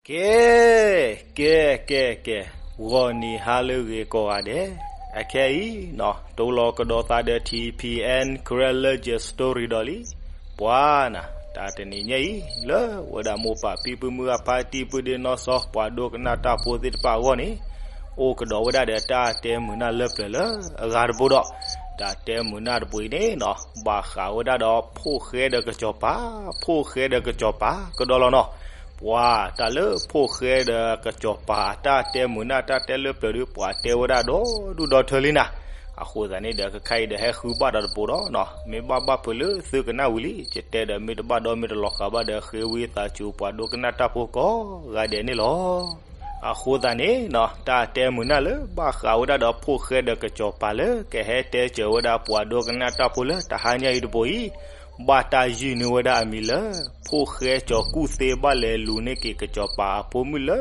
ကဲ, ကဲ, ကဲ, ကဲ, ဂီၤနံၤဟါလၢအဂ့ၤကိးဂၤဒဲး, အခဲအံၤနီၤ တိလီၤကဒီးသးဒီး ထံၣ်ဖံးအဲၣ် Karen Legend Story ဒီးလံ. ပှၤနၤ တၢ်တနံၤညါအံၤ လၢဝဲဒၣ်မိၢ်ပၢ်ဖံဖုမုၢ်ဂၢ်ဖါတံၢ်ပုၢ်ဒ့နီၢ်စီၤ ပှၤဒိကနၣ်တၢ်ဖိသ့ၣ်တဖၣ်အဂီၢ်န့ၣ် အိၣ်ကဒီးဝဲဒၣ်ဒီးတၢ်တဲမုာ်နၢ်လၢပျၢၤလၢအဂၤတဘိဒီး တၢ်တဲမုာ်နၢ်တဘိအံၤန့ၣ်နီၤ ဘၣ်ဃးဝဲဒၣ်ဒီးဖိၣ်ဃဲဒီးကစီၤပၤ, ဖိၣ်ဃဲဒီးကစီၤပၤကဒီးလီၤနီၤ. ပှၤတၢ်လၢဖိၣ်ဃဲဒီးကစီၤပၤအတၢ်တဲမုာ်နၢ်တၢ်တဲလၢပျၢၤဒီး ပှၤတဲဝဲဒၣ်ဒီဒူၣ်ဒီထၢလံနၤ. အဃိသတးန့ၣ်ဒီး ခဲခါအံၤဒီးဟဲဃုဘၣ်ဒီးတဘိဒီးနီၤ မ့ၢ်ဘၣ်ဘၣ်ဖုးလၢသုကနၣ်ဝံၤလံ ယတဲဒီးမ့ၢ်တဘၣ်ဒီးမ့ၢ်တလီၤဃာ်ဘၣ်ဒီး ဃ့ဝံသးစူၤပှၤဒိကနၣ်တၢ်ဖိကိးဂၤဒဲးန့ၣ်လီၤ. အဃိသတးန့ၣ်နီၤ တၢ်တဲမုာ်နၢ်လၢဘၣ်ဃးဝဲဒၣ်ဒီးဖိၣ်ဃဲဒီးကစီၤပၤလၢကဟဲတဲစၢၤဝဲဒၣ်ပှၤဒိကနၣ်တၢ်ဖိလၢတဟါညါအံၤတဘိအံၤ ဘၣ်တၢ်ယုၢ်န့ၢ်ဝဲဒၣ်အမံၤလၢ ဖိၣ်ဃဲကၠီၤကူၣ်သ့ဘၣ်လဲၤလူၤန့ၢ်က့ၤကစီၤပၤအဖိမုၣ်လၢ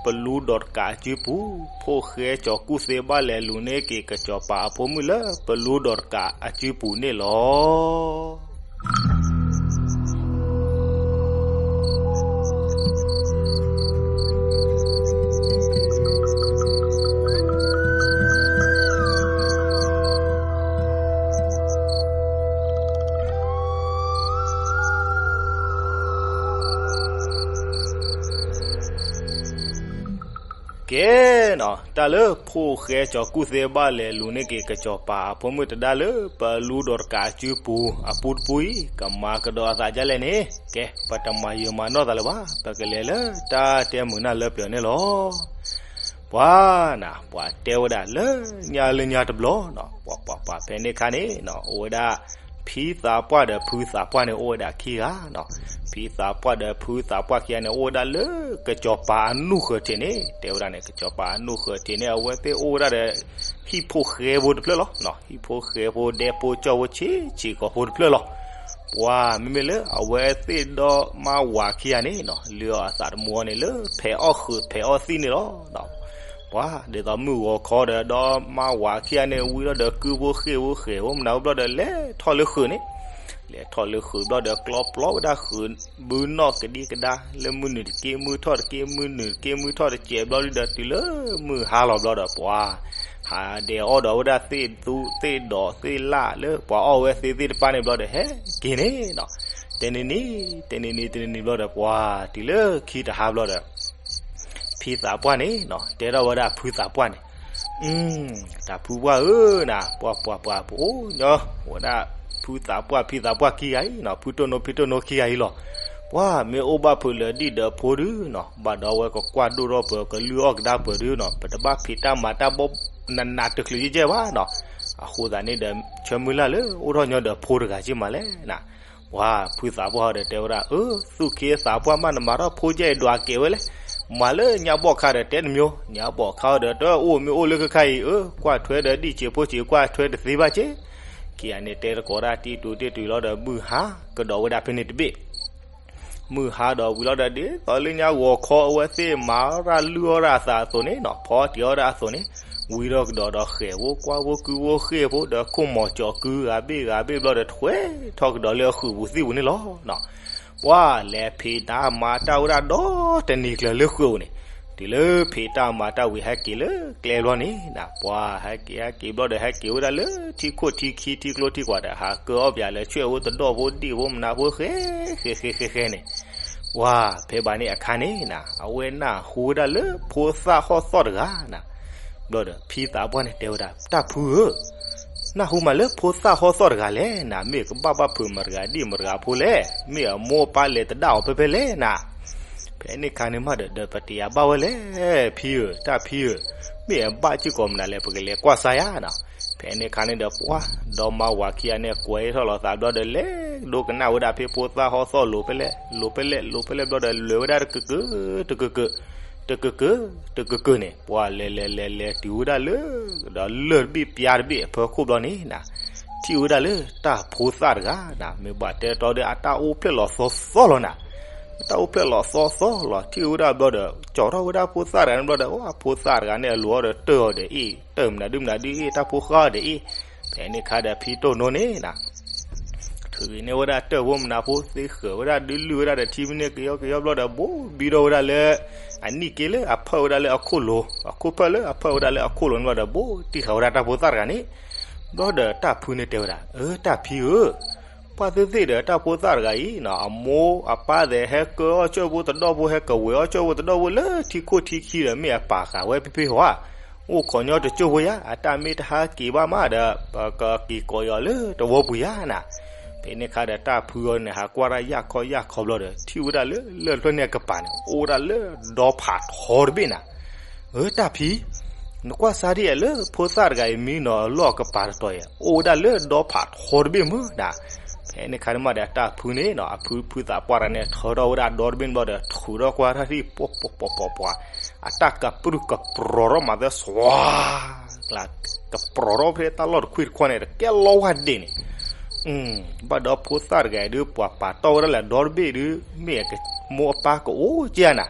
ပလူဒီးတကးအစုပူၤ, ဖိၣ်ဃဲကၠီၤကူၣ်သ့ဘၣ်လဲၤလူၤန့ၢ်က့ၤကစီၤပၤအဖိမုၣ်လၢ ပလူဒီးတကးအစုပူၤန့ၣ်လီၤ. ကဲနီၤ တၢ်လၢဖိၣ်ဃဲကၠီၤကူၣ်သ့ဘၣ်လဲၤလူၤန့ၢ်က့ၤကစီၤပၤအဖိမုၣ်တဒါလၢ ပလူဒီးတကးအစုပူၤအပူတပူအံၤ ကမၤကဒီးအသးဒ်လဲၣ်န့ၣ် ကဲ ပတမၤယၢၤမၤနီၢ်သးလၢၤဘၣ် ပကလဲၤလၢတၢ်တဲမုာ်နၢ်လၢပျၢၤန့ၣ်လီၤ. ပှၤနၤ ပှၤတဲဝဲဒၣ်လၢညါလၢညါတဘျီနီၤ ပှၤပှၤပှၤဖဲန့ၣ်ခါန့ၣ်နီၤ အိၣ်ဝဲဒၣ် ဖံသးပှၢ်ဒီးဖုသးပှၢ်န့ၣ် အိၣ်ဝဲဒၣ်ခံဂၤနီၤ. ဖံသးပှၢ်ဒီးဖုသးပှၢ်ခံဂၤန့ၣ် အိၣ်ဝဲဒၣ်လၢကစီၤပၤအနူၢ်ဃၢၤထံးန့ၣ် တဲဝဲဒၣ်န့ၣ် ကစီၤပၤအနူၢ်ဃၢၤထံးန့ၣ် အဝဲသ့ၣ်အိၣ်ဝဲဒၣ်ဒီး ဟံၣ်ဖိဃဲဖိတဖျၢၣ်လီၤ. ဟံၣ်ဖိဃဲဖိဒဲဖိကၠီၣ်ဖိဆံးဆံးကိာ်ဖိတဖျၢၣ်လီၤ. ပှၤမ့မ့ၢ်လၢအဝဲသ့ၣ်ဒီမါဝၤခံဂၤန့ၣ်နီၤ လုၢ်အီၣ်အသးတမူအီၤန့ၣ်လၢ ဖဲးအီၣ်ဃုာ်ဖဲးအီၣ်သံၣ်န့ၣ်လီၤ. ပှၤဒ်သိးမုၢ်ဂီၤခီဒီး ဒီမါဝၤခံဂၤန့ၣ် ဝံၤလီၤဒီးကုၢ်ဖိဃ့ၢ်ဖိဃဲၤဖိမနုၤဘျီဒီး လဲၤထီၣ်လၢဃုာ်န့ၣ် လဲၤထီၣ်လၢဃုာ်ဘျီဒီး ကျီပျီဝဲဒၣ်ဃုာ်ဘုနီၣ်ကဒံကဒါ လၢမုၢ်နုာ်တက့ၢ်မုၢ်ထီၣ်တက့ၢ် မုၢ်နုာ်တက့ၢ်မုၢ်ထီၣ်တက့ၢ်ဘျီဒီး တုၤလၢမုၢ်ဟါလီၤဘျီဒီး ပှၤ ဟးဒဲးအီၣ်ဒီးဝဲဒၣ်သ့ၣ်သူသ့ၣ်ဒီးသ့ၣ်လၣ်လၢပှၤအီၣ်ဝဲသ့သ့ၣ်တဖၣ်န့ၣ်ဘျီဒီး ဟဲက့ၤန့ၣ်နီၤ တနံၤနံၤ တနံၤနံၤ တနံၤနံၤဘျီဒီး ပှၤတုၤလၢခံတဟါဘျီဒီး ဖံသးပှၢ်န့ၣ်နီၤ တဲထီၣ်ဝဲဒၣ်ဖုသးပှၢ်န့ၣ် တၢ်ဖုပှၢ်ဧၢနၤ ပှၤပှၤပှၤပအိၣ်ညီ ဝဲဒၣ်ဖုသးပှၢ်ဖံသးပှၢ်ခံဂၤအံၤနီၤ ဖုတိၢ်နိဖံတိၢ်နိခံဂၤအံၤလီၤ. ပှၤမ့ၢ်အိၣ်ဘၣ်ဖုးလၢာ်ဒံၣ်ဒီးဖိဒုနီၤ ဘၣ်ဒီးအဝဲကကွၢ်ဒိၣ်ထီၣ်ပၢၤ ကလုၢ်အီၣ်ကဒါပၢၤဒုနီၤ ပတဘၣ်ဖံးတၢ်မၤတၢ်ဘီနးနးတချုးယဲၢ်ယဲၢ်ဘၣ်နီၤ. အဃိသတးန့ၣ်ဒီး ဆၢမုၢ်လၢ်လၢအိၣ်ထီၣ်ညီဒီးဖိတဂၤက့ၤမးလဲၣ်နၤ ပှၤဖုသးပှၢ်ဟီဒီးတဲဝဲဒၣ် အၢ သူၣ်က့သးပှၢ်မး နမၤထီၣ်ဖိကဲအံၤဒွးကဲဝဲလဲၣ်. မၤလၢညါဘီၣ်ခါဒီးတဲတမံၤ ညါဘီၣ်ခါဟီဒီး တအိၣ်မ့ၢ်အိၣ်လၢခဲခါအံၤ အၢ ကွၢ်ထွဲဒီးဒံၣ်စံးဖိစံး ကွၢ်ထွဲတသ့ဘၣ်က့ၢ်. ခံဂၤန့ၣ်တဲသကိးတၢ်တံၢ်တူာ်တံၢ်တုၤလီၤဒီး မုၢ်ဟါကဒီးဝဲဒၣ်ဖဲန့ၣ်တဘ့ၣ် မုၢ်ဟါဒီးဝံၤလီၤဒီး ဒ်သိးလၢညါဂီၤခီအဝဲသ့ၣ်မၤအီၣ်တၢ်လုၢ်အီၣ်တၢ်အသးအသိးန့ၣ်နီၤ ဖီတံၢ်အီၣ်တၢ်အသိးန့ၣ် ဝံၤထီၣ်ကဒီးဒီးဃဲၤဖိကွၢ်ဖိကုၢ်ဖိဃ့ၢ်ဖိဒီး ခိၣ်မီၤကၠီၤကုၢ်ဂၤဘ့ၣ်ဂၤဘ့ၣ်ဘျီဒီး ထွဲထီၣ်ကဒီးလၢအဃုာ်ပူၤသံၣ်ပူၤန့ၣ်လီၤ. ပှၤလဲၤဖံးတၢ်မၤတၢ်ဝဲဒၣ်ဒီတနံၤကျၢၤလၢဃုာ်ပူၤန့ၣ် တုၤလၢဖံးတၢ်မၤတၢ်ဝံၤဟဲက့ၤလၢကျဲဘျီန့ၣ် ပှၤဟဲက့ၤဟဲက့ၤဘျီဒီး ဟဲက့ၤဝဲဒၣ်လၢထံခိၣ်ထံခံထံကျိထံကွာ်ဒီး ဟးကၢအီၣ်ပၠးလၢဆွဲၣ်ဖိတဒီၣ်ဖိဒံၣ်ဖိမနၤဖိဃဲဃဲဃဲဃဲဃဲန့ၣ် ပှၤဖဲဘၣ်န့ၣ်အခါန့ၣ် အဝဲနၢ်ဟူဝဲဒၣ်လၢဖိသၣ်ဟီၣ်သီၣ်တဂၤနၤ ဘျီဒီး ဖံသးပှၢ်န့ၣ်တဲဝဲဒၣ် တၢ်ဖုဧၢ, နၢ်ဟူမးလၢဖိသၣ်ဟီၣ်သီၣ်တဂၤလဲၣ်, နမ့ၢ်ကဘၣ်ဘၣ်ဖုးမတၤတဂၤဒ်မတၤတဂၤဖိလဲၣ်, မ့ၢ်အမိၢ်အပၢ်လဲၤသဒၣ်အီၤဖဲဖဲလဲၣ်နၤ. ဖဲန့ၣ်အခါန့ၣ်မးဒီး ဒီးပတယၤဘၣ်ဝဲလဲၣ် ဖံဧၢ, တၢ်ဖံဧၢ, မ့ၢ်အဘၣ်စ့ၢ်ကီးမနုၤလဲၣ် ပကလဲၤကွၢ်စါယၤနီၤ. ဖဲန့ၣ်အခါန့ၣ်ဒီး ပှၤဒီမါဝၤခံဂၤန့ၣ် ကွဲးထီၣ်လီၤသးဘျီဒီး လဲၤဒိကနၣ်ဝဲဒၣ်ဖဲဖိသၣ်ဟီၣ်သီၣ်လိၤဖဲလဲၣ် လိၤဖဲလဲၣ် လိၤဖဲလဲၣ်ဘျီဒီး လဲၤဝဲဒၣ်တကကၢ တကကၢ တကကၢ တကကၢန့ၣ် ပှၤလဲၤလဲၤလဲၤလဲၤတုၤဝဲဒၣ်လၢ ဒီးလၢၢ်တဘ့ၣ်ပျါတဘ့ၣ်အဖီခိၣ်ဘျီန့ၣ်နၤ, ထံၣ်ဝဲဒၣ်လၢတၢ်ဖိသၣ်တဂၤနၤ, မ့ၢ်ဘၣ်တဲတီဒီး အတၢ်အိၣ်ဖျဲၣ်လီၤသီသီလီၤနၤ. အတၢ်အိၣ်ဖျဲၣ်လီၤသီသီလီၤ ထံၣ်ဝဲဒၣ်ဘျီဒီး ကၠီထီၣ်ဝဲဒၣ်ဖိသၣ်တဂၤန့ၣ်ဘျီဒီး အဖိသၣ်တဂၤန့ၣ် အလိၤအီၤဒီးတၢၢ်အီၤဒီးအ့ၣ် တၢၢ်မနုၤဒုမနုၤဒုအ့ၣ် တၢ်ဖိဃၢ်အီၤဒီးအ့ၣ်. ဖဲန့ၣ်အခါဒီးဖံတိၢ်နိန့ၣ်နၤ ထုးန့ၢ်ဝဲဒၣ်တၢၢ်ဖိမနုၤဖိသ့ဃၢၤဝဲဒၣ်ဒုးလုၢ်ဝဲဒၣ်ဒီးထံမ့ၢ်န့ၢ်ကယီကယီဘျီဒီး ဘိးဘံထီၣ်ဝဲဒၣ်လၢ အနံၣ်က့လၢအဖၢၣ်ဝဲဒၣ်လၢအခိၣ်လိၤ အခိၣ်ဖၢၣ်လၢအဖၢၣ်ဝဲဒၣ်လၢအခိၣ်လိၤန့ၣ်ဘျီဒီး ဘိးတံၢ်ဃာ်ဝဲဒၣ်တၢ်ဖိသၣ်တဂၤန့ၣ် ဘျီဒီးတၢ်ဖုန့ၣ်တဲဝဲဒၣ် အၢ တၢ်ဖံဧၢ, ပှၢ်သ့ၣ်သ့ၣ်ဒီးတၢ်ဖိသၣ်တဂၤအံၤနီၤ အမိၢ်အပၢ်သ့ၣ်ဟဲကၢအီၣ်ကၢၢ်ဖိ တဒီဖိ ဟဲကဝဲၤအီၣ်ကၢၢ်ဖိ တဒီဖိ လၢထံခိၣ်ထံခံဒီး မ့ၢ်အပာ်ဃာ်ဝဲဖဲဖဲဟီဧါ. အိၣ်ခိးညီတကၠိၢ်ဖိယါ အတၢ်မ့ၢ်တဟဲက့ၤဘၣ်မးဒီး ပကက့ၤကိးအီၤလၢတဝီပူၤယါနၤ. ဖဲန့ၣ်ခါဒီးတၢ်ဖုအီၤန့ၣ် ဟးကွၢ်တၢ်ယၢ်ခီယၢ်ခီဘျီဒီး ထံၣ်ဝဲဒၣ်လၢလၢၢ်ဖျၢၣ်န့ၣ်အကပၤန့ၣ် အိၣ်ဝဲဒၣ်လၢဒီဖးထီတဘ့ၣ်နၤ. အၢ တၢ်ဖံ, နကွၢ်စါဒ်အံၤလၢဖိသၣ်တဂၤအံၤ မံနီၤလီၢ်ကပၤတတီၤအံၤ အိၣ်ဝဲဒၣ်လၢဒီဖးထီတဘ့ၣ်မုၢ်နၤ. ဖဲန့ၣ်ခါန့ၣ်မးဒီးတၢ်ဖုန့ၣ်နီၤ အဖုဖုသးပှၢ်တဂၤန့ၣ် ထၢထီၣ်ဝဲဒၣ်ဒီတဘ့ၣ်န့ၣ်ဘျီဒီး ထုးထီၣ်ကွၢ်ထီၣ်ထံၣ် ပှၤပှၤပှၤပှၤပှၤ အတၢ်ကပြုၢ်ကပြီၤထီၣ်မးသၢ စွါ ကပြုၤထီၣ်ဖဲတၢ်လီၢ်တခွံၣ်တခီန့ၣ် တကဲလီဝါဒ့ၣ်န့ၣ် ဘၣ်ဒီးဖိသၣ်တဂၤအံၤဒုး ပှၤပာ်တီၢ်ဝဲဒၣ်လၢဒီတဘ့ၣ်ဒုး မ့ၢ်အမိၢ်အပၢ်ကအိၣ်က့နၤ,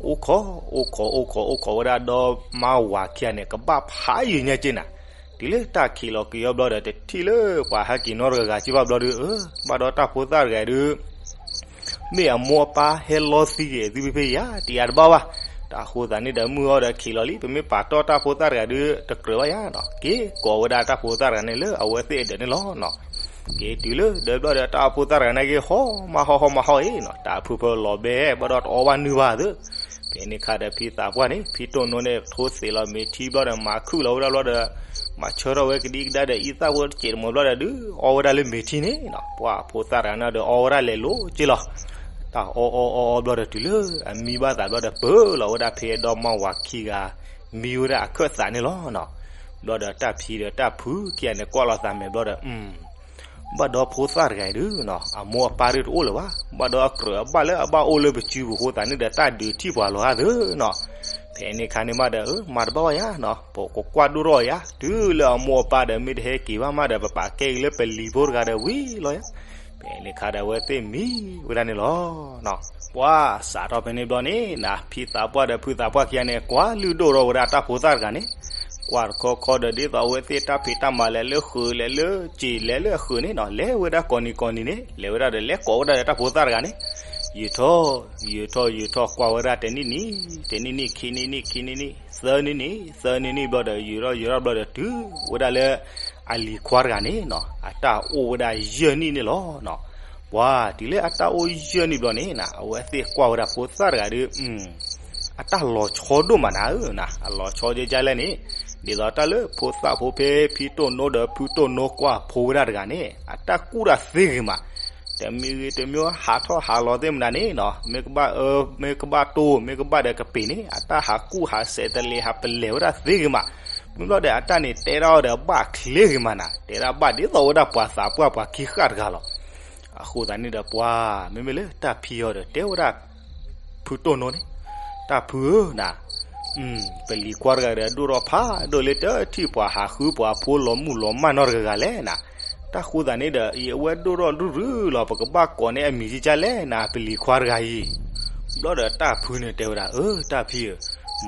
အိၣ်ခိး အိၣ်ခိး အိၣ်ခိး အိၣ်ခိးဝဲဒၣ်ဒီမါဝၤခံဂၤန့ၣ် ကဘၣ်ဖးယံာ်ညါက့နၤ, တုၤလၢတၢ်ခံးလီၤက့ၤအီၤဘျီဒီး တထံၣ်လၢပှၤဟဲက့ၤနီတဂၤဂၤက့ဘၣ်ဘျီဒီး အၢ ဘၣ်ဒီးတၢ်ဖိသၣ်တဂၤအံၤဒုး မ့ၢ်အမိၢ်အပၢ်ဟဲလီသံက့ၤသုဖဲဖဲယါ တယါတဘၣ်ဘၣ်, တၢ်ဃိသးန့ၣ်ဒီးမုၢ်အီၤဒီးခံးလီၤလံ ပမ့ၢ်ပာ်တီၢ်တၢ်ဖိသၣ်တဂၤဒုး တကြၢးဘၣ်ယါနီၤ, က့ၤကိးဝဲဒၣ်တၢ်ဖိသၣ်တဂၤန့ၣ်လၢအဝဲသ့ၣ်အဒၢးန့ၣ်လီၤနီၤ, က့ၤတုၤလၢဒီးဘျီဒီးတၢ်ဖိသၣ်တဂၤန့ၣ်က့ၤဟီၣ်မးဟီၣ်ဟီၣ်မးဟီၣ်အံၤနီၤ, တၢ်ဖုဖၢလီၤဘဲ ဘၣ်ဒီးတအီဘၣ်နုၢ်ဘၣ်သ့ ဖဲန့ၣ်ခါဒီးဖံသးပှၢ်န့ၣ် ဖံတိၢ်နိန့ၣ် ထိသ့ၣ်လီၤမ့ၤထံဘျီဒီး မၤခုၣ်လီၤဝဲဒၣ်ဘျီဒီး မၤဆၢထီၣ်ဝဲကဒံကဒါဒီး အံသၣ်ဖိတစဲးတမီၤဘျီဒီး ဒုးအီဝဲဒၣ်လၢမ့ၤထံန့ၣ်နီၤ, ပှၢ်ဖိသၣ်တဂၤန့ၣ်ဒီးအီဝဲဒၣ်လဲၤလိၤက့လီၤ, တၢ်အီအီအီအီဘျီဒီးတုၤလၢအမံဘၣ်သးဘျီဒီး ပၢလီၤဝဲဒၣ်ဖဲဒီမါဝၤခံဂၤ မံဝဲဒၣ်အခၢၣ်သးန့ၣ်လီၤနီၤ, ဘျီဒီးတၢ်ဖံဒီးတၢ်ဖုခံဂၤန့ၣ် ကွၢ်လီၤသးမဲာ်ဘျီဒီး ဘၣ်ဒီးဖိသၣ်တဂၤအံၤဒုးနီၤ အမိၢ်အပၢ်ဒုးတအိၣ်လၢၤဘၣ်, ဘၣ်ဒီးအကြၢးအဘၣ်လၢအဘၣ်အိၣ်လၢပစုပူၤအဃိသတးန့ၣ်ဒီး တၢ်ဒုးထံၣ်ပှၤလီၤဧါသ့နီၤ, ဖဲန့ၣ်ခါန့ၣ်မးဒီး အၢ မၤတဘၣ်ဝဲယါနီၤ ပကကွၢ်ဒိၣ်ထီၣ်ယါ တုၤလၢအမိၢ်အပၢ်ဒီးမ့ၢ်တဟဲက့ၤဘၣ်မးဒီး ပပာ်ကဲအံၤလၢပလံၤဖိတဂၤဒီးဝံၤလီၤယါ, ဖဲန့ၣ်ခါဒီးအဝဲသ့ၣ်မံဝဲဒၣ်န့ၣ်လီၤနီၤ, ပှၢ်စးထီၣ်ဖဲန့ၣ်ဘျီန့ၣ်နၤ ဖံသးပှၢ်ဒီးဖုသးပှၢ်ခံဂၤန့ၣ် ကွၢ်လုၢ်ဒိၣ်ထီၣ်ဝဲဒၣ်တၢ်ဖိသၣ်တဂၤန့ၣ် ကွၢ်တခီခီဒီးဒ်သိးအဝဲသ့ၣ်တၢ်ဖံးတၢ်မၤလဲၤလၢဃုာ်လဲၤလၢစ့းလဲၤလၢအဃုာ်န့ၣ်နီၤ လဲၤဝဲဒၣ်ကိးနံၤကိးနံၤန့ၣ် လဲၤဝဲဒၣ်ဒီးလဲၤကိးဝဲဒၣ်ဒီးတၢ်ဖိသၣ်တဂၤန့ၣ် ယုာ်ထီၣ် ယုာ်ထီၣ်ယုာ်ထီၣ်ကွၢ်ဝဲဒၣ်တနံၣ်နံၣ် တနံၣ်နံၣ် ခံနံၣ်နံၣ် ခံနံၣ်နံၣ် သၢနံၣ်နံၣ် သၢနံၣ်နံၣ်ဘျီဒီး ယုာ်ထီၣ်ယုာ်ထီၣ်ဘျီဒီးတုၤဝဲဒၣ်လၢ အလံၤခွါတဂၤန့ၣ်နီၤ အတၢ်အိၣ်ဝဲဒၣ်ယဲၢ်နံၣ်န့ၣ်လီၤနီၤ, ပှၢ်တုၤလၢအတၢ်အိၣ်ယဲၢ်နံၣ်ဘျီန့ၣ်နၤ အဝဲသ့ၣ်ကွၢ်ဝဲဒၣ်ဖိသၣ်တဂၤဒီး အတၢ်လီၤဆီဒိၣ်မးနၤဧၢနၤ အလီၤဆီဒ်လဲၣ်န့ၣ် ဒ်သိးတၢ်လၢဖိသၣ်ဖိဖဲဖံတိၢ်နိဒီးဖုတိၢ်နိကွၢ်ဖိဝဲဒၣ်တဂၤန့ၣ် အတၢ်ကူၣ်တၢ်သ့ဂ့ၤမး တမံၤဂ့ၤတမံၤဟးထီၣ်ဟးလီၤသ့ၣ်မနုၤန့ၣ်နီၤ မ့ၢ်ကဘၣ်အၢ မ့ၢ်ကဘၣ်တိၢ် မ့ၢ်ကဘၣ်ဒီးကပ့ၤန့ၣ် အတၢ်ဟးကူၣ်ဟးစဲးတလ့ၤဟးပလဲၤဝဲဒၣ်သ့ဂ့ၤမး, မ့ၢ်ဘျီဒီးအတၢ်န့ၣ်တဲဒၣ်အီၤဒီးဘၣ်ချ့ဂ့ၤမးနၤ တဲဒၣ်ဘၣ်ဒ်သိးဝဲဒၣ်ပှၤသးပှၢ်ပှၤခံဃၣ်တဂၤလီၤ. အဃိသတးန့ၣ်ဒီးပှၤ မ့မ့ၢ်လၢတၢ်ဖံအီၤဒီးတဲဝဲဒၣ် ဖုတိၢ်နိန့ၣ်, တၢ်ဖုဧၢနၤ, ပလံၤခွါတဂၤဒီးဒိၣ်ထီၣ်ဖးဒိၣ်လၢတထံၣ်ပှၤဟးဃုပှၤဖိလီၤမုၢ်လီၤမၢ်နီတဂၤဂၤလဲၣ်နၤ, တၢ်ဃိသတးန့ၣ်ဒီး အဝဲဒိၣ်ထီၣ်ရုၢ်ရုၢ်လီၤ ပကဘၣ်ကိးန့ၢ်အမံၤကကလဲၣ်နၤ ပလံၤခွါတဂၤအံၤ, ဘျီဒီးတၢ်ဖုန့ၣ်တဲဝဲဒၣ် အၢ တၢ်ဖံဧၢ,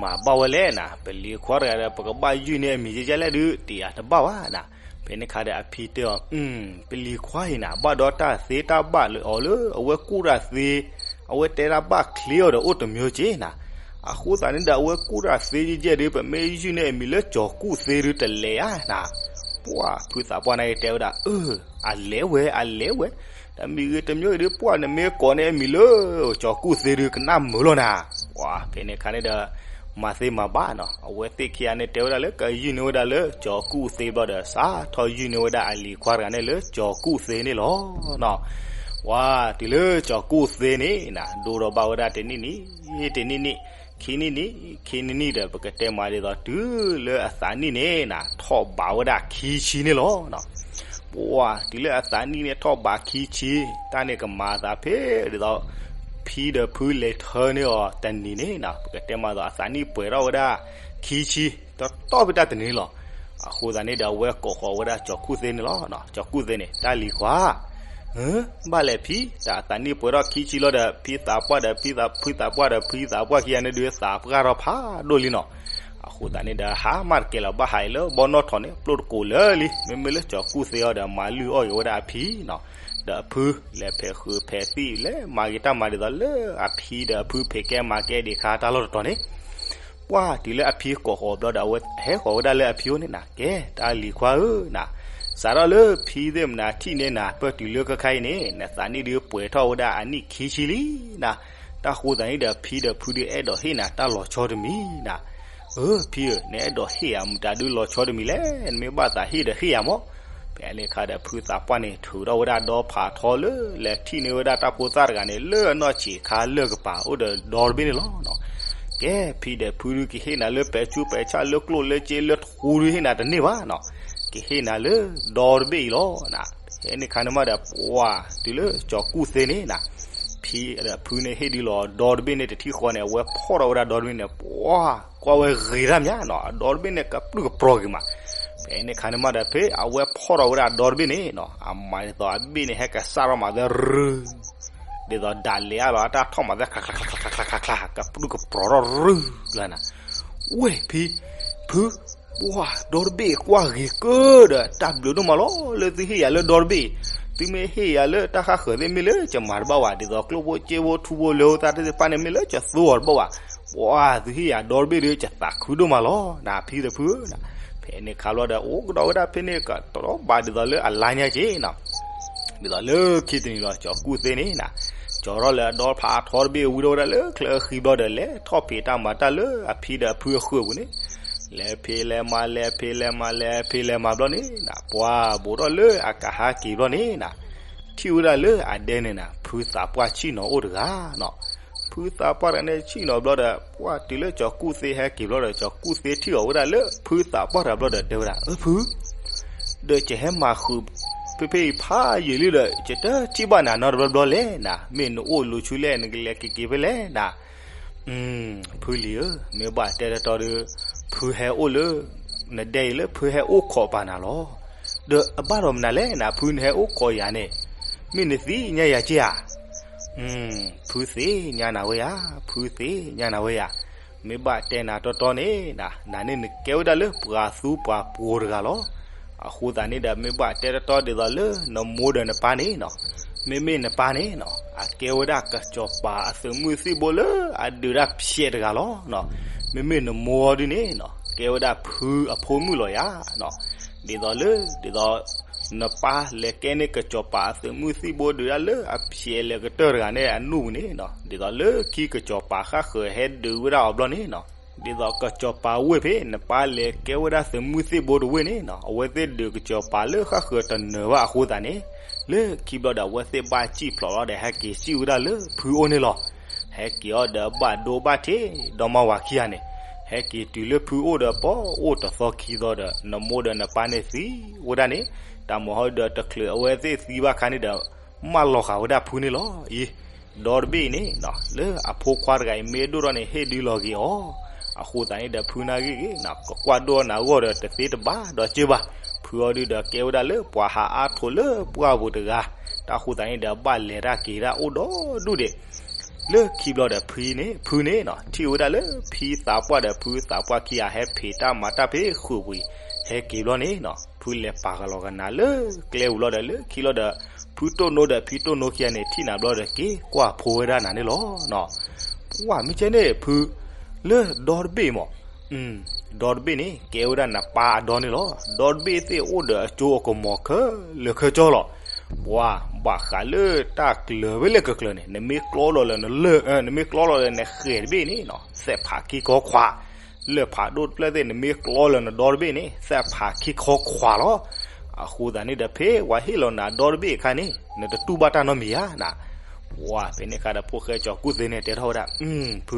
မၤဘၣ်ဝဲလဲၣ်နၤ ပလံၤခွါတဂၤဒီး ပကဘၣ်ယုၢ်န့ၢ်အမံၤကကလဲၣ်ဒုး တယၤတဘၣ်ဘၣ်နၤ, ဖဲန့ၣ်ခါဒီးအဖံတဲအီၤ ပလံၤခွါအံၤနၤ ဘၣ်ဒီးတၢ်သ့တၢ်ဘၣ်လၢအီၤလၢအဝဲကူၣ်တၢ်သ့, အဝဲတဲတၢ်ဘၣ်ချ့အီၤဒီးအိၣ်တမံၤက့နၤ, အဃိသတးန့ၣ်ဒီးအဝဲကူၣ်တၢ်သ့ယဲၢ်ဒုး ပမ့ၢ်ယုၢ်န့ၢ်အမံၤလၢကၠီၤကူၣ်သ့ဒုးတလဲၤဧါနၤ, ပှၢ်ဖုသးပှၢ်န့ၣ်က့ၤတဲဝဲဒၣ် အၢ အလဲၤဝဲ အလဲၤဝဲ, တမံၤဂ့ၤတမံၤဂ့ၤဒုး ပှၢ်နမ့ၢ်ကိးန့ၢ်အမံၤလၢ ကၠီၤကူၣ်သ့ဒုးကနၣ်မုာ်လီၤနၤ, ပှၢ်ဖဲန့ၣ်ခါန့ၣ်ဒီး မၤသ့မၤဘၣ်နီၤ အဝဲသ့ၣ်ခံဂၤန့ၣ်တဲဝဲဒၣ်လၢကယုၢ်န့ၢ်ဝဲဒၣ်လၢကၠီၤကူၣ်သ့ဘျီဒီး စးထီၣ်ယုၢ်န့ၢ်ဝဲဒၣ်အလံၤခွါတဂၤန့ၣ်လၢကၠီၤကူၣ်သ့န့ၣ်လီၤနီၤ, ပှၢ်တုၤလၢကၠီၤကူၣ်သ့န့ၣ်နၤ ဒိၣ်ထီၣ်ဘၣ်ဝဲဒၣ်တနံၣ်နံၣ် တနံၣ်နံၣ် ခံနံၣ်နံၣ် ခံနံၣ်နံၣ်ဒီး ပကတဲမးဒ်သိးတုၤလၢအသးနံၣ်န့ၣ်နၤ ထီၣ်ဘးဝဲဒၣ်ခံဆံန့ၣ်လီၤနီၤ, ပှၢ်တုၤလၢအသးနံၣ်န့ၣ်ထီၣ်ဘးခံဆံ တၢ်န့ၣ်ကမၤအသးဖဲဒ်သိး ဖံဒီးဖုလဲၤထၢန့ၢ်အီၤတနံၤန့ၣ်နၤ ပကတဲမးဒ်သိးအသးနံၣ်ပှဲၤထီၣ်ဝဲဒၣ်ခံဆံ တီတီဖဲတၢ်တနံၤလီၤ, အဃိသတးန့ၣ်ဒီးအဝဲကိးဃီၤဝဲဒၣ်ကၠီၤကူၣ်သ့န့ၣ်လီၤ, ကၠီၤကူၣ်သ့န့ၣ် တၢ်လံၤခွါ ဘၣ်လဲၣ်ဖံ တၢ်အသးနံၣ်ပှဲၤထီၣ်ခံဆံလီၤဒီး ဖံသးပှၢ်ဒီးဖံသး ဖုသးပှၢ်ဒီးဖံသးပှၢ်ခံဂၤန့ၣ်ဒုးသးပှၢ်ထီၣ်ဖးဒိၣ်လံနီၤ, အဃိသတးန့ၣ်ဒီး ဟးမးတကဲလၢၤဘၣ် ဟးအံၤလၢဘီနီၣ်ထိးန့ၣ် ပျိၢ်တကိးလၢာ်လံ. မ့မ့ၢ်လၢကၠီၤကူၣ်သ့အီၤဒီး မၤလုၢ်အီၣ်က့ၤဝဲဒၣ်အဖံနီၤ, ဒီးအဖု လဲၤဖဲးဃုာ်ဖဲးသံၣ် လဲၤမၤဂ့ၤတၢ်မၤ ဒ်သိးလၢအဖံဒီးအဖုဖံးကဲမၤကဲဒံးခါတၢ်လီၢ်တတီၤန့ၣ် ပှၢ်တုၤလၢအဖံကိးဃီၤဘျီဒီး အဝဲဟဲဃီၤဝဲဒၣ်လၢအဖံအိၣ်န့ၣ်နၤ, ကဲ တၢ်လံၤခွါဧၢနၤ, စးထီၣ်လၢဖံသ့ၣ်မနၤထံၣ်န့ၢ်နၤ ပၢၢ်တုၤလၢခဲခါအံၤန့ၣ် နသးနံၣ်ဒုးပှဲၤထီၣ်ဝဲဒၣ်အနံၣ်ခံဆံလံနၤ. တၢ်ဃိသးန့ၣ်ဒီး ဖံဒီးဖုဒုးအဲၣ်ဒိးဟ့ၣ်နၤတၢ်လီၤဆီတမံၤနၤ. အၢ ဖံဧၢ, နအဲၣ်ဒိးဟ့ၣ်ယၤမတၤဒုးလီၤဆီတမံၤလဲၣ်, နမ့ၢ်ဘၣ်သးဟ့ၣ်ဒီးဟ့ၣ်ယၤမၢ်. ဖဲန့ၣ်အခါဒီး ဖုသးပှၢ်န့ၣ် ထုးထီၣ်ဝဲဒၣ်ဒီဖးထီလၢ လဲၤထံၣ်န့ၢ်ဝဲဒၣ်တၢ်ဖိသၣ်တဂၤန့ၣ် လၢအနီၢ်ဆံးခါလၢၢ်ကပၤ အိၣ်ဒီးဒီတဘ့ၣ်န့ၣ်လီၤ. ကဲ ဖံဒီးဖုဒုးကဟ့ၣ်နၤလၢပဲာ်ဆူးပဲာ်ဆၣ် လၢကျိၣ်လၢစ့လၢထူဒုးဟ့ၣ်နၤတန့ၢ်ဘၣ်နီၤ, ကဟ့ၣ်နၤလၢဒီတဘ့ၣ်အံၤလီၤနၤ. ဖဲန့ၣ်အခါန့ၣ်မးဒီး ပှၢ်တုၤလၢကၠီၤကူၣ်သ့န့ၣ်နၤ, ဖံဒီးဖုန့ၣ်ဟ့ၣ်ဒုးလီၤဒီတဘ့ၣ်န့ၣ်တထံၣ်ဃီန့ၣ် အဝဲဖီၣ်ထီၣ်ဝဲဒၣ်ဒီတဘ့ၣ်န့ၣ် ပှၢ် ကွၢ်ဝဲဂ့ၤတၢ်မးနီၤ, အဒီတဘ့ၣ်န့ၣ် ကပြုၢ်ကပြီၤဂ့ၤမး. ဖဲန့ၣ်အခါန့ၣ်မးဒီး ဖဲအဝဲဖီၣ်ထီၣ်ဝဲဒၣ်ဒီတဘ့ၣ်န့ၣ်နီၤ, အမၤဒ်သိးအဘ့ၣ်န့ၣ် ဟဲကစၢ်ထီၣ်မးသဲရုၢ်, ဒ်သိးဒၣ်လဲာ်အါလီၤ အတၢ်ထီၣ်မးသဲ ချါချါချါချါချါချါ ကပြုၢ်ကပြီၤထီၣ်ရုၢ်လီၤနၤ. ဝဲၢ်ဖံ ဖု ပှၢ် ဒီတဘ့ၣ်ကွၢ်ဂ့ၤကၢဒီး တၢ်ဘျုးဒိၣ်မးလီၤ လၢသုဟ့ၣ်ယၤလၢဒီတဘ့ၣ်, သုမ့ၢ်ဟ့ၣ်ယၤလၢတၢ်ဃၣ်ဃၢၤသ့ၣ် မ့ၢ်လၢကမၤတဘၣ်ဘၣ်, ဒ်သိးကျိၣ်ဖိစ့ဖိထူဖိလၢဖိသၣ်သ့ၣ်တဖၣ်န့ၣ် မ့ၢ်လၢကသိအီၤတဘၣ်ဘၣ်. ပှၢ် သုဟ့ၣ်ယၤဒီတဘ့ၣ်ဒီး ကသးခုဒိၣ်မးလီၤနၤ ဖံဒီးဖုဧၢ. ဖဲန့ၣ်ခါဘျီဒီး အိၣ်ကဒီးဝဲဒၣ်ဖဲန့ၣ် ကတရီဘၣ်ဒ်သိးလၢအလါညါက့နီၤ ဒ်သိးလၢခံတနံၤလီၤ ကၠီၤကူၣ်သ့န့ၣ်နၤ, ကၠီၤထီၣ်လၢအဒီဖးထီတဘ့ၣ် ဝံထီၣ်ဝဲဒၣ်လၢချၢဃံဘျီဒီး လဲၤထီၣ်ဖံးတၢ်မၤတၢ်လၢအဖံဒီးအဖုအဃၢၤပူၤန့ၣ်, လဲၤဖံးလဲၤမၤ လဲၤဖံးလဲၤမၤ လဲၤဖံးလဲၤမၤဘျီန့ၣ်နၤ, ပှၢ်ဘူးထီၣ်လၢအကဟဲက့ၤဘျီန့ၣ်နၤ, ထံၣ်ဝဲဒၣ်လၢအဒဲန့ၣ်နၤ ဖုသးပှၢ်ဆံၣ်နီၤအိၣ်တဂၤနီၤ. ဖုသးပှၢ်တဂၤန့ၣ်ဆံၣ်နီၤဘျီဒီး ပှၢ်တုၤလၢကၠီၤကူၣ်သ့ဟဲက့ၤဘျီဒီး ကၠီၤကူၣ်သ့ထံၣ်အီၤဝဲဒၣ်လၢဖုသးပှၢ်တဂၤဘျီဒီး တဲဝဲဒၣ် အၢ ဖု ဒီးယဟဲမၤဃုာ်ဖဲဖဲအံၤဖးယံာ်လံဒီး ယတထံၣ်ဘၣ်နၤနီတဘျီဘျီလဲၣ်နၤ, မ့ၢ်နအိၣ်လူၤဆူလဲၣ် နကလဲၤက့ၤက့ၤဖဲလဲၣ်နၤ. ဖုလံၤဧၢ, မ့ၢ်ဘၣ်တဲတတီဒီး ဖုဟဲအိၣ်လၢ နဒဲအံၤလၢဖုဟဲအိၣ်ခိးပာ်နၤလီၤ. ဒီးအဘၣ်ဒီးမနုၤလဲၣ်နၤ ဖုနဟဲအိၣ်ခိးယၤန့ၣ်, မ့ၢ်နသ့ၣ်ညါယၤက့ဧါ. ဖုသ့ၣ်ညါနၤဝဲယၤ, ဖုသ့ၣ်ညါနၤဝဲယၤ. မ့ၢ်ဘၣ်တဲနၤတီတီန့ၣ် နန့ၣ်နကဲဝဲဒၣ်လၢပှၤသူပှၤပှိၤတဂၤလီၤ. အဃိသတးန့ၣ်ဒီး မ့ၢ်ဘၣ်တဲတီတီဒ်သိးလၢနမိၢ်ဒီးနပၢ်န့ၣ်နီၤ, မ့မ့ၢ်နပၢ်န့ၣ်နီၤ အကဲဝဲဒၣ်ကစီၤပၤအသုးမုၢ်သံၣ်ဘိလၢအဒုးတၢ်ဖျဲးတဂၤလီၤ. မ့မ့ၢ်နမိၢ်အီၤဒုန့ၣ်နီၤ ကဲဝဲဒၣ်ဖုအဖိမုၣ်လီၤယၤနီၤ. ဒ်သိးလၢ ဒ်သိး နပၢ်လဲၤကဲန့ၢ်ကစီၤပၤအသုးမုၢ်သံၣ်ဘိဒုးဒၣ်လၢအဖျဲးလဲၤကတၢၢ်တဂၤန့ၣ်အနူၢ်ပူၤန့ၣ်နီၤ, ဒ်သိးလၢခံကစီၤပၤဃၣ်ဃၢၤဟဲဒုးဝဲဒၣ်အီၤဘျီန့ၣ်နီၤ, ဒ်သိးကစီၤပၤဝ့ၢ်ဖဲ နပၢ်လဲၤကဲဝဲဒၣ်သုးမုၢ်သံၣ်ဘိတဝ့ၢ်န့ၣ်နီၤ အဝဲသ့ၣ်ဒုးကစီၤပၤလၢဃၣ်ဃၢၤတနၢၤဘၣ်အဃိသတးန့ၣ်, လၢခံဘျီဒီးအဝဲသ့ၣ်ဘၣ်စံၣ်ဖျိးလီၤဒီး ဟဲက့ၤစံၣ်ဝဲဒၣ်လၢဖုအိၣ်န့ၣ်လီၤ. ဟဲက့ၤအီၤဒီးဘၣ်ဒိဘၣ်ထံး ဒီမါဝၤခံဂၤန့ၣ်, ဟဲက့ၤတုၤလၢဖုအိၣ်ဒီး ပအိၣ်တသီခံသီဒီး နမိၢ်ဒီးနပၢ်န့ၣ်သံဝဲဒၣ်န့ၣ်, တၢ်မၤဟီဒီးတချုးအဝဲသ့ၣ်သံဘၣ်ခါန့ၣ်ဒီး မၢလီၤဃာ်ဝဲဒၣ်ဖုန့ၣ်လီၤအံၤ. ဒီတဘ့ၣ်အံၤန့ၣ်နီၤ လၢအဖိခွါတဂၤအံၤမ့ၢ်ဒိၣ်ထီၣ်န့ၣ် ဟ့ၣ်ဒုးလီၤက့ၤအီၤ, အဃိသတးန့ၣ်ဒီးဖုနာ်ဂ့ၤဂ့ၤနီၤ ကကွၢ်ဒိၣ်နၤအဂီၢ်ဒီးတသ့တဘၣ်ဒီးကၢဘၣ်. ဖုအီၤဒုဒီးကဲဝဲဒၣ်လၢပှၤဟးအါထိးလၢပှၢ်ပူၤတဂၤ, တၢ်ဃိသတးန့ၣ်ဒီး ဘၣ်လဲၤတၢ်က့ၤဒၣ်အိၣ်ဒီဒူၣ်ဒံး လၢခံဘျီဒီးဖုန့ၣ် ဖုန့ၣ်နီၤ ထံၣ်ဝဲဒၣ်လၢဖံသးပှၢ်ဒီးဖုသးပှၢ်ခံဂၤဟဲဖံးတၢ်မၤတၢ်ဖဲဃုာ်ပူၤအံၤ, ဟဲက့ၤဘျီန့ၣ်နီၤ ဖုလဲၤပာ်ကလီၤကနၤလၢကျဲပူၤဘျီဒီး လၢခံဘျီဒီး ဖုတိၢ်နိဒီးဖံတိၢ်နိခံဂၤန့ၣ် ထံၣ်နၤဘျီဒီးက့ၤကွၢ်ဖိဝဲဒၣ်နၤန့ၣ်လီၤ. ပှၢ်မ့ၢ်ကဲန့ၣ်ဖု လၢဒီတဘ့ၣ်မး ဒီတဘ့ၣ်န့ၣ် ကဲဝဲဒၣ်နပၢ်အဒီန့ၣ်လီၤ. ဒီတဘ့ၣ်သ့ၣ်အိၣ်ဒီးအကၠိအကမီၤခဲလၢာ်ခဲဆ့လီၤ. ပှၤဘၣ်ဃးလၢတၢ်ကျၢၤဝဲလဲၣ်ကကျၢၤန့ၣ် နမ့ၢ်ကျီလီၤလၢနလၢၢ် နမ့ၢ်ကျီလီၤလၢနဃဲၤတဘ့ၣ်န့ၣ်နီၤ သဲးဖးခံခီခွး, လၢၢ်ဖးဒိၣ်တဖျၢၣ်သ့ၣ် နမ့ၢ်ကျီလၢနဒီတဘ့ၣ်န့ၣ် သဲးဖးခံခီခွးလီၤ. အဃိသတးန့ၣ်ဒီး ဖဲပှၤဟ့ၣ်လီၤနၤဒီတဘ့ၣ်အခါန့ၣ် နတတူၢ်ဘၣ်တၢ်နီတမံၤဧါနၤ. ပှၢ်ဖဲန့ၣ်အခါဒီး ဖိၣ်ဃဲကၠီၤကူၣ်သ့န့ၣ် တဲထီၣ်ဝဲဒၣ် ဖု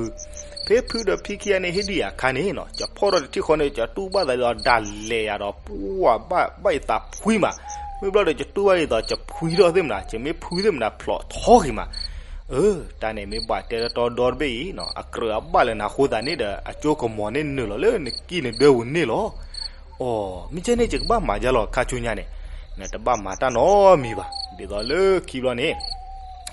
ဖဲဖုဒီးဖံခံဂၤန့ၣ် ဟ့ၣ်ဒုးယၤအခါန့ၣ်နီၤ ယဖီၣ်ထီၣ်တထံၣ်ဃီန့ၣ် ယတူၢ်ဘၣ်သးဒ်သိးဒၣ်လဲာ်ယၤဒီး ပှၢ်ဘၣ်ဘၣ်ယသးဖှံမး, မ့ၢ်ဘျီဒီး ယတူၢ်ဘၣ်ဒ်သိးယဖှံထီၣ်သ့ၣ်မနၤ ယမ့ၢ်ဖှံသ့ၣ်မနၤဖျိးထီဂ့ၤမး. အၢ တၢ်န့ၣ်မ့ၢ်ဘၣ်တဲတတီဒီတဘ့ၣ်အံၤနီၤ အကြၢးအဘၣ်လၢနၤအဃိသတးန့ၣ်ဒီး အကၠိကမီၤန့ၣ်နုာ်လီၤလၢနကံၢ်နဒၢပူၤန့ၣ်လီၤ. အိ မ့ၢ်ကဲန့ၣ် ယကဘၣ်မၤဒ်လဲၣ်ခါဆူညါန့ၣ်, နတဘၣ်မၤတၢ်နီတမံၤဘၣ်. ဒ်သိးလၢခံဘျီန့ၣ်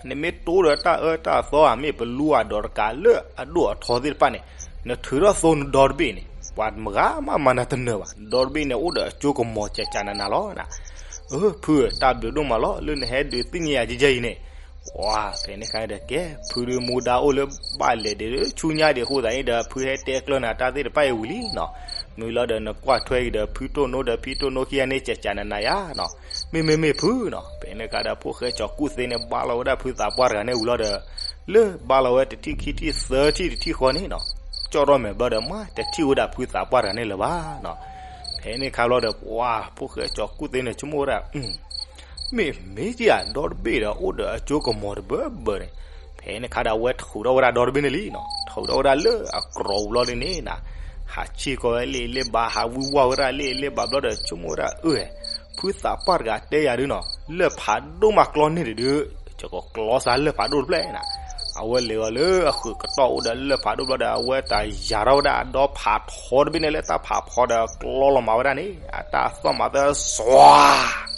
နမ့ၢ်တိဒီးတၢ်အၢတၢ်သီဧါ မ့ၢ်ပလူအဒိးတကးလၢအဒိၣ်အထီသ့ၣ်တဖၣ်န့ၣ် နထုးထီၣ်သိနဒီတဘ့ၣ်န့ၣ် ပှၤမဂၤမးမၤနၤတနၢၤဘၣ်, ဒီတဘ့ၣ်န့ၣ်အိၣ်ဒီးအကၠိကမီၤကကနနၤလီၤနၤ. အၢ ဖု တၢ်ဘျုးဒိၣ်မးလီၤ လၢနဟဲဒုးသ့ၣ်ညါယၤကဲကဲအံၤန့ၣ်. ဝါဖဲန့ၣ်ခါဒီးကဲ ဖုဒုးမူဒါအိၣ်လၢဘၣ်လဲၤဒံးဆူညါဒံးအဃိသတးန့ၣ်ဒီး ဖုဟဲတဲကျၢၤနၤတၢ်သ့ၣ်တဖၣ်အံၤဝံၤလံနီၤ. မ့ၢ်လီၤဒီးနကွၢ်ထွဲအံၤဒီး ဖုတိၢ်နိဒီးဖံတိၢ်နိခံဂၤန့ၣ် ကကနနၤယၤနီၤ. မ့မ့မ့ၢ်ဖုနီၤ. ဖဲန့ၣ်ခါဒီး ဖိၣ်ဃဲကၠီၤကူၣ်သ့န့ၣ် ဘါလီၤဝဲဒၣ်ဖုသးပှၢ်တဂၤန့ၣ်ဝံၤလီၤဒီး လၢဘါလီၤဝဲတထံၣ်ခံထံၣ်သၢထံၣ်တထံၣ်ဃီန့ၣ်နီၤ, ကၠီၣ်ထီၣ်မဲာ်ဘျီဒီး မ့ၢ်တထံၣ်ဝဲဒၣ်ဖုသးပှၢ်တဂၤန့ၣ်လၢၤဘၣ်နီၤ. ဖဲန့ၣ်ခါဘျီဒီး ပှၤဖိၣ်ဃဲကၠီၤကူၣ်သ့န့ၣ် ဆိကမိၣ်ဝဲဒၣ် မ့ၢ်မ့ၢ်က့ၤဧါ, ဒီတဘ့ၣ်ဒီးအိၣ်ဒီးအကၠိကမီၤတဘၢဘၢန့ၣ်. ဖဲန့ၣ်ခါဒီး အဝဲထုးထီၣ်ဝဲဒၣ်ဒီတဘ့ၣ်န့ၣ်လံနီၤ, ထုးထီၣ်ဝဲဒၣ်လၢအကြီၤဘျီဒ်န့ၣ်နီၤ, ဟးဆ့ၣ်ကီးဝဲလ့ၣ်လ့ၣ်ဘး ဟးဝံၣ်ဝါဝဲဒၣ်လ့ၣ်လ့ၣ်ဘးဘျီဒီး ဆိကမိၣ်ဝဲဒၣ် အၢ ဖုသးပှၢ်တဂၤတဲယၤဒုနီၤ, လၢၢ်ဖးဒိၣ်မးကျီန့ၢ်တဒု, ယကကျီစးလၢၢ်ဖးဒိၣ်တဖျၢၣ်နၤ. အဝဲလဲၤအီၤလၢအဃုာ်ကတီၢ်အိၣ်ဒီးလၢၢ်ဖးဒိၣ်ဘျီဒီး အဝဲတၢ်ယၤထီၣ်ဝဲဒၣ်အဒီဖးထီတဘ့ၣ်န့ၣ် လၢတၢ်ဖးဖီဒီးကျီလီၤမၤဝဲဒၣ်န့ၣ် အတၢ်သီၣ်မၤသၢစွၤ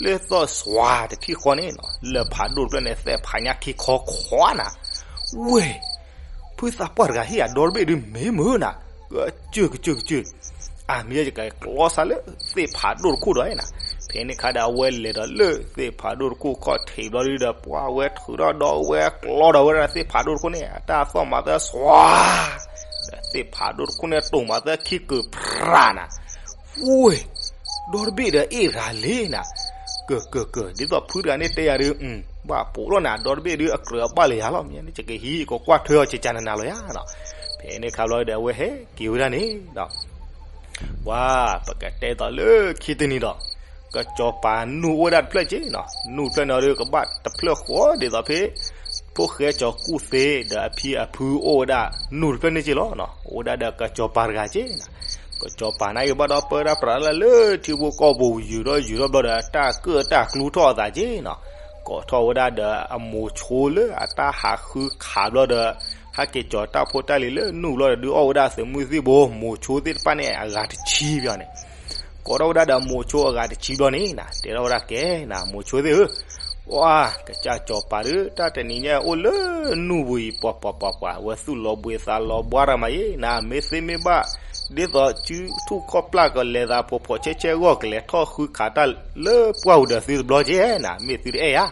လၢသီၣ်စွၤတထံၣ်ဃီန့ၣ်နီၤ, လၢၢ်ဖးဒိၣ်တဖျၢၣ်န့ၣ် သ့ၣ်ဖးညါခံခီခွါနၤ. ဝ့ၢ် ဖုသးပှၢ်တဂၤဟ့ၣ်ယၤဒီတဘ့ၣ်ဒု မ့ၢ်မုာ်နၤ, ကစၢၢ်ကစၢၢ်ကစၢၢ်, အမ့ၢ်ယကကျီစးလၢသ့ၣ်ဖးဒိၣ်တခိၣ်ဒီးနၤ. ဖဲန့ၣ်ခါဒီး အဝဲလဲၤဒီးလၢသ့ၣ်ဖးဒိၣ်တခိၣ်ခီၣ်ထံးဘျီဒုဒီး ပှၤဝဲထုးထီၣ်ဒီးဝဲကျီဒီးဝဲဒၣ်သ့ၣ်ဖးဒိၣ်တခိၣ်န့ၣ် အတၢ်သီၣ်မၤသၢစွၤ ဒီးသ့ၣ်ဖးဒိၣ်တခိၣ်န့ၣ် တိၢ်မၤသၢခံကုာ်ဖြးနၤ. ဝ့ၢ် ဒီတဘ့ၣ်ဒီးအ့ၣ်ဂၤလံနၤ, ကကက ဒ်သိးဖုတဂၤန့ၣ်တဲယၤဒု, ဘၣ်ပိာ်လီၤနၤ ဒီတဘ့ၣ်ဒုအကြၢးအဘၣ်လၢယၤလီၤ, မ့ၢ်န့ၣ် ယကဟံးကကွၢ်ထွဲအီၤ ကကနနၤလီၤယၤနီၤ. ဖဲန့ၣ်ခါဘျီဒီး အဝဲဟဲက့ၤဝဲဒၣ်န့ၣ်ဒီး ပှၤ ပကတဲသိးလၢခံတနံၤဒီး ကစီၤပၤနူၢ်အိၣ်ဝဲဒၣ်တဖျၢၣ်က့နီၤ, နူၢ်တဖျၢၣ်န့ၣ်ဒီး ကဘၣ်တဖျၢၣ်ဃီဒ်သိးဖဲ ဖိၣ်ဃဲကၠီၤကူၣ်သ့ဒီးအဖံအဖုအိၣ်ဝဲဒၣ်နူၢ်တဖျၢၣ်န့ၣ်က့လီၤနီၤ, အိၣ်ဝဲဒၣ်ဒီးကစီၤပၤတဂၤက့နၤ. ကစီၤပၤန့ၣ်က့ဘၣ်ဒီးပၢတၢ်ပြးလၢလၢထံဖိကီၢ်ဖိ ယူၤထီၣ်ယူၤထီၣ်ဘျီဒီး တၢ်ကၢၣ်တၢ်ကျူထီၣ်အသးက့နီၤ, ကိးထီၣ်ဝဲဒၣ်ဒီးအမိၤဆိလၢအတၢ်ဟးဃုခးဘျီဒီး ဟဲက့ၤကၠီၤတၢ်ဖိတၢ်လံၤလၢနူၢ်ဘျီဒီး ဒုးအီၣ်ဝဲဒၣ်သုးမုၢ်သံၣ်ဘိ မိၤဆိသ့ၣ်တဖၣ်န့ၣ် အဂၤတဆံဘျီန့ၣ် ကိးထီၣ်ဝဲဒၣ်ဒီးမိၤဆိအဂၤတဆံဘျီန့ၣ်နၤ, တဲထီၣ်ဝဲဒၣ်ကဲနၤ မိၤဆိသ့ၣ်ဧၢ, ပှၤ ကစၢ်ကစီၤပၤဒုး တၢ်တနံၤညါအိၣ်လၢနူၢ်ပူၤအံၤ ပှၤပှၤပှၤပှၤ အဝဲသူၣ်လီၤဘှံးသးလီၤဘှါတၢ်မးယ့နၤ, မ့ၢ်သ့မ့ၢ်ဘၣ် ဒ်သိးစုထူၣ်ခီၣ်ပျၢ်ကလဲၤသးဖှီၣ်ဖှီၣ်ဆဲးဆဲးအဂီၢ် ကလဲၤထီၣ်ဃုခးတၢ်လၢပှၢ်ပူၤဒီးသုတဘျီက့နၤ, မ့ၢ်သုတအဲၣ်ဧါ.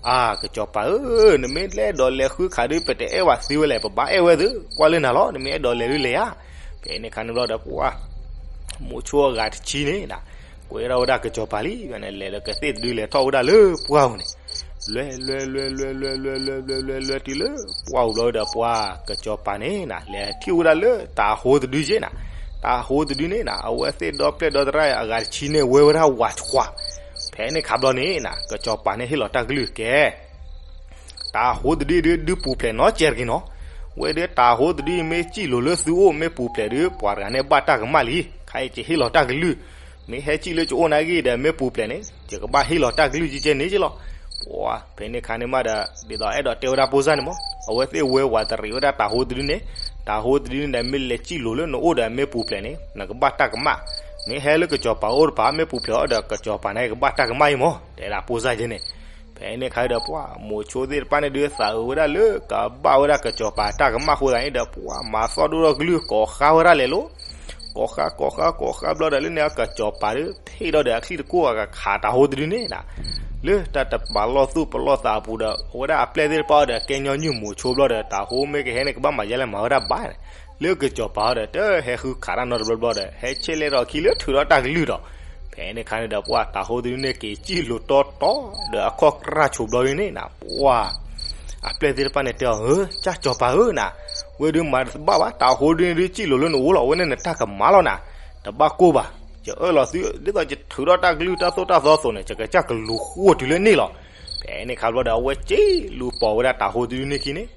အါ ကစီၤပၤဧၢ, နမ့ၢ်အဲၣ်ဒိးလဲၤဃုခးဒုး ပတအဲၣ်ဝဲသုဝဲလဲၣ်, ပဘၣ်အဲၣ်ဝဲသု, ကွၢ်လၢနၤလီၤ, နမ့ၢ်အဲၣ်ဒိးလဲၤဒုးလဲၤဧါ. ဖဲန့ၣ်ခါန့ၣ်ဘျီဒီး ပှၤ မိၤဆိအဂၤတဆံန့ၣ်နၤ, ကွဲထီၣ်ဝဲဒၣ်ကစီၤပၤလံ, ဖဲန့ၣ်လဲၤဒီးကသ့ၣ်တဒုလဲၤထီၣ်ဝဲဒၣ်လၢပှၢ်ပူၤန့ၣ်, လဲၤလဲၤလဲၤလဲၤလဲၤလဲၤလဲၤလဲၤလဲၤလဲၤတုၤလၢပှၢ်ပူၤဘျီဒီး ပှၤ ကစီၤပၤန့ၣ်နၤ လဲၤထံၣ်ဝဲဒၣ်လၢတၤဟိတဒုက့နၤ, တၤဟိတဒုန့ၣ်နၤ အဝဲသ့ၣ်ဒီပျဲၢ်ဒီတရၣ်အဂၤတဆံန့ၣ် ဝဲဝဲဒၣ်ဝးဆှး. ဖဲန့ၣ်ခါဘျီန့ၣ်နၤ ကစီၤပၤန့ၣ်ဟ့ၣ်လီၤတၢ်ကလုၢ်ကဲ တၤဟိတဒုဒုး ဒုးပူၤဖျဲးနီတစဲးတဂ့ၤနီၤ, ဝဲဒၣ်တၤဟိတဒုမ့ၢ်စံၣ်လိၤလၢသုအိၣ် မ့ၢ်ပူၤဖျဲးဒုး ပှၤတဂၤန့ၣ်ဘၣ်တၢ်ကမၣ်လံ, ခဲအံၤယဟ့ၣ်လီၤတၢ်ကလုၢ်, မ့ၢ်ဟဲစံၣ်လၢယအိၣ်နာ်က့ဒီး မ့ၢ်ပူၤဖျဲးန့ၣ် ယကဘၣ်ဟ့ၣ်လီၤတၢ်ကလုၢ်ကဲကဲန့ၣ်က့လီၤ. ပှၤ ဖဲန့ၣ်ခါန့ၣ်မးဒီး ဒ်သိးအဲၣ်ဒိးတဲဝဲဒၣ်ဖိစၢ်န့ၣ်မး အဝဲသ့ၣ်ဝဲဝးတရံးဝဲဒၣ်တၤဟိတဒုန့ၣ်, တၤဟိတဒုန့ၣ်ဒီး မ့ၢ်လဲၤစံၣ်လိၤလၢနအိၣ်ဒီးမ့ၢ်ပူၤဖျဲးန့ၣ် နကဘၣ်တၢ်ကမၣ်, မ့ၢ်ဟဲလၢကစီၤပၤအိၣ်တပၤ မ့ၢ်ပူၤဖျဲးအီၤဒီး ကစီၤပၤန့ၣ်ကဘၣ်တၢ်ကမၣ်အံၤမး တဲဒၣ်ဖိစၢ်ကဲန့ၣ်. ဖဲန့ၣ်ခါဒီး ပှၤ မိၤဆိသ့ၣ်တဖၣ်န့ၣ်ဒုး သးအုးဝဲဒၣ်လၢကဘၣ်ဝဲဒၣ်ကစီၤပၤတၢ်ကမၣ်အဃိသတးန့ၣ်ဒီး ပှၤ မၤသီၣ်ဒိၣ်ထီၣ်ကလုၢ် ကိးဃါဝဲဒၣ်လဲာ်လီၤ. ကိးဃါ ကိးဃါ ကိးဃါဘျီဒီး လၢန့ၣ်အကစီၤပၤဒုး ဖ့ၣ်ထီၣ်ဒီးအချံၣ်တကိၢ် အကခးတၤဟိတဒုန့ၣ်နၤ, လၢတၢ်တပာ်လီၢ်သူၣ်ပလီၢ်သးအပူၤဒီး အဝဲဒၣ်အပျဲၢ်သ့ၣ်တဖၣ်အံၤဒီး ကဲညီနုၢ်မိၤဆိဘျီဒီး တၤဟိမ့ၢ်ကဟဲန့ၣ် ကဘၣ်မၤယဲလဲၣ် မၤဝဲဒၣ်ဘၣ်န့ၣ်, လၢကစီၤပၤအံၤဒီး တဟဲဃုခးတၢ်နီတဘျီဘျီဒီး ဟဲဆဲးလဲၤထီၣ်ခံလၢထုးထီၣ်တၢ်ကလုၢ်ဒီး ဖဲန့ၣ်ခါန့ၣ်ဒီး ပှၤ တၤဟိတဒုန့ၣ် က့ၤစံၣ်လိၤတီတီဒီးအခီၣ်ကြၢ်ဆိးဘျီဒုန့ၣ်နၤ, ပှၤ အပျဲၢ်သ့ၣ်တဖၣ်န့ၣ်တဲအီၤ, ဧၢ ကၢ်ကစီၤပၤဧၢနၤ, ဝဲဒုးမၤတဘၣ်ဘၣ်, တၤဟိဒုန့ၣ်ဒုး စံၣ်လိၤလၢနအိၣ်လီၤ, အဝဲန့ၣ်နတၢ်ကမၣ်လီၤနၤ, တဘၣ်ကိၢ်ဘၣ်, ယအၢၣ်လီၤသု ဒ်သိးယထုးထီၣ်တၢ်ကလုၢ် တၢ်သိၣ်တၢ်သီအသိးန့ၣ် ယကစၢ်ကလူၤဃိၢ်တုၤလၢန့ၣ်လီၤ. ဖဲန့ၣ်ခါဘျီဒီး အဝဲစံၣ်လူၤပိာ်ဝဲဒၣ်တၤဟိတဒုန့ၣ်ခံန့ၣ်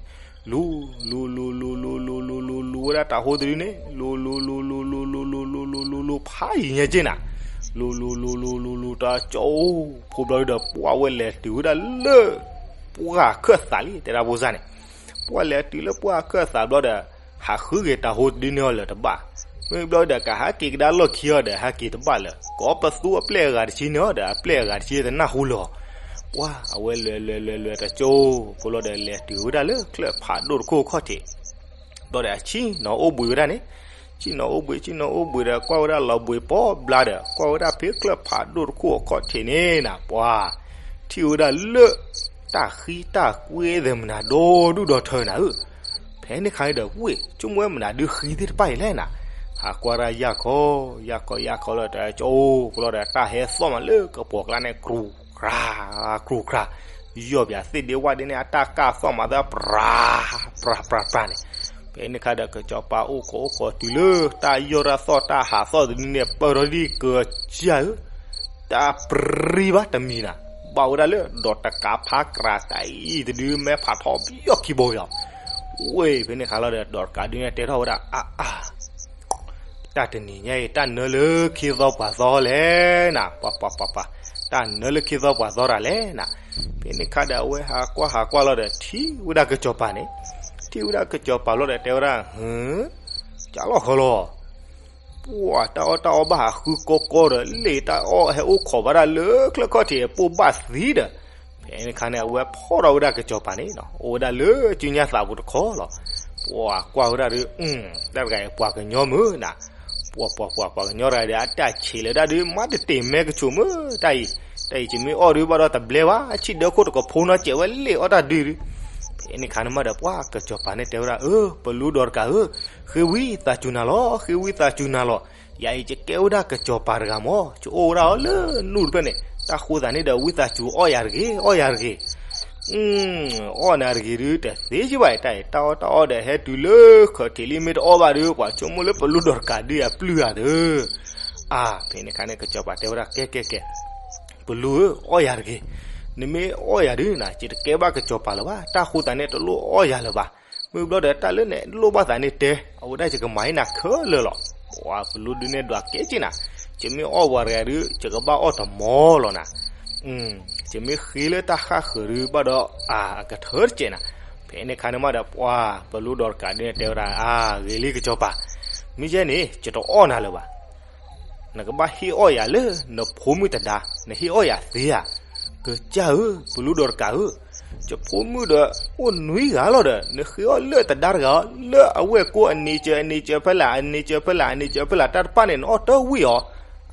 လူၤ လူၤ လူၤ လူၤ လူၤ လူၤ လူၤ လူၤ လူၤဝဲဒၣ်တၤဟိတဒုန့ၣ် လူၤ လူၤ လူၤ လူၤ လူၤ လူၤ လူၤ လူၤ လူၤ လူၤ လူၤ ဖးယံၤညါက့နၤ, လူၤ လူၤ လူၤ လူၤ လူၤ လူၤ တၢ်ကၠိဖိဘျီဒီး ပှၤဝဲလဲၤတုၤဝဲဒၣ်လၢ ပှၢ်အခၢၣ်သးလံ တဲဒၣ်ဖိစၢ်န့ၣ်, ပှၤလဲၤတုၤလၢပှၢ်အခၢၣ်သးဘျီဒီး ဟးဃုက့ၤတၤဟိတဒုန့ၣ်အီၤလၢၤတဘၣ်, မ့ၢ်ဘျီဒီး ကဟးက့ၤကဒါလီၢ်ခံအီၤဒီး ဟဲက့ၤတဘၣ်လၢၤ, ကိးပသူအပျဲၢ်အဂၤတဆံန့ၣ်အီၤဒီး အပျဲၢ်အဂၤတဆံတနၢ်ဟူလၢၤအီၤ, ပှၤအဝဲလဲၤလဲၤလဲၤလဲၤတၢ်ကၠိဖိလီၤဒီး လဲၤတုၤဝဲဒၣ်လၢချၢၣ်ဖးဒိၣ်တခိၣ်ခီၣ်ထံး ဘျီဒီးအဆံၣ်နီၤအိၣ်ဘှံးဝဲဒၣ်န့ၣ်, ဆ့ၣ်နီၤအိၣ်ဘှံး ဆ့ၣ်နီၤအိၣ်ဘှံးဒီး ကွၢ်ဝဲဒၣ်လီၤဘှံးပီဘျါဒီး ကွၢ်ဝဲဒၣ်ဖဲချၢၣ်ဖးဒိၣ်တခိၣ်အခီၣ်ထံးန့ၣ်နၤ ပှၤ ထံၣ်ဝဲဒၣ်လၢ တၢ်ဃံတၢ်ကွဲသ့ၣ်မနၤဒီဒူၣ်ဒီထၢနၤဧၢ, ဖဲန့ၣ်ခါန့ၣ်ဒီး ဝ့ၢ်ဆိကမိၣ်ဝဲမနုၤဒုးဃံသ့ၣ်တဖၣ်အံၤလဲၣ်နၤ, ဟးကွၢ်တၢ်ယၢ်ခီ ယၢ်ခီ ယၢ်ခီလီၤဒီး ကၠိကလီၤဒီး တၢ်ဟဲသီၣ်မးလၢကပီၤကျါန့ၣ် ကြူၤကြၤ ကြူၤကြၤ, ယီၢ်ပၠးသ့ၣ်ဒ့ဝၣ်ဒ့န့ၣ် အတၢ်ကၢ်သီၣ်မးသၢ ပြၤ ပြၤ ပြၤ ပြၤန့ၣ်, ဖဲန့ၣ်ခါဒီး ကစီၤပၤအိၣ်ခိးအိၣ်ခိးတုၤလၢ တၢ်ယီၢ်တၢ်သီၣ်တၢ်ဟးသီၣ်တဒုန့ၣ် ပၢၢ်ထီၣ်ဒံးကစၢ်ဧၢ တၢ်ပြံဘၣ်တမံၤနၤ, ဘၣ်ဝဲဒၣ်လၢ ဒီးတကးဖးကြၤတၢ်အံၤတဒု မဲဖးထီပယီၢ်ခံဘိလီၤ. ဝ့ၢ်ဖဲန့ၣ်ခါလီၤဒီး ဒီးတကးဒုန့ၣ်တဲထီၣ်ဝဲဒၣ် အါအါ တၢ်တနံၤညါအံၤ တၢ်နၢလၢခ့သီပှၤသီလဲၣ်နၤ, ပှၤပှၤပှၤပှၤ, တၢ်နၢလၢခ့သီပှၤသီတၢ်လဲၣ်နၤ. ဖဲန့ၣ်ခါဒီး အဝဲဟးကွၢ်ဟးကွၢ်လီၤဒီး ထံၣ်ဝဲဒၣ်ကစီၤပၤန့ၣ်, ထံၣ်ဝဲဒၣ်ကစီၤပၤလီၤဒီးတဲဝဲဒၣ် ဟၢ ကၢ်လီၢ်ဃီလီၤ ပှၤတၢ်အီၣ်တၢ်အီဘၣ်ဟးဃုကီကီဒီး လ့ၣ်တၢ်အီၣ်ဟဲအိၣ်ခိးဘၣ်ဒၣ်လၢချၢၣ်ခီၣ်ထံးအပိၢ်ဘၣ်သံဒီး, ဖဲန့ၣ်ခါန့ၣ် အဝဲဖီၣ်ထီၣ်ဝဲဒၣ်ကစီၤပၤန့ၣ် အိၣ်ဝဲဒၣ်လၢစုညါသးပူၤတခီလီၤ. ပှၤကွၢ်ဝဲဒၣ်ဒီး တၢ်တဂၤအံၤပှၤကညီမုၢ်နၤ, ပှၤပှၤပှၤပှၤကညီတဂၤဒီး အတၢ်ဆံးလၢဒၣ်ဒီး မၤတတ့ၢ်မဲကဆိးမုၢ် တၢ်အံၤ, တၢ်အံၤယမ့ၢ်အီၣ်ဒုးဘၣ်ဒီးတဘျဲဘၣ် အဆံၣ်ဒၢခိၣ်တကဖိနီၤ စဲးဝဲလ့ၣ်အီၣ်တၢ်ဒုးဒုး. ဖဲန့ၣ်ခါန့ၣ်မးဒီး ပှၤကစီၤပၤန့ၣ်တဲဝဲဒၣ် အၢ ပလူဒီးတကးဧၢ, ဃ့ဝံသးစူၤနၤလီၤ ဃ့ဝံသးစူၤနၤလီၤ. ယၤအံၤယကဲဝဲဒၣ်ကစီၤပၤတဂၤမး ယအိၣ်ဝဲဒၣ်အီၤလၢနူၢ်တဖျၢၣ်န့ၣ် တၢ်ဃိသးန့ၣ်ဒီး ဝံသးစူၤအီၣ်ယၤတဂ့ၤ အီၣ်ယၤတဂ့ၤ အီၣ်နၤတဂ့ၤဒုး တသ့စ့ၢ်ဘၣ်အံၤ တၢ်အံၤ တၢ်အီၣ်တၢ်အီဒီး ဟဲတုၤလၢခီၣ်ထံးလံ မ့ၢ်တအီၣ်ဘၣ်ဒီး ပှၤဆိကမိၣ်လၢပလူဒီးတကးဒုးယၤပျုၢ်ယၤသၢ. အါ ဖဲန့ၣ်ခါန့ၣ် ကစီၤပၤတဲဝဲဒၣ် ကဲကဲကဲ, ပလူဧၢ အီၣ်ယၤတဂ့ၤ. နမ့ၢ်အီၣ်ယၤဒုးနၤ ယတကဲဘၣ်ကစီၤပၤလၢၤဘၣ် တၢ်ဃိသးန့ၣ်တလိၣ်အီၣ်ယၤလၢၤဘၣ်. မ့ၢ်ဘျီဒီး တၢ်လၢနလိၣ်ဘၣ်သးန့ၣ်တဲ အဝဲဒၣ်ယကမၤဟ့ၣ်နၤခဲလၢာ်လီၤ. ပှၤပလူဒုးန့ၣ်ဒွးကဲက့နၤ, ယမ့ၢ်အီၣ်ပှၤတဂၤဒုး ယကဘၣ်အီၣ်တမီလီၤနၤ ယမ့ၢ်ဃ့လၢတၢ်ဃၣ်ဃၢၤဒုးဘၣ်ဒီး အါ အကထၢတစဲးနၤ. ဖဲန့ၣ်ခါန့ၣ်မးဒီး ပှၤပလူဒီးတကးဒုးန့ၣ်တဲဝဲဒၣ် အါ ဂ့ၤလံကစီၤပၤ, မ့ၢ်ယဲန့ၣ် ယတအီၣ်နၤလၢၤဘၣ်. နကဘၣ်ဟ့ၣ်အီၣ်ယၤလၢနဖိမုၣ်တဒါ, နဟ့ၣ်အီၣ်ယၤသ့ဧါ. ကစၢ်ဧၢ, ပလူဒီးတကးဧၢ, ယဖိမုၣ်ဒီး အိၣ်နွံဂၤလီၤဒီး နဃ့အီၣ်လၢတဒါတဂၤဧၢ, လၢအဝဲၢ်ကိအနံၤစၢၤ အနံၤစၢၤဖဲလဲၣ် အနံၤစၢၤဖဲလဲၣ် အနံၤစၢၤဖဲလဲၣ် တၢ်တဖၣ်န့ၣ် နအီၣ်တဝံၣ်အီၤ.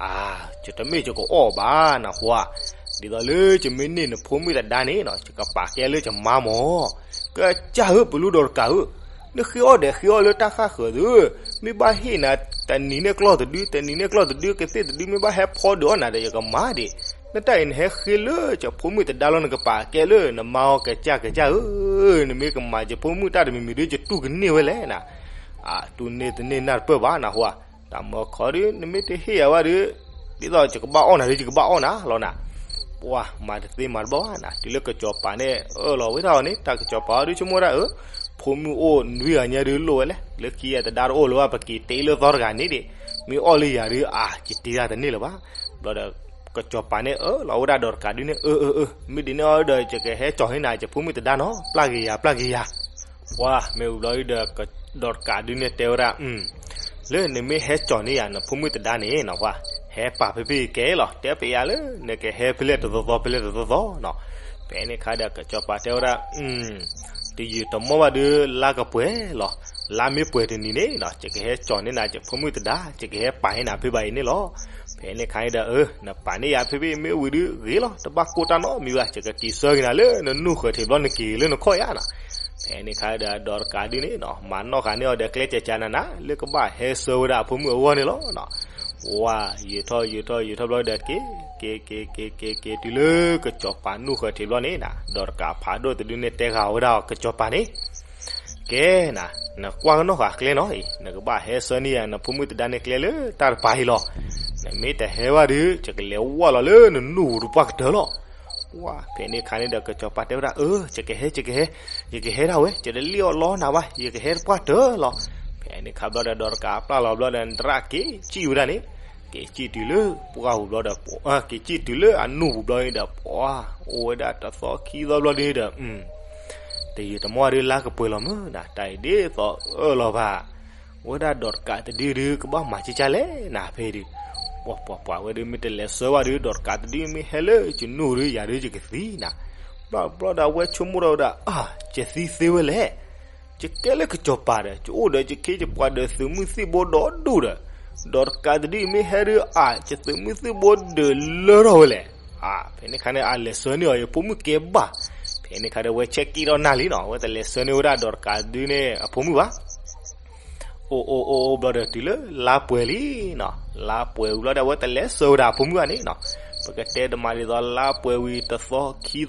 အါ, ယတမ့ၢ်ယကအီၣ်ဘၣ်နဟါ, ဒ်သိးလၢယမ့ၢ်န့ၢ်နဖိမုၣ်တဒါန့ၣ်နီၤ ယကပာ်ကဲလၢယမါမၢ်. ကစၢ်ဧၢ ပလူဒီးတကးဧၢ, နဃ့အီၣ်ဒီးဃ့အီၣ်လၢတၢ်ဃၣ်ဃၢၤသု, မ့ၢ်ဘၣ်ဟ့ၣ်နၤ တနံၤန့ၣ်ကျီၢ်တဒု တနံၤန့ၣ်ကျီၢ်တဒု ကသ့ၣ်တဒု မ့ၢ်ဘၣ်ဟဲဖီဒုးအီၣ်နၤဒီး ယကမၤဒံး. နတၢ်အံၤနဟဲဃ့လၢယဖိမုၣ်တဒါလီၤ နကပာ်ကဲလၢနမါအီၤ ကစၢ်ကစၢ်ဧၢ, နမ့ၢ်ကမၤယဖိမုၣ်တၢ်တမံၤမံၤဒုး ယတူၢ်ကန့ၢ်ဝဲလဲၣ်နၤ. အါ, တူၢ်န့ၢ်တန့ၢ်နၢ်တပၢၢ်ဘၣ်နဟါ, တၢ်မၢခီဒုး နမ့ၢ်တဟ့ၣ်ယၤဘၣ်ဒုး ဒ်သိးယကဘၣ်အီၣ်နၤဒုး ယကဘၣ်အီၣ်နၤလီၤနၤ. ပှၤမၤတသ့မၤတဘၣ်ဘၣ်နၤ တုၤလၢကစီၤပၤန့ၣ် အၢၣ်လီၤဝဲဒၣ်အီၤန့ၣ် တၢ်ကစီၤပၤအီၤဒုး ဆိကမိၣ်ဒၣ်အၢ, ဖိမုၣ်အိၣ်နွံဂၤညါဒုးလိၣ်ဝဲလဲၣ်, လၢခံယတဒါတအိၣ်လၢၤဘၣ် ပက့ၤတ့လၢသီတဂၤန့ၣ်ဒံး, မ့ၢ်အီၣ်လၢယၤဒုး အါ, ယတ့တၢ်တန့ၢ်လၢၤဘၣ်. ဘျီဒီး ကစီၤပၤန့ၣ် အၢၣ်လီၤဝဲဒၣ်ဒီးတကးဒုးန့ၣ် အၢ အၢ အၢ မ့ၢ်ဒ်န့ၣ်အီၤဒီး ယကဟဲကၠီၤန့ၢ်နၤ ယဖိမုၣ်တဒါနီၤ ပျၢ်က့ၤယၤ ပျၢ်က့ၤယၤ. ပှၤမ့ၢ်ဝံၤဘျီဒီး ဒီးတကးဒုးန့ၣ်တဲဝဲဒၣ် လၢနမ့ၢ်ဟဲကၠီၤန့ၢ်ယၤ နဖိမုၣ်တဒါန့ၣ်နီၤ ပှၤဟဲပာ်ဖဲဖဲကဲလီၤ တဲပယၤလၢ နကဟဲဖဲလဲၣ်တသီသီ ဖဲလဲၣ်တသီသီနီၤ. ဖဲန့ၣ်ခါဒီး ကစီၤပၤတဲဝဲဒၣ် တယုၢ်တမီၢ်ဘၣ်ဒီး လါကပှဲၤလီၤ. လါမ့ၢ်ပှဲၤတနံၤန့ၣ်နီၤ ယကဟဲကၠီၤန့ၢ်နၤ ယဖိမုၣ်တဒါ ယကဟဲပာ်ဟ့ၣ်နၤဖဲဘၣ်အံၤန့ၣ်လီၤ. ဖဲန့ၣ်ခါန့ၣ်ဒီး အၢ နပာ်န့ၢ်ယၤဖဲဖဲမ့ၢ်ဝံၤဒုးဂ့ၤလီၤ တဘၣ်ကိၢ်တၢ်နီတမံၤဘၣ် ယကက့ၤဆှၢက့ၤနၤလၢနနူၢ်ဃၢၤထံးဘျီ နက့ၤလၢနခီၣ်ယါနီၤ. ဖဲန့ၣ်ခါဒီး ဒီးတကးဒုးန့ၣ်နီၤ မၤနီၣ်ဃာ်န့ၢ်အီၤဒီးကျဲကၠးကၠးနၤနၤ လၢကဘၣ်ဟဲဆှၢဝဲဒၣ်အဖိမုၣ်အဂီၢ်န့ၣ်လီၤ. ဝါ ယံာ်ထီၣ်ယံာ်ထီၣ်ယံာ်ထီၣ်ဘျီဒီး က့ၤ က့ၤ က့ၤ က့ၤ က့ၤ တုၤလၢကစီၤပၤနူၢ်ဃၢၤထံးဘျီန့ၣ်နီၤ ဒီးတကးဖးဒိၣ်တဒုန့ၣ်တဲဃာ်ဝဲဒၣ်ကစီၤပၤန့ၣ် ကဲနၤ, နကွၢ်ကနီၣ်ဃာ်ကျဲနီၤအံၤ နကဘၣ်ဟဲဆှၢန့ၢ်ယၤ နဖိမုၣ်တဒါန့ၣ်ကျဲလၢတၢ်တပၤအံၤလီၤ. နမ့ၢ်တဟဲဘၣ်ဒီး ယကလဲၤဝၢ်လီၤလၢနနူၢ်ပူၤတပှၢ်ကတၢၢ်လီၤ. ဝါ ဖဲန့ၣ်ခါန့ၣ်ဒီး ကစီၤပၤတဲဝဲဒၣ် အၢ ယကဟဲ ယကဟဲ, ယကဟဲဒၣ်ဝဲ ယတလံၣ်အီၣ်လီနၤဘၣ် ယကဟဲတပှၢ်ကတၢၢ်လီၤ. ဖဲန့ၣ်ခါဘျီဒီး ဒီးတကးပျၢ်လီၤဘျီဒီး နတရၣ်က့ၤစံၣ်ဝဲဒၣ်န့ၣ်, က့ၤစံၣ်တုၤလၢပှၢ်ပူၤဘျီဒီး က့ၤစံၣ်တုၤလၢအနူၢ်ပူၤဘျီန့ၣ်ဒီး ပှၤ အိၣ်ဝဲဒၣ်တသီခံသီဘျီန့ၣ်ဒီး တယုၢ်တမီၢ်ဒုးလါကပှဲၤလီၤမုၢ်နၤ တၢ်အံၤဒ်သိးအၢၣ်လီၤဘၣ်. ဝဲဒၣ်ဒီးတကးတဒုဒုး ကဘၣ်မၤကၠၢကၠၢလဲၣ်နၤဖဲဒုး, ပှၤပှၤပှၤဝဲဒုး မ့ၢ်တလဲၤဆှၢဘၣ်ဒုး ဒီးတကးတဒုမ့ၢ်ဟဲလၢယနူၢ်ဒုး ယၤဒုးယကသံနၤ. ဘျီဘျီဒီး အဝဲဆိကမိၣ်ထီၣ်ဝဲဒၣ် အါ ယသံသ့ဝဲလဲၣ် ယကဲလၢကစီၤပၤဒီး ယအိၣ်ဒီးယခ့ယပှၤဒီးသုးမုၢ်သံၣ်ဘိဒီဒူၣ်ဒီး, ဒီးတကးတဒုမ့ၢ်ဟဲဒုးအါ ယသုးမုၢ်သံၣ်ဘိဒုးလၢထီၣ်ဝဲလဲၣ်. ဖဲန့ၣ်ခါန့ၣ် အလဲၤဆှၢန့ၢ်အီၤ ယဖိမုၣ်ကဲဘၣ်. ဖဲန့ၣ်ခါဒီး အဝဲဆဲးက့ၤထီၣ်နၢ်လံနီၤ, အဝဲတလဲၤဆှၢန့ၢ်ဝဲဒၣ်ဒီးတကးတဒုန့ၣ်အဖိမုၣ်ဘၣ်. အိၣ်အိၣ်အိၣ်အိၣ်ဘျီဒီး တုၤလၢလါပှဲၤလံနီၤ, လါပှဲၤဝံၤဘျီဒီး အဝဲတလဲၤဆှၢဝဲဒၣ်အဖိမုၣ်ဘၣ်န့ၣ်နီၤ. ပကတဲတမံၤဒ်သိး လါပှဲၤဝံၤတသီခံသီဘျီဒီး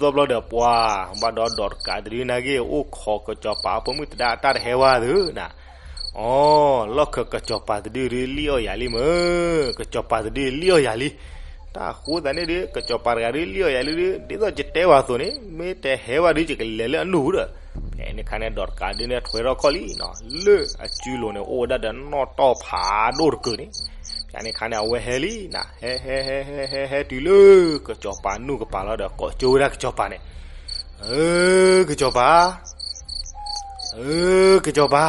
ပှၤဘၣ်ဒီးဒီးတကးတဒုနာ်က့ အိၣ်ခိးကစီၤပၤအဖိမုၣ်သဒါ တၢ်တဟဲဝဲသုနီၤ. အိ လီၢ်ခၢၣ်ကစီၤပၤတဒုဒုးလံၣ်အီၣ်ယၤလံမ့ၢ်, ကစီၤပၤတဒုလံၣ်အီၣ်ယၤလံ. တၢ်ဃိသတးန့ၣ်ဒီး ကစီၤပၤတဂၤဒုးလံၣ်အီၣ်ယၤလံဒီး ဒ်သိးယတဲဝဲအသိးန့ၣ် မ့ၢ်တဟဲဝဲဒုး ယကလဲၤလၢအနူၢ်ပူၤဒီး. ဖဲန့ၣ်ခါန့ၣ် ဒီးတကးဒုးန့ၣ် ထွဲထီၣ်ခီၣ်လံနီၤ, လၢအစုလိၤန့ၣ် အိၣ်ဝဲဒၣ်ဒီးနီၣ်တီၢ်ဖးဒိၣ်တကုာ်န့ၣ်. ဖဲန့ၣ်ခါန့ၣ် အဝဲဟဲလံနီၤ, ဟဲဟဲဟဲဟဲဟဲဟဲတုၤလၢ ကစီၤပၤနူၢ်ကပၤလီၤဒီး ကိးကၠိဝဲဒၣ်ကစီၤပၤန့ၣ်, အၢ ကစီၤပၤ အၢ ကစီၤပၤ.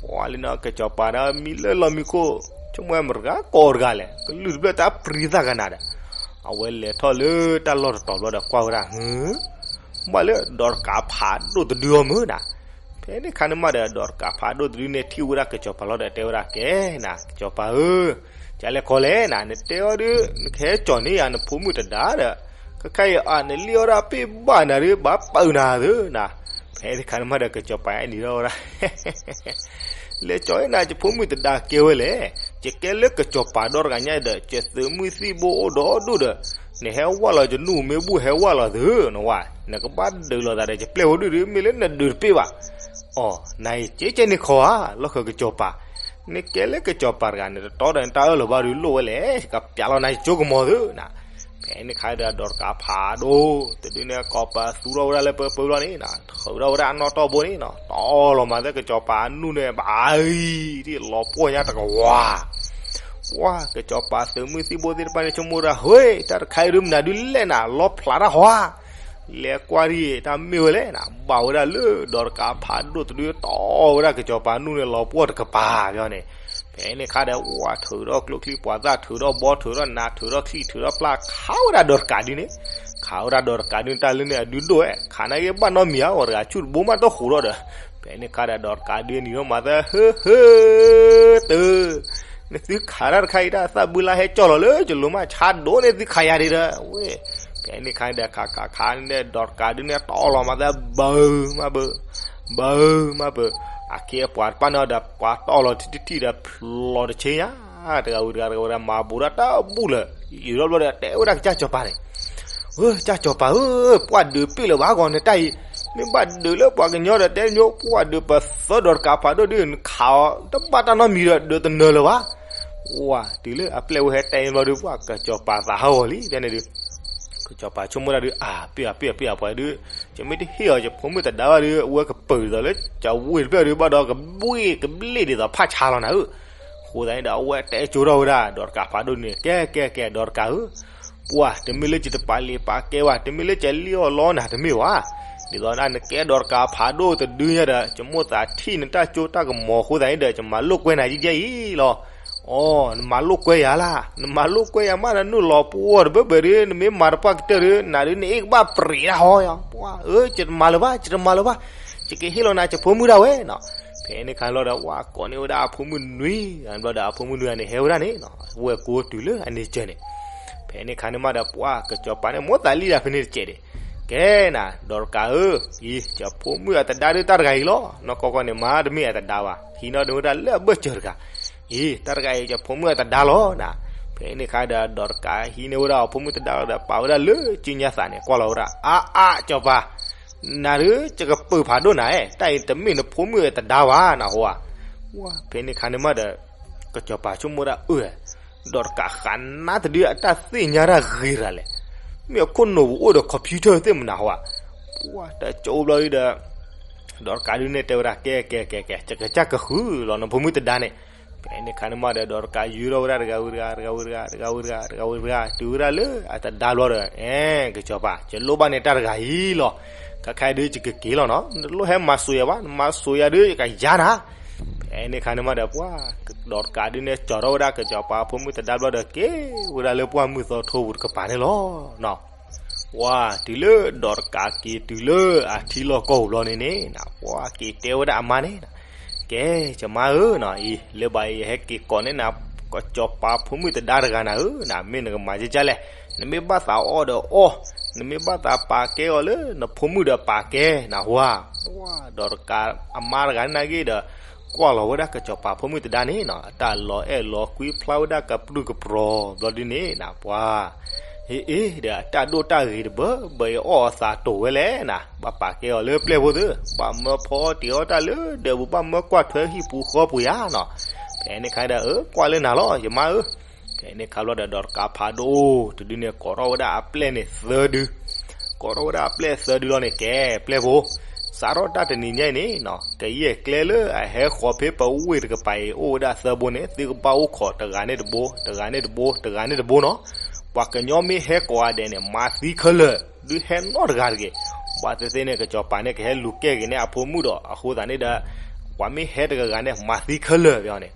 ပှၤလံနီၤ ကစီၤပၤဒီးမံလၢလီၢ်မံခိၣ်, ဆိကမိၣ်ဝဲမတၤတဂၤကိးတဂၤလဲၣ်, ကလုၢ်တဘျၢၣ်တၢ်ပြံသၣ်ကနၤဒီး, အဝဲလဲၤထီၣ်လၢတၢ်လီၢ်တတီၤဘျီဒီး ကွၢ်ဝဲဒၣ် ဟၢ ဘၣ်လၢဒီးတကးဖးဒိၣ်တဒုအီၤမ့ၢ်နီၤ. ဖဲန့ၣ်ခါန့ၣ်မးဒီး ဒီးတကးဖးဒိၣ်တဒုန့ၣ် ထံၣ်ဝဲဒၣ်ကစီၤပၤလီၤဒီး တဲဝဲဒၣ် ကဲနီၤ ကစီၤပၤဧၢ, ကလဲၤခီလဲၣ်နီၤ, နတဲအီၤဒုး နကဟဲကၠီၣ်န့ၢ်ယၤနဖိမုၣ်သဒါဒီး, ခဲခါအံၤအါ နလံၣ်အီၣ်ဒၣ်ပ့ၢ်ဘၣ်နၤဒီး ဘၣ်ပာ်နၤသုနီၤ. ဖဲန့ၣ်ခါန့ၣ်မးဒီး ကစီၤပၤအနံၤထီၣ်ဝဲဒၣ် လဲၤကၠီၣ်န့ၢ်နၤ ယဖိမုၣ်သဒါကဲဝဲလဲၣ်, ယကဲလၢကစီၤပၤဒီတဂၤညါဒီး ယသုးမုၢ်သံၣ်ဘိအိၣ်ဒီဒူၣ်ဒီး, နဟဲဝဲလီၤ ယနူၢ်မ့ၢ်ဘူၣ်ဟဲဝဲလီၤသုနီၤဝဲ, နကဘၣ်ဒုးလိာ်သးဒီး ယပျဲၢ်ဖိဒုၣ်ဒုး မ့ၢ်လၢနဒုးတပ့ၢ်ဘၣ်. အိ နၤအံၤကဲကဲန့ၣ်ခီဧါ လီၢ်ခၢၣ်ကစီၤပၤ, နကဲလၢကစီၤပၤတဂၤန့ၣ် တတီဒီးနတၢ်အၢၣ်လီၤဘၣ်ဒုးလိၣ်ဝဲလဲၣ်, ယကပျးလီၤနၤယကၠိကမီၤသုနီၤ. ဖဲန့ၣ်ခါဒီး ဒီးတကးဖးဒိၣ်တဒုန့ၣ် ကိးပသူထီၣ်ဝဲဒၣ်လၢပၢပၢလီၤန့ၣ်နီၤ, ထုးထီၣ်ဝဲဒၣ်အနီၣ်တီၢ်ဘိန့ၣ်နီၤ, တီၢ်လီၤမၤသၢကစီၤပၤအနူၢ်န့ၣ် ဘၣ်အံၤ ဒ်လီၤပှီၢ်ညါတကဝၤ ပှၤကစီၤပၤသုးမုၢ်သံၣ်ဘိသ့ၣ်တဖၣ်န့ၣ် ဆိကမိၣ်ဒၣ် ဟ့ တၢ်တခါအံၤဒုးမနုၤဒုးလဲၣ်နၤ လီဖျးတၢ်ဟီဧါ, လဲၤကွၢ်ဒ်တၢ်မ့ၢ်ဝဲလဲၣ်နီၤ, ဘၣ်ဝဲဒၣ်လၢဒီးတကးဖးဒိၣ်တဒု တီၢ်ဝဲဒၣ်ကစီၤပၤနူၢ်န့ၣ် လီၤပှီၢ်တကပၤဘၣ်န့ၣ်. ဖဲန့ၣ်ခါဒီး ဝးထုးထီၣ်ကျိချံပှၤသၣ် ထုးထီၣ်ဘီ ထုးထီၣ်နး ထုးထီၣ်ချံ ထုးထီၣ်ပျၢ် ခးဝဲဒၣ်ဒီးတကးဒုန့ၣ်, ခးဝဲဒၣ်ဒီးတကးဒုန့ၣ် တၢ်လၢန့ၣ်အဒုဒိၣ်ဝဲ ခးနာ်က့ဘၣ်နီတမံၤဧါ, အီၤတဂၤဆူၣ်တဘိမးတဃိးထီၣ်ဒီး. ဖဲန့ၣ်ခါဒီး ဒီးတကးဒုန့ၣ် မၤသၢ ဟ့ ဟ့ တၢ် နသုခးတၢ်တခါအံၤ တၢ်သၣ်ဘုလါဟဲကၠီၣ်လီၤလၢယလိၤမး ဆါဒိၣ်န့ၢ်သုခးယၤဒံးဒီး ဝဲ. ဖဲန့ၣ်ခါဒီး ခးခးခးန့ၣ် ဒီးတကးဒုန့ၣ် တီၢ်လီၤမၤသၢ ဘၢမးဘၢ, ဘၢမးဘၢ, အခ့အပှၤတဖၣ်န့ၣ်ဒီး ပှၤတီၢ်လီၤထံထံထံဒီး ဖျိးတဆ့ညါ တဂၤဝံၤတဂၤ တဂၤဝံၤတဂၤ မၤဘူးဒၣ်တၢ်ဘူၣ်လၢာ် ယံာ်ထီၣ်ဘျီဒီး တဲဝဲဒၣ်ကစၢ်စီၤပၤန့ၣ်, ဝဲ ကစၢ်စီၤပၤဧၢ, ပှၢ်ဒုးပ့ၢ်လၢၤဘၣ်ဂီၤနတၢ်အံၤ, မ့ၢ်ဘၣ်ဒုးလၢပှၤကညီဒီးတဲမ့ၢ် ပှၢ်ဒုးပသၢဒီးတကးဖးဒိၣ်ဒုး နခးအီၤ တဘၣ်တၢ်နီတမံၤဒီး ဒုးတနၢၤလၢၤဘၣ်. ဝဲ တုၤလၢအပျဲၢ်ဝဲဟဲတဲဘျီဒုး ပှၢ်ကစီၤပၤသးဟးဂီၤလံ တဲန့ၣ်ဒုး ကစီၤပၤဆိကမိၣ်ဒၣ်ဒုး အၢ ပ့ၢ်အပ့ၢ်အပ့ၢ်အပှၤဒုး, ယမ့ၢ်တဟ့ၣ်အီၤ ယဖိမုၣ်သဒါဘၣ်ဒုး အဝဲကပၢၤဒ်သိးလၢ ကဝ့ၢ်တဖျၢၣ်ဒုး ဘၣ်ဒီးကဘှ့ၣ်ကဘျ့ၣ်ဒ်သိးဖးဆါလီၤနၤဧၢ. အဃိသတးန့ၣ်ဒီး အဝဲတဲကၠိထီၣ်ဝဲဒၣ် ဒီးတကးဖးဒိၣ်န့ၣ် ကဲ ကဲ ကဲ ဒီးတကးဧၢ, ပှၢ် တမ့ၢ်လၢယတပာ်လံာ်ပာ်ကဲဘၣ်, တမ့ၢ်လၢယလံၣ်အီၣ်လီနၤတမ့ၢ်ဘၣ်. ဒ်သိးဒၣ်နကဲဒီးတကးဖးဒိၣ်တဒုညါဒီး ယမိၣ်သးထံၣ်နတၢ်စိတၢ်ကမီၤအဃိသတးန့ၣ်ဒီး ယမၤလိာ်ကွဲနၤယဲၢ်ယဲၢ်အံၤလီၤ. အိ နမၤလိာ်ကွဲယၤလၢ်, နမၤလိာ်ကွဲယၤမး နနုာ်လီၤပှီၢ်တဘၢဘၢဒုး နမ့ၢ်မၤတပှၢ်ကတၢၢ်ဒုး နၤဒုးနအ့ၣ်ကဘၣ်ပြံးတၢ်ဟီယၤ. ပှၢ်ဧၢ ယတမၤလၢၤဘၣ် ယတမၤလၢၤဘၣ်, ယကဟ့ၣ်လီၤနၤယဖိမုၣ်ဒၣ်ဝဲနီၤ. ဖဲန့ၣ်ခါလီၤဒီး ဝဲကိးန့ၢ်ဝဲဒၣ်အဖိမုၣ်နွံ, ဘျီဒီးအဖိမုၣ်နွံဂၤန့ၣ် ဟဲဝဲဒၣ်န့ၣ်နီၤ, ဝဲၢ်ကိတုၤလၢအန့ၣ်စၢၤန့ၣ်. ဖဲန့ၣ်ခါန့ၣ်မးဒီး ပှၢ်ကစီၤပၤန့ၣ် မိၢ်သးလံၣ်ဒၣ်ဖဲန့ၣ်တစဲးဒံး, ကဲနၤ ဒီးတကးဧၢ, အံၤ ယဖိမုၣ်အသဒါဒုးတၢ်တဂၤအံၤလီၤ. နီၢ်ကီၢ်ကီၢ်န့ၣ် မၤတမ့ၢ်အသဒါဘၣ်, ဟံးန့ၢ်ဒုးဝဲဒၣ်လၢအဘၢၣ်စၢၤတဂၤ, အံၤ တၢ်တဂၤအံၤ ယဖိမုၣ်အသဒါလီၤနၤ. ဖဲန့ၣ်ခါဒီး ဒီးတကးဟံးန့ၢ်ဝဲဒၣ်အဖိမုၣ်သဒါလီၤဒီး ပာ်ဝဲဒၣ်လၢကၠ့ညါသးန့ၣ် ကွၢ်လီၤဝဲဒၣ်, အါအါ စီၤပၤ နၤဒုး ယကပၢၤဖးဒိၣ်နၤ, တၢ်အံၤတမ့ၢ်နဖိမုၣ်အသဒါဘၣ်နဟီဧါ. ဝဲ ဖဲန့ၣ်ခါန့ၣ်မးဒီး ကစီၤပၤဆိကမိၣ်ဒၣ် အၢ ဒီးတကးဃးနါတဒုအတၢ်သ့ၣ်ညါတၢ်ဂ့ၤတဂၤလဲၣ်, မ့ၢ်အခိၣ်နူာ်ပူၤအိၣ်ဒီး computer သ့ၣ်မနၤဟီဧါ. ပှၢ် တကၠိဘျီဒုးဒီး ဒီးတကးဒုးန့ၣ်တဲဝဲဒၣ် ကဲ ကဲ ကဲ ကဲ ကစၢ်ကဃုလီၤ နဖိမုၣ်သဒါန့ၣ်. ဖဲန့ၣ်ခါန့ၣ်မးဒီး ဒီးတကးယုၢ်ထီၣ်ဝဲဒၣ်တဂၤဝံၤတဂၤ တဂၤဝံၤတဂၤ တဂၤဝံၤတဂၤ တဂၤဝံၤတဂၤ တုၤဝဲဒၣ်လၢအသဒါဘျီဒီး အဲ ကစီၤပၤ ယလိၣ်ဘၣ်န့ၣ်တၢ်တဂၤအံၤလီၤ. ခဲခါဒုးယကက့ၤလီၤနီၤ, နတလိၣ်ဟဲမၤစိၤယၤဘၣ်, နမၤစိၤယၤဒုးယကယၤနၤ. ဖဲန့ၣ်ခါန့ၣ်မးဒီး ပှၢ် ဒီးတကးဒုးန့ၣ် ကၠီထီၣ်ဝဲဒၣ်ကစီၤပၤဖိမုၣ်သဒါဘျီဒီး က့ၤဝဲဒၣ်လၢပှၢ်မုၢ်သီထိပူၤတကပၤန့ၣ်လီၤနီၤ. ပှၤတုၤလၢဒီးတကးက့ၤတုၤလၢအထံလီၢ်ကီၢ်ပူၤဘျီန့ၣ်န့ၣ် ပှၤက့ၤတဲဝဲဒၣ်အမါန့ၣ်, ကဲ ယမါဧၢနီၤ, အံၤ လၢဘၣ်အံၤ ယဟဲက့ၤကိးန့ၢ်နၤ ကစီၤပၤဖိမုၣ်သဒါတဂၤနၤဧၢ, နမ့ၢ်နကမၤကကလဲၣ်, နမ့ၢ်ဘၣ်သးအီၣ်ဒီးအီၣ်, နမ့ၢ်ဘၣ်သးပာ်ကဲအီၤလၢနဖိမုၣ်ဒီးပာ်ကဲနၤဟူဧါ. ဒီးတကးအမါတဂၤန့ၣ်နာ်က့ဒီး ကွၢ်လီၤဝဲဒၣ်ကစီၤပၤဖိမုၣ်သဒါန့ၣ်နီၤ, အတၢ်လီၤအဲၣ်လီၤကွံဖျါဝဲဒၣ်ကပြုၢ်ကပြီၤဘျီဒုန့ၣ်နၤ ပှၤ ဟ့ၣ်အ့ၣ်ဒီး အတၢ်ဒိၣ်တၢ်ဂ့ၤတဘၢဘၢအံၤ အီၣ်အသးတိာ်ဝဲလဲၣ်နၤ, ဘၣ်ပာ်ကဲအီၤလၢပျဲၢ်ဖိသ့ၣ်, ဘၣ်မၢဖီတ့ၤအီၣ်တၢ်လၢဒၢးပူၤ, ဘၣ်မၢကွၢ်ထွဲဟံၣ်ပူၤဃီပူၤယါနီၤ. ဖဲန့ၣ်ခါဒီး အၢ ကွၢ်လၢနၤလီၤ ယမါဧၢ. ဖဲန့ၣ်ခါဘျီဒီး ဒီးတကးဖးဒိၣ်တဒုန့ၣ် ကိးထီၣ်ဝဲဒၣ်အပျဲၢ်န့ၣ်သၢဒု ကိးထီၣ်ဝဲဒၣ်အပျဲၢ်သၢဒုလီၤန့ၣ်, ကဲ ပျဲၢ်ဖိ, စးထီၣ်တၢ်တနံၤညါအံၤန့ၣ်နီၤ, ကယဲၢ်ကျဲလၢအဟဲဃီၤဖဲပဝ့ၢ်တကပၤအံၤ အိၣ်ဝဲဒၣ်သၢဘိန့ၣ် သုကဘၣ်အိၣ်ခိးတဂၤန့ၣ်တဘိ, တဂၤန့ၣ်တဘိ, တဂၤန့ၣ်တဘိနီၤ. ပှၤကညီမ့ၢ်ဟဲကိးဂၤဒဲးန့ၣ် မၤသံခဲလၢာ်, ဒုးဟဲနီတဂၤတဂ့ၤ. ဘၣ်သ့ၣ်သ့ၣ်န့ၣ် ကစီၤပၤန့ၣ် ကဟဲလူၤကဲက့ၤန့ၢ်အဖိမုၣ်ဒီး အဃိသတးန့ၣ်ဒီး ပှၤမ့ၢ်ဟဲတဂၤဂၤန့ၣ် မၤသံခဲလၢာ်ဘၣ်န့ၣ်.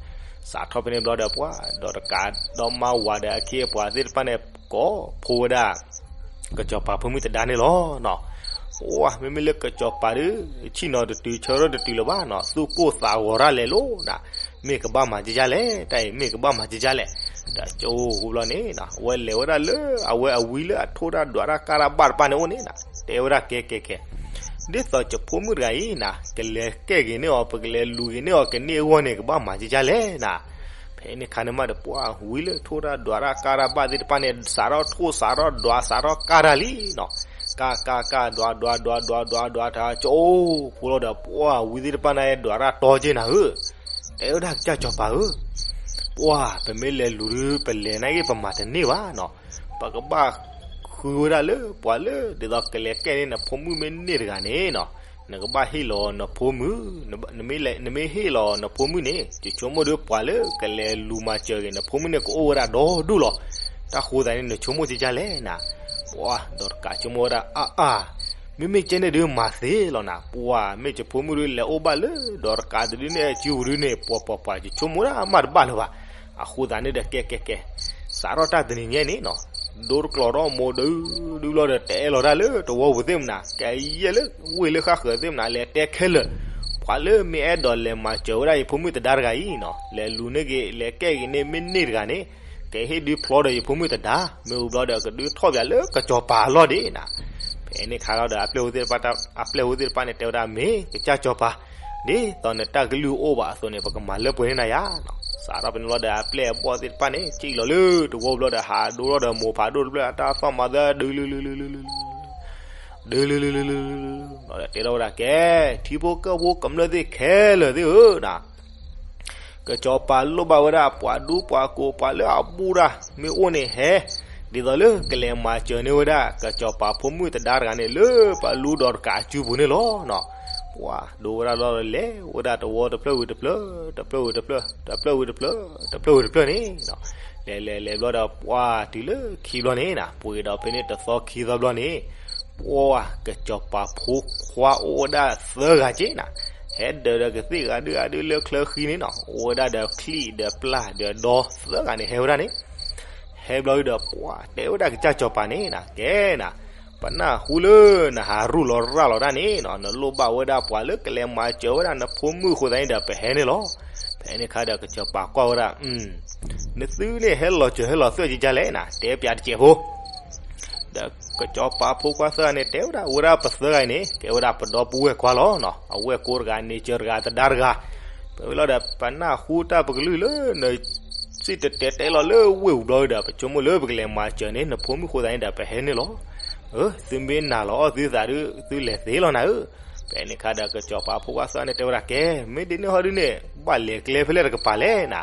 စးထီၣ်ဖဲန့ၣ်ဘျီဒီး ပှၤဒီးတကးဒီးမါဝၤဒီးအခ့အပှၤသ့ၣ်တဖၣ်န့ၣ် ကိးဖှိၣ်ဝဲဒၣ် ကစီၤပၤဖိမုၣ်သဒါန့ၣ်လီၤနီၤ. ပှၤ မ့မ့ၢ်လၢကစီၤပၤဒီး ဆ့ၣ်နီၤတတုၤ ဆၢထၢၣ်တတုၤလၢၤဘၣ်နီၤ, သူၣ်ကိၢ်သးဂီၤတၢ်လဲၤလိၤနၤ, မ့ၢ်ကဘၣ်မၤကကလဲၣ်, တၢ်အံၤမ့ၢ်ကဘၣ်မၤကကလဲၣ်. ဒီးကၠိဟူဘျီန့ၣ် အဝဲလဲၤဝဲဒၣ်လၢအဝဲအဝံလၢအထိၣ်တၢ်ဒွးတၢ်ကၢ်တၢ်ဘၣ်တဖၣ်န့ၣ်အိၣ်န့ၣ်နၤ, တဲဝဲဒၣ်ကဲကဲကဲ, ဒ်သိးယဖိမုၣ်တဂၤအံၤနၤ ကလဲၤကဲက့ၤန့ၢ်အီၤ ပကလဲၤလူၤက့ၤန့ၢ်အီၤကန့ၢ်အဂီၢ်န့ၣ် ကဘၣ်မၤကကလဲၣ်နၤ. ဖဲန့ၣ်ခါန့ၣ်မးဒီး ပှၤဝံလၢထိၣ်တၢ်ဒွးတၢ်ကၢ်တၢ်ဘၣ်သ့ၣ်တဖၣ်န့ၣ် စးထီၣ်ထိၣ်စးထီၣ်ဒွးစးထီၣ်ကၢ်တၢ်လံနီၤ. ကၢ်ကၢ်ကၢ် ဒွးဒွးဒွးဒွးဒွးဒွးတၢ် ကၠိဖိလီၤဒီး ပှၤဝံသ့ၣ်တဖၣ်န့ၣ် ဒွးတၢ်တီက့ၤနၤဧၢ. တဲဝဲဒၣ်ကစၢ်စီၤပၤဧၢ, ပှၤ ပမ့ၢ်လဲၤလူၤဒုး ပလဲၤနာ်က့ ပမၤတန့ၢ်ဘၣ်နီၤ. ပကဘၣ်ဃုဝဲဒၣ်လၢပှၤလၢ ဒ်သိးကလဲၤကဲန့ၢ်နဖိမုၣ်မ့ၢ်န့ၢ်တဂၤန့ၣ်နီၤ, နကဘၣ်ဟ့ၣ်လီၤနဖိမုၣ်, နမ့ၢ်ဟ့ၣ်လီၤနဖိမုၣ်န့ၣ် ယဆိကမိၣ်ဒီးပှၤလၢကလဲၤလူၤမၤစၢၤက့ၤနဖိမုၣ်န့ၣ် ကအိၣ်ဝဲဒၣ်ဒီဒူၣ်လီၤ. တၢ်ဃိသတးန့ၣ် နဆိကမိၣ်ကကလဲၣ်နၤ. ပှၤဒီးတကးဆိကမိၣ်ဝဲဒၣ် အါအါ မ့မ့ၢ်ကဲန့ၣ်ဒုးမၤသ့လီၤနၤ, ပှၤ မ့ၢ်ယဖိမုၣ်ဒုးလဲၤအိၣ်ဘၣ်လၢဒီးတကးတဒုန့ၣ် အစုပူၤဒုန့ၣ် ပှၤပှၤပှၤ ယဆိကမိၣ်ဒၣ်မးတဘၣ်လၢၤဘၣ်. အဃိသတးန့ၣ်ဒီး ကဲကဲကဲ, စးထီၣ်တၢ်တနံၤညါန့ၣ်နီၤ, ဒိတကျိၤထီၣ်မိၢ်ဒုဒုဘျီဒီး တဲလီၤတၢ်လၢတဝီပူၤသ့ၣ်မနၤ, ကယဲၢ်လၢဝ့ၢ်လၢဃၣ်ဃၢၤသ့ၣ်မနၤ လဲၤတဲခဲလၢာ်, ပှၤလၢမ့ၢ်အဲၣ်ဒိးလဲၤမၤစၢၤဝဲဒၣ်ယဖိမုၣ်သဒါတဂၤအံၤနီၤ, လဲၤလူၤန့ၢ်က့ၤ လဲၤကဲက့ၤန့ၢ်မ့ၢ်န့ၢ်တဂၤန့ၣ် ကဟ့ၣ်ဒုးဖျီဒီးယဖိမုၣ်သဒါ, မ့ၢ်ဝံၤဘျီဒီး ကဒုးထီၣ်ပၠးလၢကစီၤပၤအလီၢ်ဒံးနၤ. ဖဲန့ၣ်ခါလီၤဒီး အပျဲၢ်ဖိသ့ၣ်တဖၣ်န့ၣ် တဲဝဲဒၣ် မ့ၢ် ကစၢ်စီၤပၤ, ဒ်သိးနတၢ်ကလုၢ်အိၣ်ဘၣ်အသိးန့ၣ် ပကမၤလၢပှဲၤန့ၢ်နၤယါနီၤ. စးထီၣ်ဖဲန့ၣ်လီၤဒီး အပျဲၢ်အဘီၣ်သ့ၣ်တဖၣ်န့ၣ် စံၣ်လီၤလၢတဝီပူၤလီၤဒီး ဟးဒိလီၤဒီး မိၢ်ဖးဒိၣ်တဖျၢၣ် အတၢ်သီၣ်မၤသၢ ဒုးလုလုလုလုလု ဒုးလုလုလုလုလုလု ဒီးတဲထီၣ်ဝဲဒၣ် ကဲ ထံဖိကီၢ်ဖိကမျၢၢ်သ့ၣ်ခဲလၢာ်သ့ၣ်ဧၢနၤ, ကစီၤပၤလိၣ်ဘၣ်ဝဲဒၣ်ပှၤဒူပှၤကိး ပှၤလၢအဘူးတၢ် မ့ၢ်အိၣ်န့ၣ်ဟဲ, ဒ်သိးလၢကလဲၤမၤစၢၤန့ၢ်ဝဲဒၣ် ကစီၤပၤဖိမုၣ်သဒါတဂၤန့ၣ် လၢပလူဒီးတကးအစုပူၤန့ၣ်လီၤနီၤ. ပှၤဒိဝဲဒၣ်လီၤ လဲၤဝဲဒၣ်တဝီတဖျၢၣ်ဝံၤတဖျၢၣ်, တဖျၢၣ်ဝံၤတဖျၢၣ်, တဖျၢၣ်ဝံၤတဖျၢၣ်, တဖျၢၣ်ဝံၤတဖျၢၣ်န့ၣ်နီၤ. လဲၤလဲၤလဲၤဘျီဒီး ပှၤတုၤလၢခံဘျီန့ၣ်နၤ, ပှ့ၤဒီးဖဲန့ၣ်တသီခံသီဘျီန့ၣ် ပှၤကစီၤပၤဖိခွါအိၣ်ဝဲဒၣ်သၢဂၤက့နၤ, ဟဲဒၢးဒီးကသ့ၣ်ဂၤဒုးဂၤဒုးလၢချၢဃံန့ၣ်နီၤ, အိၣ်ဝဲဒၣ်ဒီးချံၣ်ဒီးပျၢ်ဒီးဒီသၢဂၤန့ၣ်ဟဲဝဲဒၣ်န့ၣ်. ဟဲဘျီဒုဒီး ပှၤတဲဝဲဒၣ်ကစၢ်စီၤပၤန့ၣ်နၤ, ကဲနၤ, ပနၢ်ဟူလၢနဟးရူၢ်လီၤရၢ်လီၤတၢ်န့ၣ်နီၤ, နလိၣ်ဘၣ်ဝဲဒၣ်ပှၤလၢကလဲၤမၤစၢၤဝဲဒၣ်နဖိမုၣ်အဃိသတးန့ၣ်ဒီး ပဟဲန့ၣ်လီၤ. ဖဲန့ၣ်ခါဒီးကစီၤပၤကွၢ်ဝဲဒၣ် နသုန့ၣ်ဟဲလီၤစၢၤဟဲလီၤသွဲၣ်ကကလဲၣ်နၤ, တဲပၠးတစဲးဖိ ဒီးကစီၤပၤဖိခွါသၢဂၤန့ၣ် တဲဝဲဒၣ် ဝဲဒၣ်ပသၢဂၤအံၤန့ၣ် ကဲဝဲဒၣ်ပဒီပုၢ်ဝဲၢ်ခွါလီၤနီၤ, အဝဲၢ်ကိတဂၤ န့ၢ်စၢၤတဂၤ သဒါတဂၤ. ပဝဲလီၤဒီး ပနၢ်ဟူတၢ်ပကလုၢ်လၢ နစံၣ်တဲၤတဲၤတဲလီၤလၢဝ့ၢ်ပူၤဘျီဒီး ပဆိကမိၣ်လၢပကလဲၤမၤစၢၤန့ၢ် နဖိမုၣ်အဃိသတးန့ၣ်ဒီး ပဟဲန့ၣ်လီၤ. အၢ သုမ့ၢ်နာ်လီၤအီၣ်သုသးဒီး သုလဲၤသ့လီၤနၤဧၢ. ဖဲန့ၣ်ခါဒီး ကစီၤပၤဖိခွါသၢဂၤန့ၣ် တဲဝဲဒၣ် ကဲ မ့ၢ်ဒ်န့ၣ်ဟီဒ်န့ၣ် ဘၣ်လဲၤကျဲဖဲလဲၣ်တကပၤလဲၣ်နၤ.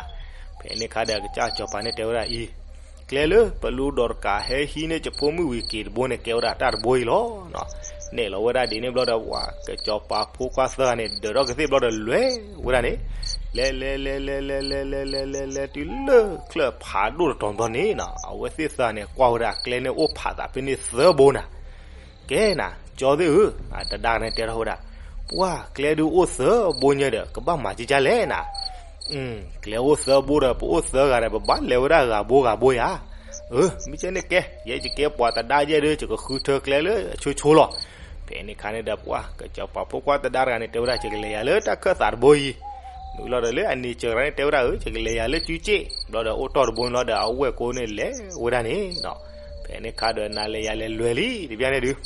ဖဲန့ၣ်ခါဒီး ကစၢ်စီၤပၤန့ၣ် တဲဝဲဒၣ်အံၤ ကျဲလၢပလူဒီးတကး ဟဲဟံးန့ၢ်ယဖိမုၣ်ဝံၤက့ၤတဘိန့ၣ် ကဲဝဲဒၣ်တၢ်တဘိအံၤလီၤ. နဲၣ်လီၤဝဲဒၣ်ဒ်န့ၣ်ဘျီဒီး ပှၤကစီၤပၤဖိခွါသၢဂၤန့ၣ် ဒၢးထီၣ်ကသ့ၣ်ဘျီဒီး လဲၤဝဲဒၣ်န့ၣ် လဲၤလဲၤလဲၤလဲၤလဲၤလဲၤလဲၤလဲၤလဲၤ တုၤလၢချၢၣ်ဖးဒိၣ်တတီၤဘျီန့ၣ်နီၤ, အဝဲသ့ၣ်သၢဂၤန့ၣ် ကွၢ်ဝဲဒၣ်ကျဲန့ၣ်အိၣ်ဖးသးဖဲန့ၣ်သၢဘိနၤ. ကဲနၤ ကၠီသ့ၣ်ဧၢ, အတဒါန့ၣ်တဲထီၣ်ဝဲဒၣ်, ပှၤကျဲဒုးအိၣ်သၢဘိညါဒီး ကဘၣ်မၤကကလဲၣ်နၤ. ကျဲအိၣ်သၢဘိဒီး ပအိၣ်သၢဂၤဒီး ပဘၣ်လဲၤဝဲဒၣ်ဂၤဘိဂၤဘိယါ. အၢ မ့ၢ်ကဲန့ၣ်ကဲ ယဲယကဲပှၤသဒါယဲဒၣ် ယကဃုထၢကျဲလၢအဆိဆိလီၤ. ဖဲန့ၣ်အခါန့ၣ်ဒီး ပှၤကစီၤပၤဖိခွါသဒါတဂၤန့ၣ် တဲဝဲဒၣ် ယကလဲၤယၤလၢတၢ်ခၢၣ်သးတဘိအံၤ, မုၢ်လီၤဒီးလၢအန့ၢ်စၢၤတဂၤန့ၣ် တဲဝဲဒၣ်ဧၢ ယကလဲၤယၤလၢကၠူစ့ၣ် ဘျီဒီးအိၣ်တီၢ်တဘိန့ၣ်လီၤဒီး အဝဲၢ်ကိန့ၣ်လဲၤဝဲဒၣ်န့ၣ်နီၤ. ဖဲန့ၣ်အခါဒီး နၤလဲၤယၤလဲၤလဲၤလံ တဘျီန့ၣ်ဒုး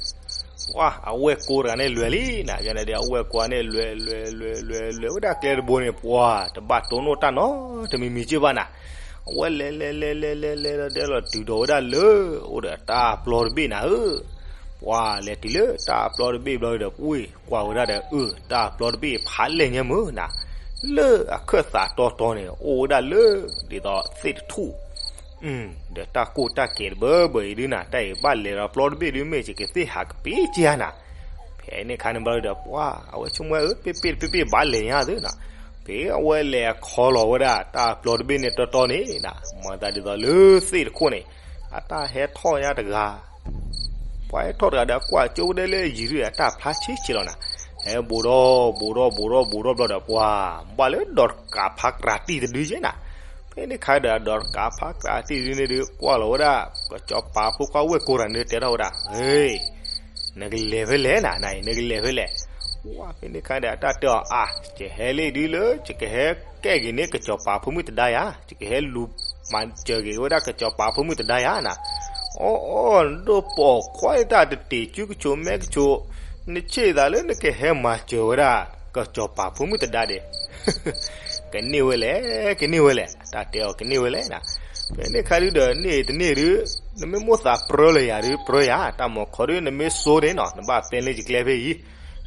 ပှၤအဝဲၢ်ကိတဂၤန့ၣ်လဲၤလံနၤ, တဘျီန့ၣ်ဒီး အဝဲၢ်ကိန့ၣ်လဲၤလဲၤလဲၤလဲၤလဲၤဝဲဒၣ်ကျဲတဘိန့ၣ် ပှၤတဘၣ်တိၢ်နီၣ်တၢ်နီတမံၤမံၤစ့ၢ်ဘၣ်နၤ. အဝဲလဲၤလဲၤလဲၤလဲၤလဲၤလဲၤဒီး လဲၤလီၤတုၤဒီးဝဲဒၣ်လၢ အိၣ်ဒီးတၢ်ပျီတဘ့ၣ်နၤဧၢ. ပှၤလဲၤတုၤလၢတၢ်ပျီတဘ့ၣ်ဘျီဒီး ပှၤကွၢ်ဝဲဒၣ်ဒီး အၢ တၢ်ပျီတဘ့ၣ်ဖးလဲၢ်ညါမုၢ်နၤ, လၢအခၢၣ်သးတီတီန့ၣ် အိၣ်ဝဲဒၣ်လၢ ဒ်သိးသ့ၣ်တထူၣ် ဒီးတၢ်ကိၢ်တၢ်ကဲၤတဘၢဘၢအံၤဒုးနၤ, တၢ်အံၤဘၣ်လဲၤဒီးပျီတဘ့ၣ်ဒုး မ့ၢ်ယကသ့ၣ်ဟးကပ့ၤက့ၤဧါနၤ. ဖဲန့ၣ်အခါန့ၣ်ဘျီဒီး ပှၤအဝဲဆိကမိၣ်ဝဲ အၢ ပ့ၢ်ပ့ၢ်တပ့ၢ်ပ့ၢ်ဘၣ်လဲၤညါသုနၤ. ဖဲအဝဲလဲၤအခီလီၤဝဲဒၣ် တၢ်ပျီတဘ့ၣ်န့ၣ်တီတီန့ၣ်နၤ, မၤသးဒ်သိးလၢသ့ၣ်တခိၣ်န့ၣ် အတၢ်ဟဲထီၣ်ညါတဂၤ ပှၤဟဲထီၣ်တဂၤဒီး ကွၢ်ကၠိဝဲဒၣ်လၢယံၤဒုး အတၢ်ဖျါဆံးဆံးလီၤနၤ. ဟဲဘူးဒီးဘူးဒီးဘူးဒီးဘူးဒီးဘျီဒီး ပှၤဘၣ်လၢဒီးတကးဖးကြးတံၢ်တဒုယဲနၤ. ဖဲန့ၣ်အခါဒီး ဒီးတကးဖးကြးတံၢ်တဒုန့ၣ်ဒုး ကွၢ်လီၤဝဲဒၣ် ကစီၤပၤဖိခွါဝဲၢ်ကိတဂၤန့ၣ် တဲထီၣ်ဝဲဒၣ် ဟ့ နကလဲၤဖဲလဲၣ်နၤ, နအံၤ နကလဲၤဖဲလဲၣ်. ဝဲ ဖဲန့ၣ်အခါဒီး အတၢ်တဲအီၤ အါ ယဟဲလၢဒုးလၢ ယကဟဲကဲက့ၤန့ၢ်ကစီၤပၤဖိမုၣ်သဒါယၤ, ယကဟဲလူၤမၤစၢၤက့ၤဝဲဒၣ် ကစီၤပၤဖိမုၣ်သဒါယၤနၤ. အီ အီ နဒိၣ်ပိာ်ခွါတၢ်တတ့ၤ ကုကဆိးမဲကဆိး, နဆ့ၣ်သးလၢနကဟဲမၤစၢၤဝဲဒၣ် ကစီၤပၤဖိမုၣ်သဒါဒဲး ကန့ၢ်ဝဲလဲၣ်, ကန့ၢ်ဝဲလဲၣ်, အတၢ်တဲအီၤကန့ၢ်ဝဲလဲၣ်နၤ. ဖဲန့ၣ်အခါဒုးဒီး န့ၢ်တန့ၢ်ဒုး နမ့ၢ်မိၣ်သးပြၢလၢယၤဒုး ပြၢယၤ, တၢ်မၤခီဒုး နမ့ၢ်စိန့ၣ်နီၤ နဘၣ်ပဲလၢယကျဲဖဲအံၤ,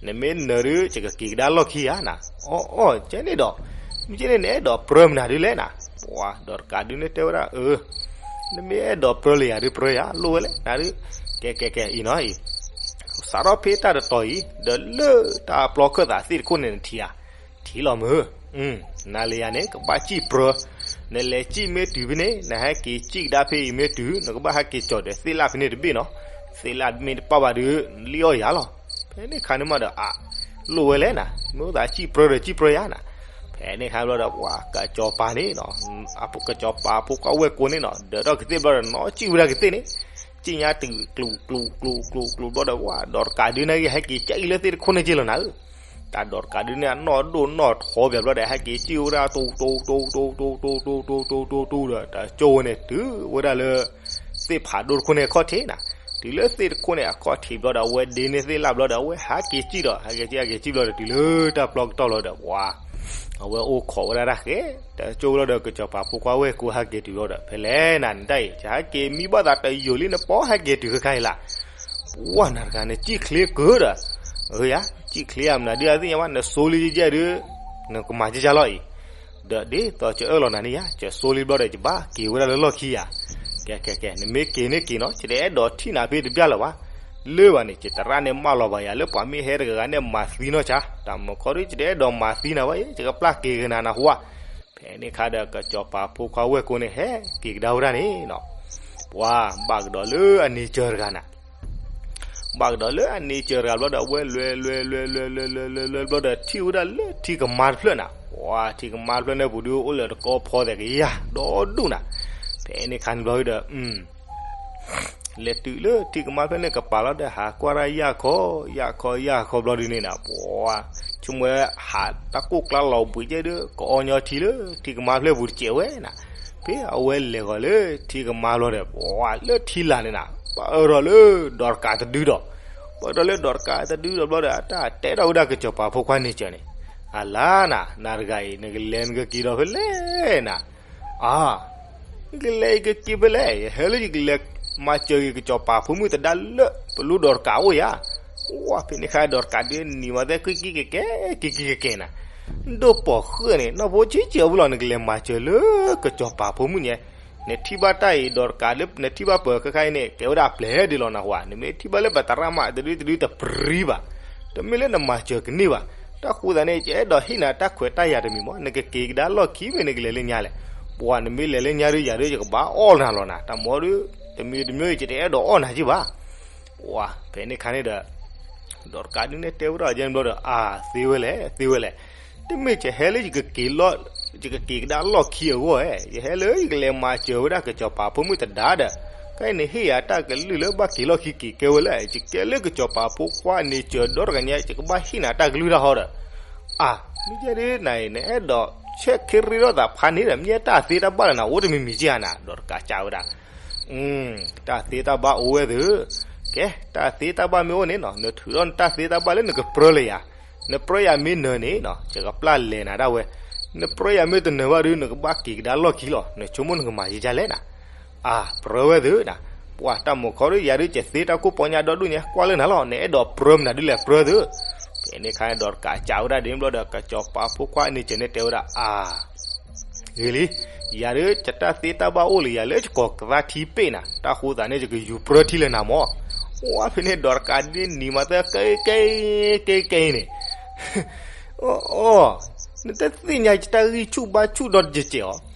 နမ့ၢ်နၢၤဒုး ယကက့ၤကဒါလီၢ်ခံဧါနၤ. အီ အီ ကဲန့ၣ်ဒီး မ့ၢ်ကဲန့ၣ် နအဲၣ်ဒိးပြၢမနုၤဒုးလဲၣ်နၤ. ပှၤဒီးတကးဒုးန့ၣ်တဲဝဲဒၣ် အၢ နမ့ၢ်အဲၣ်ဒိးပြၢလၢယၤဒုး ပြၢယၤ လိၣ်ဝဲလဲၣ်နၤဒုး. ကဲ ကဲ ကဲ အံၤနီၤအံၤ စးထီၣ်ဖဲတၢ်တတီၤအံၤ ဒီးလၢတၢ်ပျီခၢၣ်သးသ့ၣ်တခိၣ်န့ၣ် နထံၣ်ဧါ, ထံၣ်လီၤမုၢ်, နၤလၢယၤန့ၣ် ကဘၣ်စံၣ်ပြၢ, နလဲၤစံၣ်မ့ၢ်တုၤဖဲန့ၣ် နဟဲက့ၤစံၣ်ကဒါဖဲအံၤမ့ၢ်တုၤ နကဘၣ်ဟဲက့ၤကၠီၤဒီးသ့ၣ်လၣ်ဖဲန့ၣ်တဘ့ၣ်နီၤ, သ့ၣ်လၣ်မ့ၢ်တပၣ်ဘၣ်ဒုး နလံၣ်အီၣ်ယၤလီၤ. ဖဲန့ၣ်ခါန့ၣ်မးဒီး အ လိၣ်ဝဲလဲၣ်နၤ, မ့ၢ်အိၣ်သးစံၣ်ပြၢဒီးစံၣ်ပြၢယၤနၤ. ဖဲန့ၣ်ခါဘျီဒီး ပှၤကစီၤပၤန့ၣ်နီၤ ကစီၤပၤဖိခွါဝဲၢ်ကိန့ၣ်နီၤ ဒၢးထီၣ်ကသ့ၣ်ဘျီဒီး နီၢ်စံၣ်ဝဲဒၣ်ကသ့ၣ်န့ၣ်, စံၣ်ညါတုၤကျူးကျူးကျူးကျူးကျူးဘျီဒီး ပှၤဒီးတကးဒုးန့ၣ်ဂ့ၤ ဟဲက့ၤကၠံၣ်လၢသ့ၣ်တခိၣ်န့ၣ်က့ၤလီၤနၤဧၢ. တၢ်ဒီးတကးဒုးန့ၣ် အနီၢ်ဒိၣ်နီၢ်ထီဘၣ်ဘျီဒီး ဟဲက့ၤစံၣ်ဝဲဒၣ် တူတူတူတူတူတူတူတူတူတူဒီး တကၠိဝဲန့ၣ် တုၤဝဲဒၣ်လၢ သ့ၣ်ဖးဒိၣ်တခိၣ်န့ၣ်အခီၣ်ထံးနၤ. တုၤလၢသ့ၣ်တခိၣ်န့ၣ်အခီၣ်ထံးဘျီဒီး အဝဲဒ့န့ၢ်သ့ၣ်လၣ်ဘျီဒီး အဝဲဟးက့ၤစံၣ်ဒီး ဟဲက့ၤစံၣ် ဟဲက့ၤစံၣ်ဘျီဒီး တုၤလၢတၢ်ပျီကတီၢ်လီၤဒီး ပှၤ အဝဲအိၣ်ခိးဝဲဒၣ်တၢ်ဃဲ တကၠိဘျီဒီး ကစီၤပၤဖိခွါဝဲၢ်ကိဟဲက့ၤတုၤဘျီဒီး ဖဲလဲၣ်နၤ နတၢ်အံၤ ယဟဲက့ၤမံဘၣ်သးတယိာ်လံ နပီဟဲက့ၤတုၤခဲခါအံၤလၢ်. ပှၤနၤတဂၤ နစံၣ်ချ့ကၢဒီး အၢယၤ စံၣ်ချ့ဧါ မနုၤဒုးအသ့ၣ်ညါဘၣ် နစိလံယဲၢ်ဒုး နကမၤကၢ်ကၢ်လီၤအံၤ, ဒီးဒ်သိးယအၢၣ်လီၤနၤန့ၣ်ယၤ ယစိလံဘျီဒီး ယဘၣ်က့ၤဝဲဒၣ်လၢလီၢ်ခံယၤ. ကဲ ကဲ ကဲ နမ့ၢ်က့ၤန့ၣ်က့ၤနီၤ ယတအဲၣ်ဒိးထံၣ်နၤဖဲတဘျီလၢၤဘၣ်. လၢဘၣ်န့ၣ် ယတရၣ်န့ၣ်မၢလီၤဘၣ်ယၤလၢပှၤမ့ၢ်ဟဲတဂၤဂၤန့ၣ် မၤသံနီၢ်ဆါ, တၢ်မၤခီဒုး ယတအဲၣ်ဒိးမၤသံနၤဘၣ်အံၤ ယကပျၢ်က့ၤကနၤနဟူဧါ. ဖဲန့ၣ်ခါဒီး ကစီၤပၤဖိခွါဝဲၢ်ကိန့ၣ် ဟဲက့ၤကဒါဝဲဒၣ်န့ၣ်နီၤ. ပှၤဘၣ်ကဒီးလၢအန့ၢ်စၢၤတဂၤနၤ ဘၣ်ကဒီးလၢအန့ၢ်စၢၤတဂၤဘျီဒီး အဝဲလဲၤလဲၤလဲၤလဲၤလဲၤလဲၤလဲၤလဲၤဘျီဒီး ထံၣ်ဝဲဒၣ်လၢထံကမါတဖျၢၣ်နၤ, ပှၤထံကမါတဖျၢၣ်န့ၣ်ပူၤဒုး အိၣ်လၢတကီဖီသဲးကယၢ်ဒီဒူၣ်နၤ. ဖဲန့ၣ်ခါန့ၣ်ဘျီဒီး လဲၤတုၤလၢထံကမါတဖျၢၣ်န့ၣ်ကပၤလီၤဒီး ဟးကွၢ်ဒၣ်ယၢ်ခီ ယၢ်ခီ ယၢ်ခီဘျီဒုးန့ၣ်နၤ, ပှၤ ဆိကမိၣ်ဝဲဟးတၢ်ကိၢ်ကျါလီၤဘှံးကဲဒုး ကအီညီထံလၢထံကမါတဖျၢၣ်ပူၤတစဲးဝဲနၤ. ဖဲအဝဲလဲၤဃီၤလၢထံကမါဘျီဒီး ပှၤလၢထံလာ်န့ၣ်နၤ ပၢၢ်ထီၣ်လၢဒီးတကးတဒုဒီး, ပၢၢ်ထီၣ်လၢဒီးတကးတဒုဒီးဘျီဒီး အတၢ်တဲထီၣ်ဝဲဒၣ်ကစီၤပၤဖိခွါန့ၣ်စၢၤန့ၣ်, အလါနၤ နၤတဂၤအံၤ နကလဲၤနကက့ၤဒီးဖဲလဲၣ်နၤ. အါ ယကလဲၤယကက့ၤဖဲလဲၣ်, ယဟဲလၢယကလဲၤမၤစၢၤဂ့ၤကစီၤပၤဖိမုၣ်သဒါလၢ ပလူဒီးတကးအိၣ်ယၤ. ဝဲ ဖဲန့ၣ်ခါဒီးတကးဒုးနံၤမၤသဲ ကက့ၤကကဲ ကက့ၤကကဲနၤ, ဒိၣ်ပိာ်ဃဲန့ၣ် နီၢ်ဖိဆံးဆံးအဝဲလီၤ နကလဲၤမၤစၢၤလၢကစီၤပၤဖိမုၣ်ညါ, နထံၣ်ဘၣ်တၢ်အံၤ ဒီးတကးလၢ နထံၣ်ဘၣ်ပၢၤခဲခါအံၤန့ၣ် ကဲဝဲဒၣ်အပျဲၢ်ဒ်လီၤနဟူဧါ, နမ့ၢ်ထံၣ်ဘၣ်လၢပတရၣ်မး တဒုတဒုတပြံဘၣ်, တမ့ၢ်လၢနမၤစၢၤကန့ၢ်ဘၣ်. တၢ်ဃိသးန့ၣ် ယအဲၣ်ဒိးဟ့ၣ်နၤတၢ်ခွဲးတၢ်ယာ်တမံၤမး, နကက့ၤကဒါလီၢ်ခံမ့ၢ်နကလဲၤလၢညါလဲၣ်. ပှၤနမ့ၢ်လဲၤလၢညါဒုး ယၤဒုးယကဘၣ်အီၣ်နၤလီၤနၤ, တၢ်မၤဒုး တမံၤတမံၤအံၤ ယတအဲၣ်ဒိးအီၣ်နၤက့ဘၣ်. ပှၤ ဖဲန့ၣ်ခါန့ၣ်ဒီး ဒီးတကးဒုးန့ၣ်တဲဝဲဒၣ်ယဲၢ်ဘျီဒီး အါ သ့ဝဲလဲၣ် သ့ဝဲလဲၣ်, တမ့ၢ်ယဟဲလၢယကက့ၤလီၢ် ယကက့ၤကဒါလီၢ်ခံအဂီၢ်ဧါ, ယဟဲလၢယကလဲၤမၤစၢၤဝဲဒၣ်ကစီၤပၤဖိမုၣ်သဒါဒီး ခဲအံၤနဟ့ၣ်ယၤတၢ်ကလုၢ်လၢဘၣ်က့ၤလီၢ်ခံက့ၤကဲဝဲလၢ ယကဲလၢကစီၤပၤဖိခွါအန့ၣ်စၢၤဒီတဂၤညါ ယကဘၣ်ဟ့ၣ်နၤတၢ်ကလုၢ်တၢ်ဟီဒီး, အါ, မ့ၢ်ကဲဒ်နၤအံၤ နအဲၣ်ဒိးဆဲးခ့ရ့ထီၣ်သးဖးန့ၣ်ဒီး မ့ၢ်တၢ်သ့တၢ်ဘၣ်လၢနၤ အိၣ်တမံၤမံၤက့ဧါနၤ, ဒီးတကးကးဝဲဒၣ် တၢ်သ့တၢ်ဘၣ်အိၣ်ဝဲသု, ကဲ, တၢ်သ့တၢ်ဘၣ်မ့ၢ်အိၣ်န့ၣ်နီၤ နထုးထီၣ်နတၢ်သ့တၢ်ဘၣ်လၢနကပြၢလၢယၤ, နပြၢယၤမ့ၢ်နၢၤန့ၣ်နီၤ ယကပျၢ်လဲၤနၤဒၣ်ဝဲ, နပြၢယၤမ့ၢ်တနၢၤဘၣ်ဒီး နကဘၣ်က့ၤကဒါလီၢ်ခံလီၤ နဆိကမိၣ်နကမၤယဲဒ်လဲၣ်နၤ, အါ, ပြၢဝဲသုနၤ, ပှၤတၢ်မုၢ်ခီဒီး ယၤဒုးကသ့တၢ်ကိၢ်ပီညါဒီဒူၣ်ညါ ကွၢ်လၢနၤလီၤ နအဲၣ်ဒိးပြၢမနုၤဒ်လဲၣ်ပြၢသု, ဖဲန့ၣ်ခါဒီးတကးကးဝဲဒၣ်ဒ်န့ၣ်ဘျီဒီး ကစီၤပၤဖိခွါအန့ၣ်စၢၤန့ၣ်တဲဝဲဒၣ် အါ ဂ့ၤလံ, ယၤဒုး ယတၢ်သ့တၢ်ဘၣ်အိၣ်လၢယၤလၢယကီၢ်ကသါထံပ့ၣ်နၤ, တၢ်ဃိသးန့ၣ် ယကယူၤပြၢထံလၢနၤမၢ်, အိၣ်ဖဲန့ၣ်ဒီးတကးဒ်န့ၣ်မၤသၢ ကဲကဲကဲကဲန့ၣ်, အိ, နတသ့ၣ်ညါယတၢ်ဂံၢ်ဆူၣ်ဘါဆူၣ်ဒီးတကဲ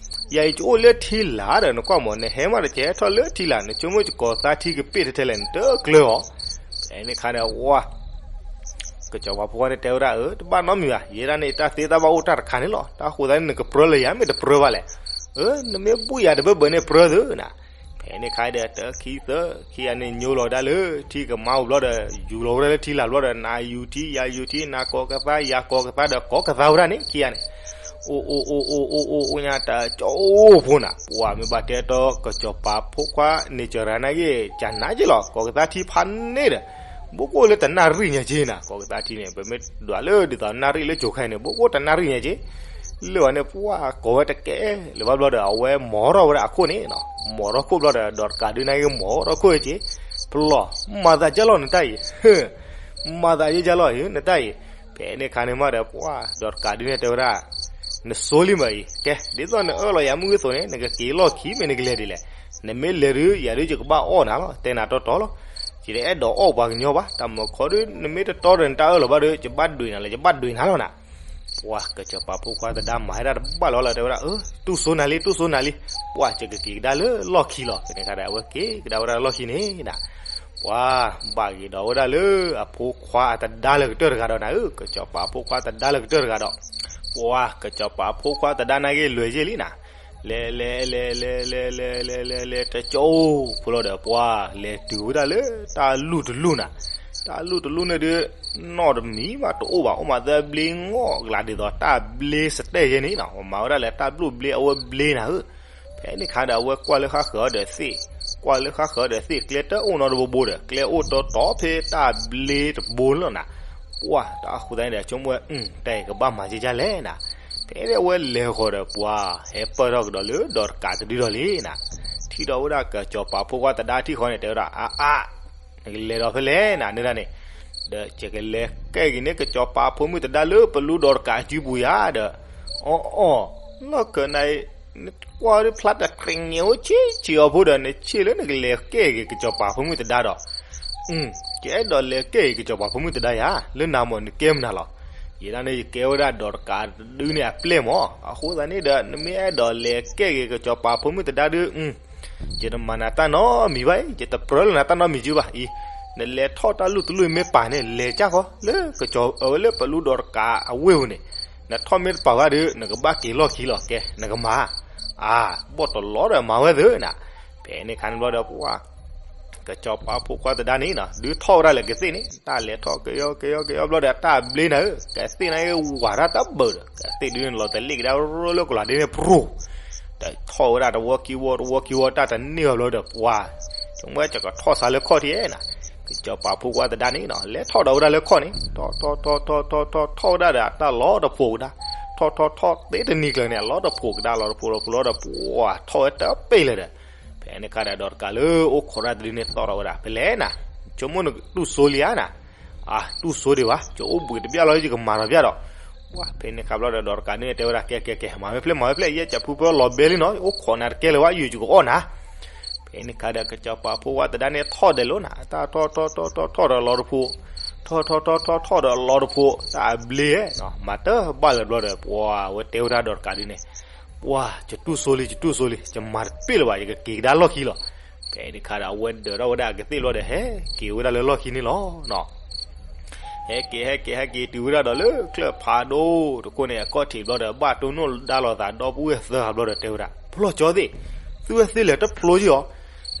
းကဲးအီၤ, ယၤအံၤယအိၣ်လၢထံလာ်ဒီး နကွၢ်မၢ် နဟဲမးတကဲးဟဲထီၣ်လၢထံလာ် နဆိကမိၣ်ယကီၢ်သါထံကပ့ၣ်ထဲထဲလဲၣ် နတကျၢၤအီၤ, ဖဲန့ၣ်ခါဒီးဝါ ကစီၤပၤဖိခွါန့ၣ်တဲဝဲဒၣ် အၢ တဘၣ်နီတမံၤဘၣ်, ယဲဒၣ်န့ၣ် ယတၢ်သ့တၢ်ဘၣ်အိၣ်တၢ်တခါန့ၣ်လီၤ, တၢ်ဃိသးန့ၣ် နကပြၢလၢယၤ မ့ၢ်တပြၢဘၣ်လဲၣ်, အၢ နမ့ၢ်ဘူၣ်ယၤတဘၢဘၢန့ၣ်ပြၢသုနၤ, ဖဲန့ၣ်ခါဒီး တၢခံသၢခံဂၤန့ၣ် ညိလီၤဒၣ်လၢထံကမါအိၣ်ဘျီဒီး ယူၤလီၤဝဲဒၣ်လၢထံလာ်ဘျီဒီး နယူၤထံ ယၤယူၤထံ နကီၢ်ကသါ ယၤကီၢ်ကသါဒီး ကိးကသါဝဲဒၣ်န့ၣ် ခံဂၤန့ၣ် အိၣ်အိၣ်အိၣ်အိၣ်အိၣ်အိၣ်အိၣ်ညါတကၠိဖိနၤ, ပှၤမ့ၢ်ဘၣ်တဲတီကစီၤပၤဖိခွါန့ၣ်စၢၤရၤနာ်က့ၤ ကနါက့ၤလီၤ ကိးကသါထံဖးန့ၣ်ဒီး, ဘိၣ်ကအိၣ်လၢတနၣ်ရံၣ်ညါက့ၤနၤ, ကိးကသါထံန့ၣ် ပမ့ၢ်ဒွးလၢဒ်သိးနၣ်ရံၣ်လၢကၠိၤခါန့ၣ် ဘိၣ်ကအိၣ်တနၣ်ရံၣ်ညါက့ၤ, လၢာ်ဝဲန့ၣ် ပှၤကိးဝဲတကဲလၢၤဘၣ်ဘျီဒီး အဝဲမိာ်ထီၣ်ဝဲဒၣ်အခိၣ်န့ၣ်, မိာ်ထီၣ်ခိၣ်ဘျီဒီး ဒီးတကးဒုးနာ်က့ၤမိာ်ထီၣ်ခိၣ်က့ၤ, ပလီၢ် မၤသးဒ်လဲၣ်နတၢ်အံၤ မၤသးယဲယါလီၤအံၤ နတၢ်အံၤ, ဖဲန့ၣ်ခါန့ၣ်မးဒီး ပှၤဒီးတကးဒုးန့ၣ်တဲဝဲဒၣ်, နဆိလံမးအံၤ, ကဲ ဒ်သိးနအၢၣ်လီၤယၤမုၢ်ဂ့ၤသိးန့ၣ် နကက့ၤလီၢ်ခံမ့ၢ်နကလဲၤဒ်လဲၣ်, နမ့ၢ်လဲၤဒုး ယၤဒုးယကဘၣ်အီၣ်နၤလီၤ, တဲနၤတီတီလီၤ, ယတအဲၣ်ဒိးအီၣ်ပှၤကညီဘၣ်, တၢ်မုၢ်ခီဒုး နမ့ၢ်တတီဒီးနတၢ်အၢၣ်လီၤဘၣ်ဒီး ယဘၣ်ဒွံးနၤလီၤ ယဘၣ်ဒွံးနၤလီၤနၤ ပှၤကစီၤပၤဖိခွါသဒါမၤဝဲဒၣ်တဘၣ်လီၤလီၤ တဲဝဲဒၣ်, အၢ တူၢ်စိနၤလံ တူၢ်စိနၤလံ, ပှၤကက့ၤကဒါလၢလီၢ်ခံလီၤ, ဖဲန့ၣ်ခါဒီး အဝဲက့ၤကဒါဝဲဒၣ်လၢလီၢ်ခံန့ၣ်နၤ, ပှၤဘၣ်ဂ့ၤဒီးဝဲဒၣ်လၢအဖိခွါအသဒါလၢကတၢၢ်တဂၤဒီးနၤဧၢ, ကစီၤပၤဖိခွါသဒါလၢကတၢၢ်တဂၤဒီး, ပှၤကစီၤပၤဖိခွါသဒါနာ်က့ၤလွဲၢ်ယဲၢ်လံနၤ, လဲၤလဲၤလဲၤလဲၤလဲၤလဲၤလဲၤလဲၤလဲၤ တကၠိဖိလီၤဒီး ပှၤလဲၤတုၤဝဲဒၣ်လၢတၢ်လူၢ်တလူၢ်နၤ, တၢ်လူၢ်တလူၢ်န့ၣ်ဒုး နီတမံၤဘၣ်တအိၣ်ဘၣ်, အိၣ်မးသၢဘျ့ငီၢ်ကလးဒ်သိးတၢ်ဘျ့စတဲယဲၢ်န့ၣ်နီၤ, ပမၤဝဲဒၣ်လၢတၢ်ဘျိၣ်ဘျ့အဝဲဘျ့နၤဧၢ, ဖဲန့ၣ်ခါဒီး အဝဲကွၢ်လၢဃၣ်ဃၢၤအီၤဒီးသ့ၣ်, ကွၢ်လၢဃၣ်ဃၢၤအီၤဒီးသ့ၣ် ကျဲတအိၣ်နီတဘိဘိဒီး ကျဲအိၣ်တီတီဖဲတၢ်ဘျ့တဘိလီၤနၤ, ပှၤတၢ်ဃိသတးန့ၣ်ဒီး ဆိကမိၣ်ဝဲ တၢ်အံၤကဘၣ်မၤကဲကဲလဲၣ်နၤ, ဖဲန့ၣ်အဝဲလဲၤဃီၤဒီး ပှၤဟဲပၢၢ်ထီၣ်ကဒီးလၢဒီးတကးတဒုဒီးလံနၤ, ထံၣ်ဒီးဝဲဒၣ်ကစီၤပၤဖိခွါသဒါထံၣ်ဃီန့ၣ် တဲဝဲဒၣ် အါအါ နကလဲၤဒီးဖဲလဲၣ်နၤန့ၣ်ဒၣ်န့ၣ်, ဒီးယကလဲၤကဲက့ၤန့ၢ်ကစီၤပၤဖိမုၣ်သဒါလၢပလူဒီးတကးအစုပူၤယၤဒီး, အီအီ, လီၢ်ခၢၣ်နၤအံၤ, နကွၢ်ဒုးဖျါတတြ့ၤညဲအိၣ်ဆံးဆံးအီၤဖိဒီး နဆ့ၣ်လၢနကလဲၤကဲက့ၤကစီၤပၤဖိမုၣ်သဒါဒီး, ယအဲၣ်ဒိးလဲၤကဲက့ၤကစီၤပၤဖိမုၣ်သဒါယၤ, လၢနၤမ့ၢ်နကဲမနုၤလီၤ, ယဲဒၣ်န့ၣ်ယကဲဝဲဒၣ်ဒီးတကးတဒုန့ၣ်အပျဲၢ်မး, အဃိသတးန့ၣ်ဒီး နမ့ၢ်အဲၣ်ဒိးလဲၤကဲက့ၤကစီၤပၤဖိမုၣ်သဒါဒုး ယတမၤနၤတၢ်နီတမံၤဘၣ်အံၤ, ယတပြၢလၢနၤတၢ်နီတမံၤကဘၣ်အံၤ, နလဲၤထီၣ်တၢ်လူၢ်တလူၢ်မ့ၢ်ပာ်န့ၣ် လဲၤကၢ်ဃီ လၢကစီၤအဝဲလၢပလူဒီးတကးအဝ့ၢ်ပူၤန့ၣ်, နထီၣ်မ့ၢ်တပာ်ဘၣ်ဒီး နကဘၣ်က့ၤလီၢ်ခံလီၤ ကဲ နကမၤ, အါ, ဘီၣ်တလီၤဒီးမၤဝဲသ့နၤ, ဖဲန့ၣ်ခါန့ၣ်ဘျီဒီးပှၤ ကစီၤပၤဖိခွါသဒါန့ၣ်နီၤ ဒုးထီၣ်ဝဲဒၣ်လၢကသ့ၣ်န့ၣ် တၢ်လဲၤထီၣ်ကယီကယီကယီဘျီဒီး တၢ်ဘျ့နၤဧၢ, ကသ့ၣ်န့ၣ်ဝၤတၢ်တဘၢၣ်ဒီး ကသ့ၣ်ဒုးန့ၣ်လီၤတလ့ၣ်ကဒါလၢကလၤဒ်န့ၣ်ပြူၤ, ဒီးထီၣ်ဝဲဒၣ်တဝီခံဝီတဝီခံဝီ တၢ်တန့ၢ်အီၤဘျီဒီးပှၤ, ဆိကမိၣ်ဝဲယကထီၣ်စးလၢခီၣ်ထံးနၤ, ကစီၤပၤဖိခွါသဒါန့ၣ်နီၤ လဲၤထီၣ်ဒီးဝဲဒၣ်လၢခီၣ်န့ၣ် ထီၣ်ထီၣ်ထီၣ်ထီၣ်ထီၣ်ထီၣ်ထီၣ်ဝဲဒၣ်ဒီးအတၢ်လီၤတဖိးကဒါ, ထီၣ်ထီၣ်ထီၣ်သ့တနံၤကျၢၤန့ၣ် အလီၤတဖိးကဒါ လီၤတဖိးလီၤတဖိးလီၤဒီး ပှၤထီၣ်ဝဲတပ့ၢ်လၢၤဒီး ဖဲန့ၣ်ခါဒီး ဒီးတကးလၢအိၣ်ခိးတၢ်တဒုန့ၣ်သီၣ်ထီၣ်ဝဲဒၣ် ဖဲလဲၣ်နၤ, ဆိကမိၣ်နတူၢ်စိလံဧါနၤ, အါ တူၢ်စိဒံးဘၣ် ယအိၣ်ဘှံးတဘျၣ်လီၤ ယကမၤထီၣ်ဘၣ်ဒီး, ပှၤ ဖဲန့ၣ်ခါဘျီဒီး ဒီးတကးန့ၣ်တဲဝဲဒၣ် ကဲကဲကဲ မၤဝဲဖျဲၣ်မၤဝဲဖျဲၣ် ယဲကၠးဖုဖၢလီၤဘဲလံနီၤ အိၣ်ခိးနၤတကဲလၢၤဘၣ် ယုၢ်ယကအီၣ်နၤ ဖဲန့ၣ်ခါဒီး ကစီၤပၤဖိခွါသဒါန့ၣ်ထီၣ်ဒဲးလီၤနၤ တၢ်ထီၣ်ထီၣ်ထီၣ်ထီၣ်ထီၣ်ဒီးလီၤတဖိး, ထီၣ်ထီၣ်ထီၣ်ထီၣ်ထီၣ်ဒီးလီၤတဖိး တၢ်အဘျ့ဧါ, မၤတဘၣ်လၢၤဘျီဒီး ပှၤဝဲတဲဝဲဒၣ်ဒီးတကးဒုန့ၣ်, ပှၤ ယတူၢ်စိလံ ယတူၢ်စိလံ ယမၤတပ့ၢ်လၢၤဘၣ် ယကက့ၤကဒါလီၢ်ခံလီၤ. ဖဲန့ၣ်ခါဒီး အဝဲဒၢးထီၣ်ဝဲဒၣ်အကသ့ၣ်ဘျီဒီး ဟဲက့ၤဝဲဒၣ်လၢလီၢ်ခံန့ၣ်လီၤ. ဟဲက့ၤ ဟဲက့ၤ ဟဲက့ၤတုၤဝဲဒၣ်ဒီးလၢချၢၣ်ဖးဒိၣ်တခိၣ်န့ၣ် အခီၣ်ထံးဘျီဒီး ဘၣ်တိၢ်နီၣ်ဒါလိာ်သးဒီပုၢ်ဝဲၢ်သၢဂၤဘျီဒီးတဲဝဲဒၣ် ဖျီၣ်ကၠီသ့ၣ်, သုဝဲသ့ၣ်လဲၤတဖျိက့ၤအီၤ, ဟ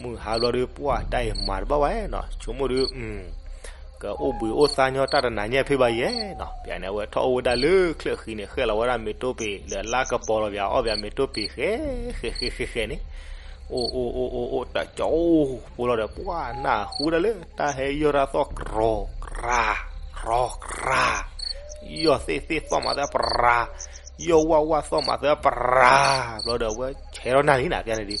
မုၢ်ဟါဘျီဒီး ပှၢ်တၢ်အံၤမၤတဘၣ်ဝဲနီၤ, ဆိကမိၣ်ဒီး ကအိၣ်ဘှံးအိၣ်သါညီတၢ်တနၤညါဖဲဘၣ်ယဲနီၤ. ပျဲန့ၣ် အဝဲထီၣ်အိၣ်ဝဲဒၣ်လၢချၢၣ်ဃံန့ၣ် ဃဲၣ်လီၤဝဲဒၣ်မ့ၤတိၢ်ပ့ၤ လၢအလါကပီၤလီၤ ပျဲအီၣ်ပျဲမ့ၤတိၢ်ပ့ၤ ဃဲဃဲဃဲဃဲန့ၣ်, အိၣ်အိၣ်အိၣ်အိၣ်အိၣ် တကၠိဖိလီၤဒီး ပှၢ်နၢ်ဟူဒၣ်လၢ တၢ်ဟဲယီၢ်တၢ်သီၣ် ကြီၤကြီၤကြီၤ, ယီၢ်သ့ၣ်သ့ၣ်သီၣ်မးသၢပရၤ, ယီၢ်ဝၣ်ဝၣ်သီၣ်မးသၢပရၤ, ဘျီဒီး အဝဲဆဲးထီၣ်နၢ်လံနၤ ပျဲန့ၣ်ဒီး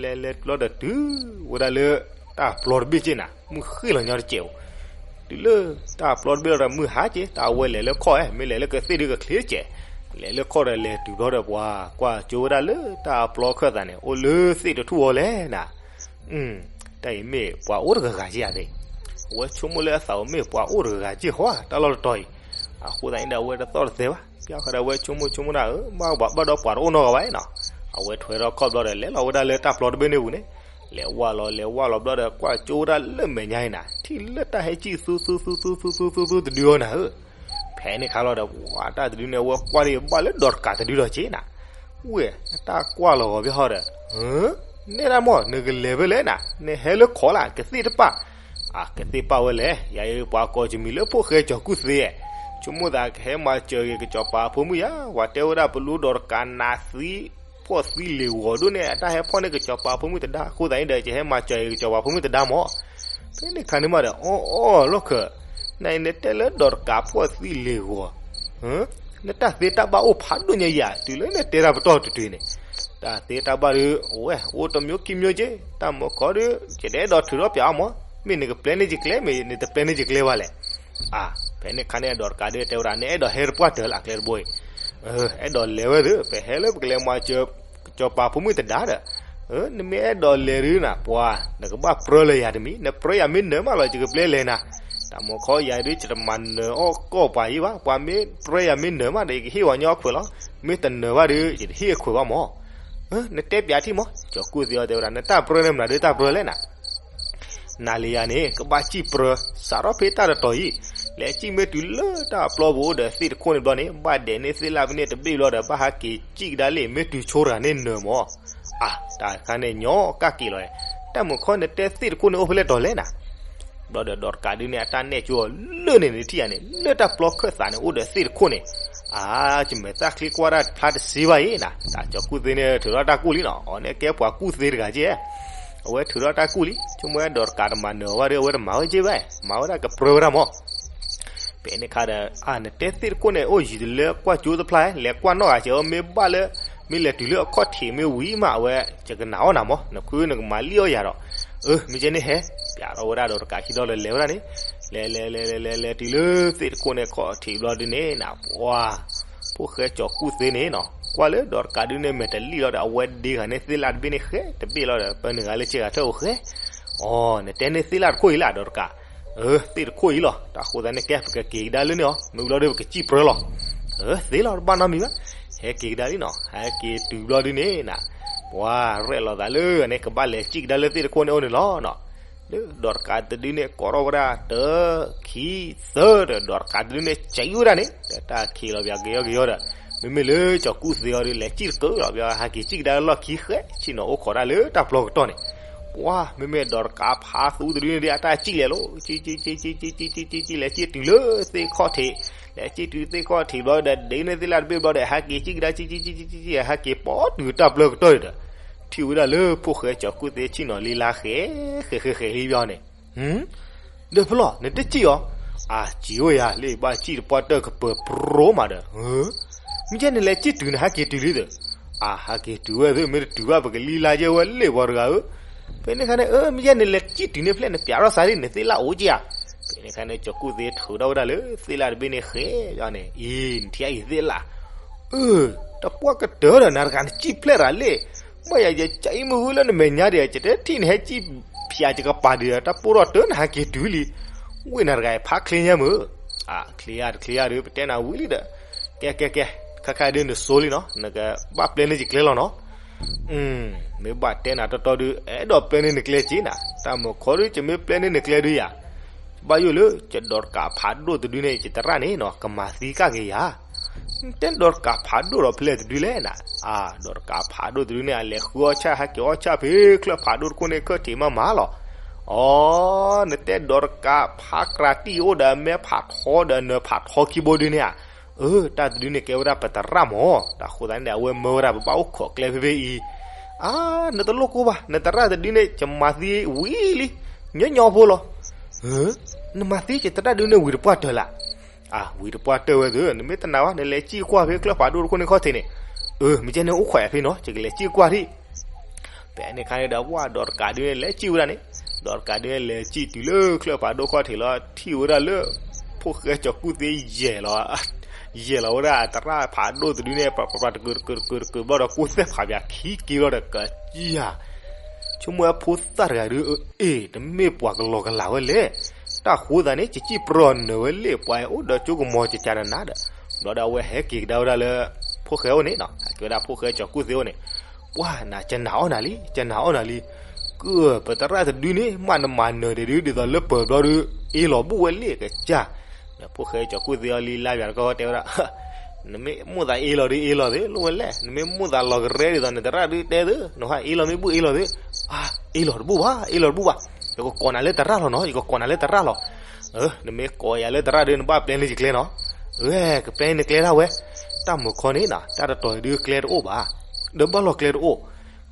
လဲၤလဲၤလဲၤလဲၤလဲၤပျီဒီးတုၤဝဲဒၣ်လၢ တၢ်ပျီတဘ့ၣ်က့ၢ်နၤ မုၢ်ဃ့ၢ်လီၤညီတစဲးအိၣ်, တုၤလၢ တၢ်ပျီတဘ့ၣ်လီၤဒီးမုၢ်ဟါက့ၢ် တၢ်အဝဲလဲၤလၢခီၣ်ဧဲ မ့ၢ်လဲၤလၢကသ့ၣ်ဒုကချ့ကဲး လဲၤလၢခီၣ်ဒီးလဲၤတုၤဘျီဒီးပှၤကွၢ်ကၠိဝဲဒၣ်လၢတၢ်ပျီခၢၣ်သးန့ၣ် အိၣ်လၢသ့ၣ်တထူၣ်အီၤလဲၣ်နၤ. တၢ်အံၤမ့ၢ်ပှၤအိၣ်တဂၤဂၤက့ဧါသ့ၣ်. အဝဲဆိကမိၣ်လၢအသးအိၣ်မ့ၢ်ပှၤအိၣ်တဂၤဂၤက့ဟီ တၢ်လီၢ်တတီၤအံၤ. အဃိသတးန့ၣ်ဒီး အဝဲတသီၣ်တသဲဘၣ်. ဘၣ်ဃးဒီးအဝဲဆိကမိၣ်ဆိကမိၣ်ဒၣ်ဧၢ ဘၣ်ဘၣ်ဒီးပှၤတအိၣ်နီတဂၤဘၣ်နီၤ. အဝဲထွဲထီၣ်ခီၣ်ဘျီဒီး လဲၤလီၤဝဲဒၣ်လၢတၢ်ပျီတဘ့ၣ်န့ၣ်ပူၤန့ၣ်, လဲၤဝၢ်လီၤ လဲၤဝၢ်လီၤဘျီဒီး ကွၢ်ကၠိဝဲဒၣ်လၢမဲာ်ညါအံၤနၤ, ထံၣ်လၢတၢ်ဟဲစံၣ်သူသူသူသူသူသူသူတဒုအီၤနၤဧၢ. ဖဲန့ၣ်ခါလီၤဒီး ပှၤတၢ်တဒုန့ၣ် အဝဲကွၢ်ဒ်ဘၣ်လၢဒီးတကးတဒုဒီးက့နၤ. ဝဲၢ် တၢ်ကွၢ်လီၤဂီၤဖဲဟီဒီး, နဲဒၣ်မ့ၢ် နကလဲၤဖဲလဲၣ်နၤ, နဟဲလၢခီၣ်လၢကသ့ၣ်တပၣ်. အကသ့ၣ်ပၣ်ဝဲလဲၣ်, ယၤအံၤပှၤကိးကမံၤလၢဖိၣ်ဃဲကၠီၤကူၣ်သ့, ဆိကမိၣ်သးကဟဲမၤစၢၤက့ၤကစီၤပၤဖိမုၣ်ယါ, ပှၤတဲဝဲဒၣ်ပလူဒီးတကးနးသံ ဖှီၣ်သံလ့ၢ်ဂီၤဒိၣ်န့ၣ် အတၢ်ဟဲဖီၣ်န့ၢ်ကစီၤပၤဖိမုၣ်တဒါ, အဃိသတးန့ၣ်ဒီး ယဟဲမၤစၢၤက့ၤကစီၤပၤဖိမုၣ်တဒါမး. ဖဲန့ၣ်ခါန့ၣ်မးဒီး အီၣ်အီၣ်လီၢ်ခၢၣ်, နအံၤနတဲလၢဒီးတကးဖှီၣ်သံလ့ၢ်ဂီၤ, နတၢ်သ့တၢ်ဘၣ်အိၣ်ဖးဒိၣ်ညါယၤ တုၤလၢနတဲတၢ်ပတီၢ်တတုၤန့ၣ်, တၢ်သ့တၢ်ဘၣ်ဒီး အိၣ်ဝဲ အိၣ်တမျိုးခံမျိုးက့, တၢ်မုာ်ခီဒီး ယတအဲၣ်ဒိးထုးထီၣ်ပၠးအီၤမး, မ့ၢ်နကပျဲန့ၢ်ယကျဲ မ့ၢ်နတပျဲန့ၢ်ယကျဲဘၣ်လဲၣ်. အါ, ဖဲန့ၣ်ခါန့ၣ် ဒီးတကးဒီးတဲဝဲဒၣ် နအဲၣ်ဒိးဟဲတပှၢ်တၢၢ်လၢအကျဲတဘိအံၤ, အဲၣ်ဒိးလဲၤဝဲသ့, ပဟဲလၢပကလဲၤမၤစၢၤ ကစီၤပၤဖိမုၣ်တဒါဒီး, နမ့ၢ်အဲၣ်ဒိးလဲၤဒုးနၤ ပှၤ, နကဘၣ်ပြၢလၢယၤတမံၤ, နပြၢယၤမ့ၢ်နၢၤမးလီၤ ယကပျဲလဲၤနၤ. တၢ်မုာ်ခီယၤဒုး ယတမၤနၢၤအီၣ်ကီၢ်ပှၤယံၤဘၣ်, ပှၤမ့ၢ်ပြၢယၤမ့ၢ်နၢၤမးဒီး ယကဟ့ၣ်ဝဲညီအခွဲးလီၤ, မ့ၢ်တနၢၤဘၣ်ဒီး ယတဟ့ၣ်အခွဲးဘၣ်မး. နတဲပၠးထံၣ်မး, ကၠီၤကူၣ်သ့အီၤတဲဝဲဒၣ် နတၢ်ပြၢန့ၣ်မနုၤဒုးတၢ်ပြၢလဲၣ်နၤ. နၤလၢယၤန့ၣ် ကဘၣ်စံၣ်ပြၢ, စးထီၣ်ဖဲတၢ်တတီၤအံၤ, လဲၤစံၣ်မ့ၢ်တုၤလၢတၢ်ပျီပူၤအိၣ်ဒီးသ့ၣ်တခိၣ်န့ၣ်ဘျီန့ၣ် ဘၣ်ဒဲးန့ၢ်သ့ၣ်လၣ်ဖဲန့ၣ်တဘ့ၣ်ဘျီဒီး ဘၣ်ဟဲက့ၤစံၣ်ကဒါလံ မ့ၢ်တုၤဆိတဂၤန့ၣ်နၢၤမး. အါ, တၢ်ခါန့ၣ်ညီကၣ်က့ၤလီၤ, တၢ်မုာ်ခီနတဲသ့ၣ်တခိၣ်န့ၣ်အိၣ်ဖဲလဲၣ်တီၤလဲၣ်နၤ. ဘျီဒီးဒီးတကးဒုးန့ၣ် အတၢ်နဲၣ်ကၠိအီၤလၢန့ၣ်နထံၣ်ဧါန့ၣ် လၢတၢ်ပျီခၢၣ်သးန့ၣ် အိၣ်ဒီးသ့ၣ်တခိၣ်န့ၣ်, အါ, ယမဲာ်သၣ်ချံကွၢ်တၢ်ဖျါတစ့ဘၣ်အံၤနၤ, တၢ်ကၠီၤကူၣ်သ့န့ၣ် ထုးထီၣ်တၢ်ကူၣ်လံနီၤ, အီၤန့ၣ်ကဲပှၤကူၣ်သ့တဂၤက့, အဝဲထုးထီၣ်တၢ်ကူၣ်လံ, ဆိကမိၣ်ဒီးတကးတမၤနၢၤအီၤဘၣ်ဒီး အဝဲတမၤဝဲက့ဘၣ်, မၤဝဲဒၣ်ကပြၢဝဲဒၣ်မး. ဖဲန့ၣ်ခါဒီး အါ နတဲသ့ၣ်တခိၣ်န့ၣ် အိၣ်ယံၤတလၢကွၢ်ကၠိတဖျါ, လဲၤကွၢ်နီၣ်ဂၤစဲးအီၤ မ့ၢ်ဘၣ်လၢ မ့ၢ်လဲၤတုၤလၢအခီၣ်ထံးမ့ၢ်ဝံၤမး အဝဲ ယကနာ်အီၣ်နၤမး, နခုနကမၤလံၣ်အီၣ်ယၤဒီး, အၢ မ့ၢ်ကဲန့ၣ်ဟဲ, ပျးထီၣ်ဝဲဒၣ်ဒီးတကးခံဒီလၢလဲၤဝဲဒၣ်န့ၣ်, လဲၤလဲၤလဲၤလဲၤလဲၤလဲၤတုၤလၢသ့ၣ်တခိၣ်န့ၣ်ခီၣ်ထံးဘျီဒုးန့ၣ် နပှၤ ဖိၣ်ဃဲကၠီၤကူၣ်သ့န့ၣ်နီၤ, ကွၢ်လၢဒီးတကးဒုးန့ၣ် မဲာ်တလံၣ်လီၤဒီး အဝဲဒ့ဂၤန့ၣ်သ့ၣ်လၣ်တဘ့ၣ်န့ၣ်ဃဲတဘ့ၣ်လီၤဒီး ပၢနုာ်ဂၤလၢစ့ဂၤထၢၣ်အိၣ်ဃဲ, အီ နတဲန့ၣ်သ့ၣ်လၣ်တခိၣ်အံၤလၢဒီးတကး, အၢ သ့ၣ်တခိၣ်အံၤလီၤ, တၢ်ဃိသတးန့ၣ်ကဲ ပကက့ၤကဒါလၢန့ၣ်အီၤ, မ့ၢ်ဘျီဒီးပကစံၣ်ပြၢလီၤ, အၢ သ့လီၤ တဘၣ်နီတမံၤဘၣ်, ဟဲက့ၤကဒါလံနီၤ, ဟဲက့ၤတုၤဘျီဒုးန့ၣ်နၤ, ပှၤရဲၣ်လီၤသးလၢန့ၣ် ကဘၣ်လဲၤစံၣ်ကဒါလၢသ့ၣ်တခိၣ်န့ၣ်အိၣ်န့ၣ်လီၤနီၤ. ဒီးဒီးတကးတဒုန့ၣ် ကိးထီၣ်ဝဲဒၣ် တၢ ခံ သၢဒီး ဒီးတကးတဒုန့ၣ် ကဲယူၢ်ဝဲဒၣ်န့ၣ် ဒီးတၢ်ခံးလီၤပျးကယီကယီဒီး မ့မ့ၢ်လၢကၠီၤကူၣ်သ့အီၤဒီး လဲၤစံၣ်တကၢလီၤပျး ဟဲက့ၤစံၣ်ကဒါလၢလီၢ်ခံဃဲ ဆ့ၣ်နီၤအိၣ်ခိးတၢ်လၢတၢ်ပျီကတီၢ်န့ၣ်, ပှၤ မ့မ့ၢ်ဒီးတကးဖးသူတဒုန့ၣ်ဒီး အတၢ်စံၣ်လဲၤလီၤ, စံၣ်စံၣ်စံၣ်စံၣ်စံၣ်စံၣ်စံၣ် လဲၤစံၣ်တုၤလၢသ့ၣ်ခီၣ်ထံး, လဲၤစံၣ်တုၤသ့ၣ်ခီၣ်ထံးဘျီဒီး ဒ့န့ၢ်သ့ၣ်လၣ်တဘ့ၣ်ဘျီဒီး ဟဲက့ၤစံၣ်ကဒါ စံၣ်စံၣ်စံၣ်စံၣ် ဟဲက့ၤပိာ်တုၤတၢ်ပျီကတီၢ်န့ၣ်ဒီး ထံၣ်ဝဲဒၣ်လၢဖိၣ်ဃဲကၠီၤကူၣ်သ့ဆ့ၣ်နီၤလံလါဃဲ ဃဲဃဲဃဲလံဘျီန့ၣ်, ဒီးဖဲလီၤ နတစံၣ်အီၤ, အစံၣ်ဝဲယၤ လၢဘၣ်စံၣ်တပှၢ်တၢၢ်ကပၢၤပြိမးဒီး, မ့ၢ်ကဲနလဲၤစံၣ်တုၤနဟဲက့ၤတုၤလံဒီး, အဟဲက့ၤတုၤဝဲသ့ မ့ၢ်တတုၤဘၣ် ပကလံလါယဲဝဲလ့ၣ်ပှၤတဂၤဧၢ, ဖဲန့ၣ်ခါန့ၣ် အၢ မ့ၢ်ကဲနလဲၤစံၣ်တုၤန့ၣ်ဖျဲၣ် နပျးထီၣ်စးဒ် နသ့ၣ်လၣ်အိၣ်က့ဧါ, ဖဲန့ၣ်ခါန့ၣ် ကၠီၤကူၣ်သ့ထုးထီၣ်ဝဲဒၣ်လၢသ့ၣ်လၣ်တဘ့ၣ်န့ၣ်ဃဲ, န့ၣ် အံၤ နထံၣ်အံၤသ့ၣ်လၣ် အၢ တပှၢ်ကတၢၢ်ဒီး နၤတဂၤနစံၣ်ဖျဲၣ်ရၤလ့ၣ်, ဘၣ်ယၤယကအံမုၢ်ဝံလၢနမဲာ်ညါဒီး ယတထံၣ်နဟဲစံၣ်ဖျးယကပၤဒီး တၢ်ပိၢ်ထီၣ်တၢ်နဟဲက့ၤတုၤလံ, ဝ့ၢ်နၤတဂၤအံၤဖးချ့ညါမုၢ်, အချ့ယါတချ့ယါဒီး ပတဲနၤဝံၤလံဒီး, ကဲကဲကဲ, ခါခါဒုးနစိလံနီၤ နကဘၣ်ပျဲန့ၢ်ယကျဲလီၤနီၤ မ့ၢ်ဘၣ်တဲနၤတီတီဒုး အဲၣ်ဒိးပျဲန့ၢ်နကျဲက့နၤ, တၢ်မုၢ်ခီဒုး ယမ့ၢ်ပျဲန့ၢ်နကျဲဒုးယၤ, ဘၣ်ယိၣ်လၢ ယဒီးတကးဖးဒိၣ်တဒုန့ၣ် ယတရၣ်န့ၣ်နီၤ ကမၤသံကၣ်က့ၤယၤ, တဲဒီးတကးဖးဒိၣ်ဒီးဖဲလဲၣ်တဒုလဲၣ်နၤ, အါ ဒီးတကးဖးဒိၣ်တဒုန့ၣ် အလဲၤဃုအီၣ်ဆၣ် ဟဲက့ၤအီၣ်ဆၣ်ဖဲချၢၣ်ဖးဒိၣ်တခိၣ်န့ၣ် ခၢၣ်ထံးမးမးလီၤ, အီ နတဲဒီးတကးဖးကြးတံၢ်အိၣ်ဒီးမဲဖးထီဒီးနၢၤဖးထီခံဘိဒုန့ၣ်ဧါ, အၢ တၢ်တဒုန့ၣ်ကဲဝဲဒၣ်ပတရၣ်မး, တၢ်ဃိသတးန့ၣ်ဒီး အဝဲမၢဝဲဒၣ် ပဘၣ်အိၣ်ခိးကျဲဖဲဖဲအံၤ, အါ နတလိၣ်ကိၢ်ဘၣ် နတရၣ်တဒုန့ၣ် ယမၤသံဝံၤလံ, ညီညီဖိလီၤ, နမၤသံယတရၣ်ဒုန့ၣ်ဝံၤတပှၢ်တၢၢ်လၢ်, အၢ ဝံၤတပှၢ်တၢၢ်ဝဲသ့ၣ် နမ့ၢ်တနာ်ဘၣ် နလဲၤစံၣ်ကွၢ်ဖဲချၢၣ်ဖးဒိၣ်တခိၣ်န့ၣ်ခီၣ်ထံးန့ၣ်, အၢ မ့ၢ်ကဲန့ၣ်အိၣ်ခိးယၤဖဲနီၤ ယကလဲၤစံၣ်ကွၢ်ထံၣ် ဖဲန့ၣ်ခါန့ၣ်ဒီး ပှၤဒီးတကးဒုန့ၣ် လဲၤစံၣ်ဝဲဒၣ်န့ၣ်, ဒီးတကးဒုန့ၣ် လဲၤစံၣ်တုၤလၢချၢၣ်ဖးဒိၣ်ခီၣ်ထံးလီၤ ထံၣ်ဝဲဒၣ်လၢ ဖိၣ်ဃဲကၠီၤကူၣ်သ့ယဲၢ်လီၤ, ယဲၢ်လီၤဝဲဒၣ်အသရၣ်ဖးဒိၣ်တဒုန့ၣ် ပှၤပှၤတကုာ်တကုာ်တကုာ်တကုာ်ဘျီဒီး ကိၢ်သဲၣ်ဖးပၠးခံက့ၤဘျီဒီး ကကံယၤ ဆိကမိၣ်ဝဲဖိသၣ်တဂၤဒု အ့ တမ့ၢ်ပှၤကလီၤကလာ်ဝဲလဲၣ်. တၢ်ဃိသးန့ၣ် ကစံၣ်ပြီနၢၤဝဲလ့ၣ် ပှၤအိၣ်ဒီးကၠိကမီၤကကနနၤဒီး ဘျီဒီးအဝဲဟဲက့ၤကဒါဝဲဒၣ်လၢ ဖိၣ်ဃဲအိၣ်န့ၣ်နီၤ, ဟဲက့ၤဝဲဒၣ်ဖိၣ်ဃဲကၠီၤကူၣ်သ့အိၣ်န့ၣ်, ပှၤနၤ ကနၣ်အီၣ်နၤလံ ကနၣ်အီၣ်နၤလံ, ကၢၢ် ပသရၣ်တဒုန့ၣ် မ့ၢ်နမၤနၢၤဒံးဒု ဒ်သိးလၢပၢၤဘျီဒု အ့လီၤဘူၣ်ဝဲလ့ၣ်ကစၢ်. ဒီးဖိၣ်ဃဲကၠီၤကူၣ်သ့အီၤလံလါပၠးတကီၢ်တဲဝဲဒၣ် နမ့ၢ်မိၣ်သးအ့လီၤဒုအ့လီၤသ့ လိၣ်ဝဲလဲၣ်, နမ့ၢ်မိၣ်သးလီၤကရဲဒ်သိးနသရၣ်ဒုတဲသု နဟဲအ့လီၤမ့ၢ်ဘူၣ်အ့လီၤသ့, အ့လီၤတဘူၣ်ဘၣ် အ့လီၤတဘူၣ်ဘၣ်, ယကကိးနၤလၢသရၣ်လီၤနီၤ ယကကိးနၤလၢသရၣ်လီၤ. နမ့ၢ်ကိးယၤလၢသရၣ်ဒု နဘၣ်ပျဲန့ၢ်ယကျဲနီၤ. ဝဲ ကပျဲန့ၢ်နကျဲဒၣ်ဝဲ, တၢ်မုၢ်ခီန့ၣ်နီၤ တၢ်တတီၤအံၤဒုကျဲတအိၣ်ဘၣ်, ဒီးဘၣ်လီၤကျဲတအိၣ်,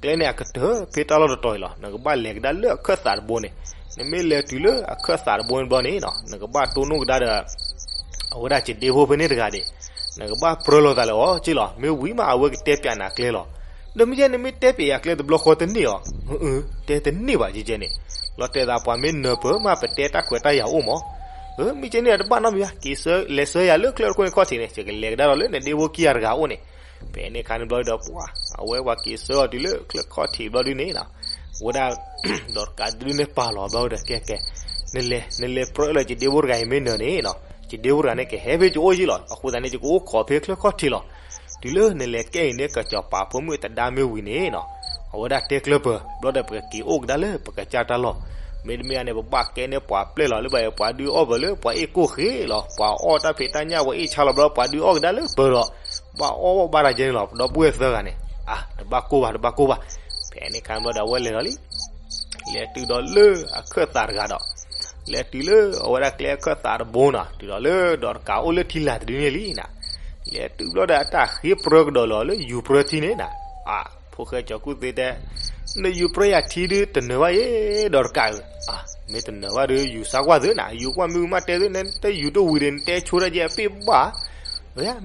ကျဲန့ၣ်အကတၢၢ်ဖဲတၢ်လီၢ်တတီၤအံၤလီၤ. နကဘၣ်လဲၤကဒါလၢအခၢၣ်သးတဘိန့ၣ်, နမ့ၢ်လဲၤတုၤလၢအခၢၣ်သးတဘိန့ၣ်ဘျီန့ၣ်နီၤ နကဘၣ်တိၢ်နီၣ်ကဒါဒီး အဝဲဒၣ်ကဒ့ဖိဖဲန့ၣ်တဂၤဒၣ်, နကဘၣ်ပြၢလိာ်သးလၢအီၤက့လီၤ. မ့ၢ်ဝံၤမး အဝဲကတဲပၠးနၤကျဲလီၤ. ဒီးမ့ၢ်ယဲန့ၣ် မ့ၢ်တဲပၠးယၤကျဲတဘျီဃီတန့ၢ်အီၤ, တဲတန့ၢ်ဘၣ်ကဲကဲန့ၣ်, လီၤတဲာ်သးပှၤမ့ၢ်နၢၤပၢၤမး ပတဲတၢ်ခွဲးတၢ်ယာ်အိၣ်မး. မ့ၢ်ကဲန့ၣ် တဘၣ်နီတမံၤဘၣ်, က့ၤဆၢ လဲၤဆၢယၤလၢကျဲတခိၣ်န့ၣ်ခီၣ်ထံးန့ၣ် ယကလဲၤကဒါဒီးလၢနဒ့ဖိခံဂၤတဂၤအိၣ်န့ၣ်. ဖဲန့ၣ်အခါန့ၣ်ဘျီဒီး ပှၤ အဝဲပှၤက့ၤဆၢအီၤတုၤလၢကျဲခီၣ်ထံးဘျီဒုန့ၣ်နီၤ, ဝဲဒၣ် ဒီးတကးဒုန့ၣ်ပာ်လီၤဘျီဒီး ကဲကဲ, နလဲၤ နလဲၤပြၢလၢယဒ့ဖိတဂၤအံၤမ့ၢ်နၢၤန့ၣ်နီၤ, ယဒ့ဖိတဂၤန့ၣ်ကဟဲဖဲယအိၣ်ယ့ၢ်လီၤ. အဃိသတးန့ၣ် ယကအိၣ်ခိးဖဲကျဲခီၣ်ထံးလီၤ. တုၤလၢနလဲၤကဲအံၤန့ၣ် ကစီၤပၤဖိမုၣ်တဒါမ့ၢ်ဝံၤန့ၣ်နီၤ, အဝဲဒၣ်တဲကျၢၢ်ပၢၤ ဘျီဒီးပကက့ၤအိၣ်ကဒါလၢပကစၢ်တၢ်လီၢ်. မ့တမ့ၢ်န့ၣ် ပဘၣ်ကဲန့ၢ်ပှၤပျဲၢ်လီၤလၢဘၣ်အံၤ ပှၤဒုးအီၣ်ပၢၤလၢပှၤအ့ၣ်ကိၢ်ဃ့လီၤ. ပှၤအီၣ်တၢ်ဖံးတၢ်ညၣ် ပှၤအ့ၣ်ဆါလီၤဘျီ ပှၤဒုးအီၣ်ကဒါလၢပၢၤဒီး ဘၣ်အီၣ်ဘၣ်တၢ်ကဲန့ၣ်လီၤ. ပဒီပုၢ်ဝဲၢ်သၢဂၤန့ၣ်, အါ တဘၣ်ကိၢ်ဘၣ် တဘၣ်ကိၢ်ဘၣ်. ဖဲန့ၣ်အခါဘျီဒီး အဝဲလဲၤလီၤလံ. လဲၤတုၤဒီးလၢအခၢၣ်သးတဂၤဒီး, လဲၤတုၤလၢအဝဲဒၣ်ကျဲအခၢၣ်သးတဘိနီၤ, တုၤဒီးလၢဒီးတကးအိၣ်လၢထံလာ်တဒုန့ၣ်လံနီၤ. လဲၤတုၤဘျီဒီး အတၢ်ဃ့ပြၢကဒီးလီၤလၢယူၤပြၢထံန့ၣ်နီၤ. အါ ဖိၣ်ဃဲကၠီၤကူၣ်သ့တဲ, နယူၤပြၢယၤထံဒုတနၢၤဘၣ်ယဲ ဒီးတကးဧၢ. အါ မ့ၢ်တနၢၤဘၣ်ဒီး ယူၤစါကွၢ်သုနီၤ, ယူၤကွၢ်မ့ၢ်ဝံၤမးတဲသု, နတယူၤတဝံၤဒီး နတဲဆိတၢ်ကဲအပ့ၢ်ဘၣ်.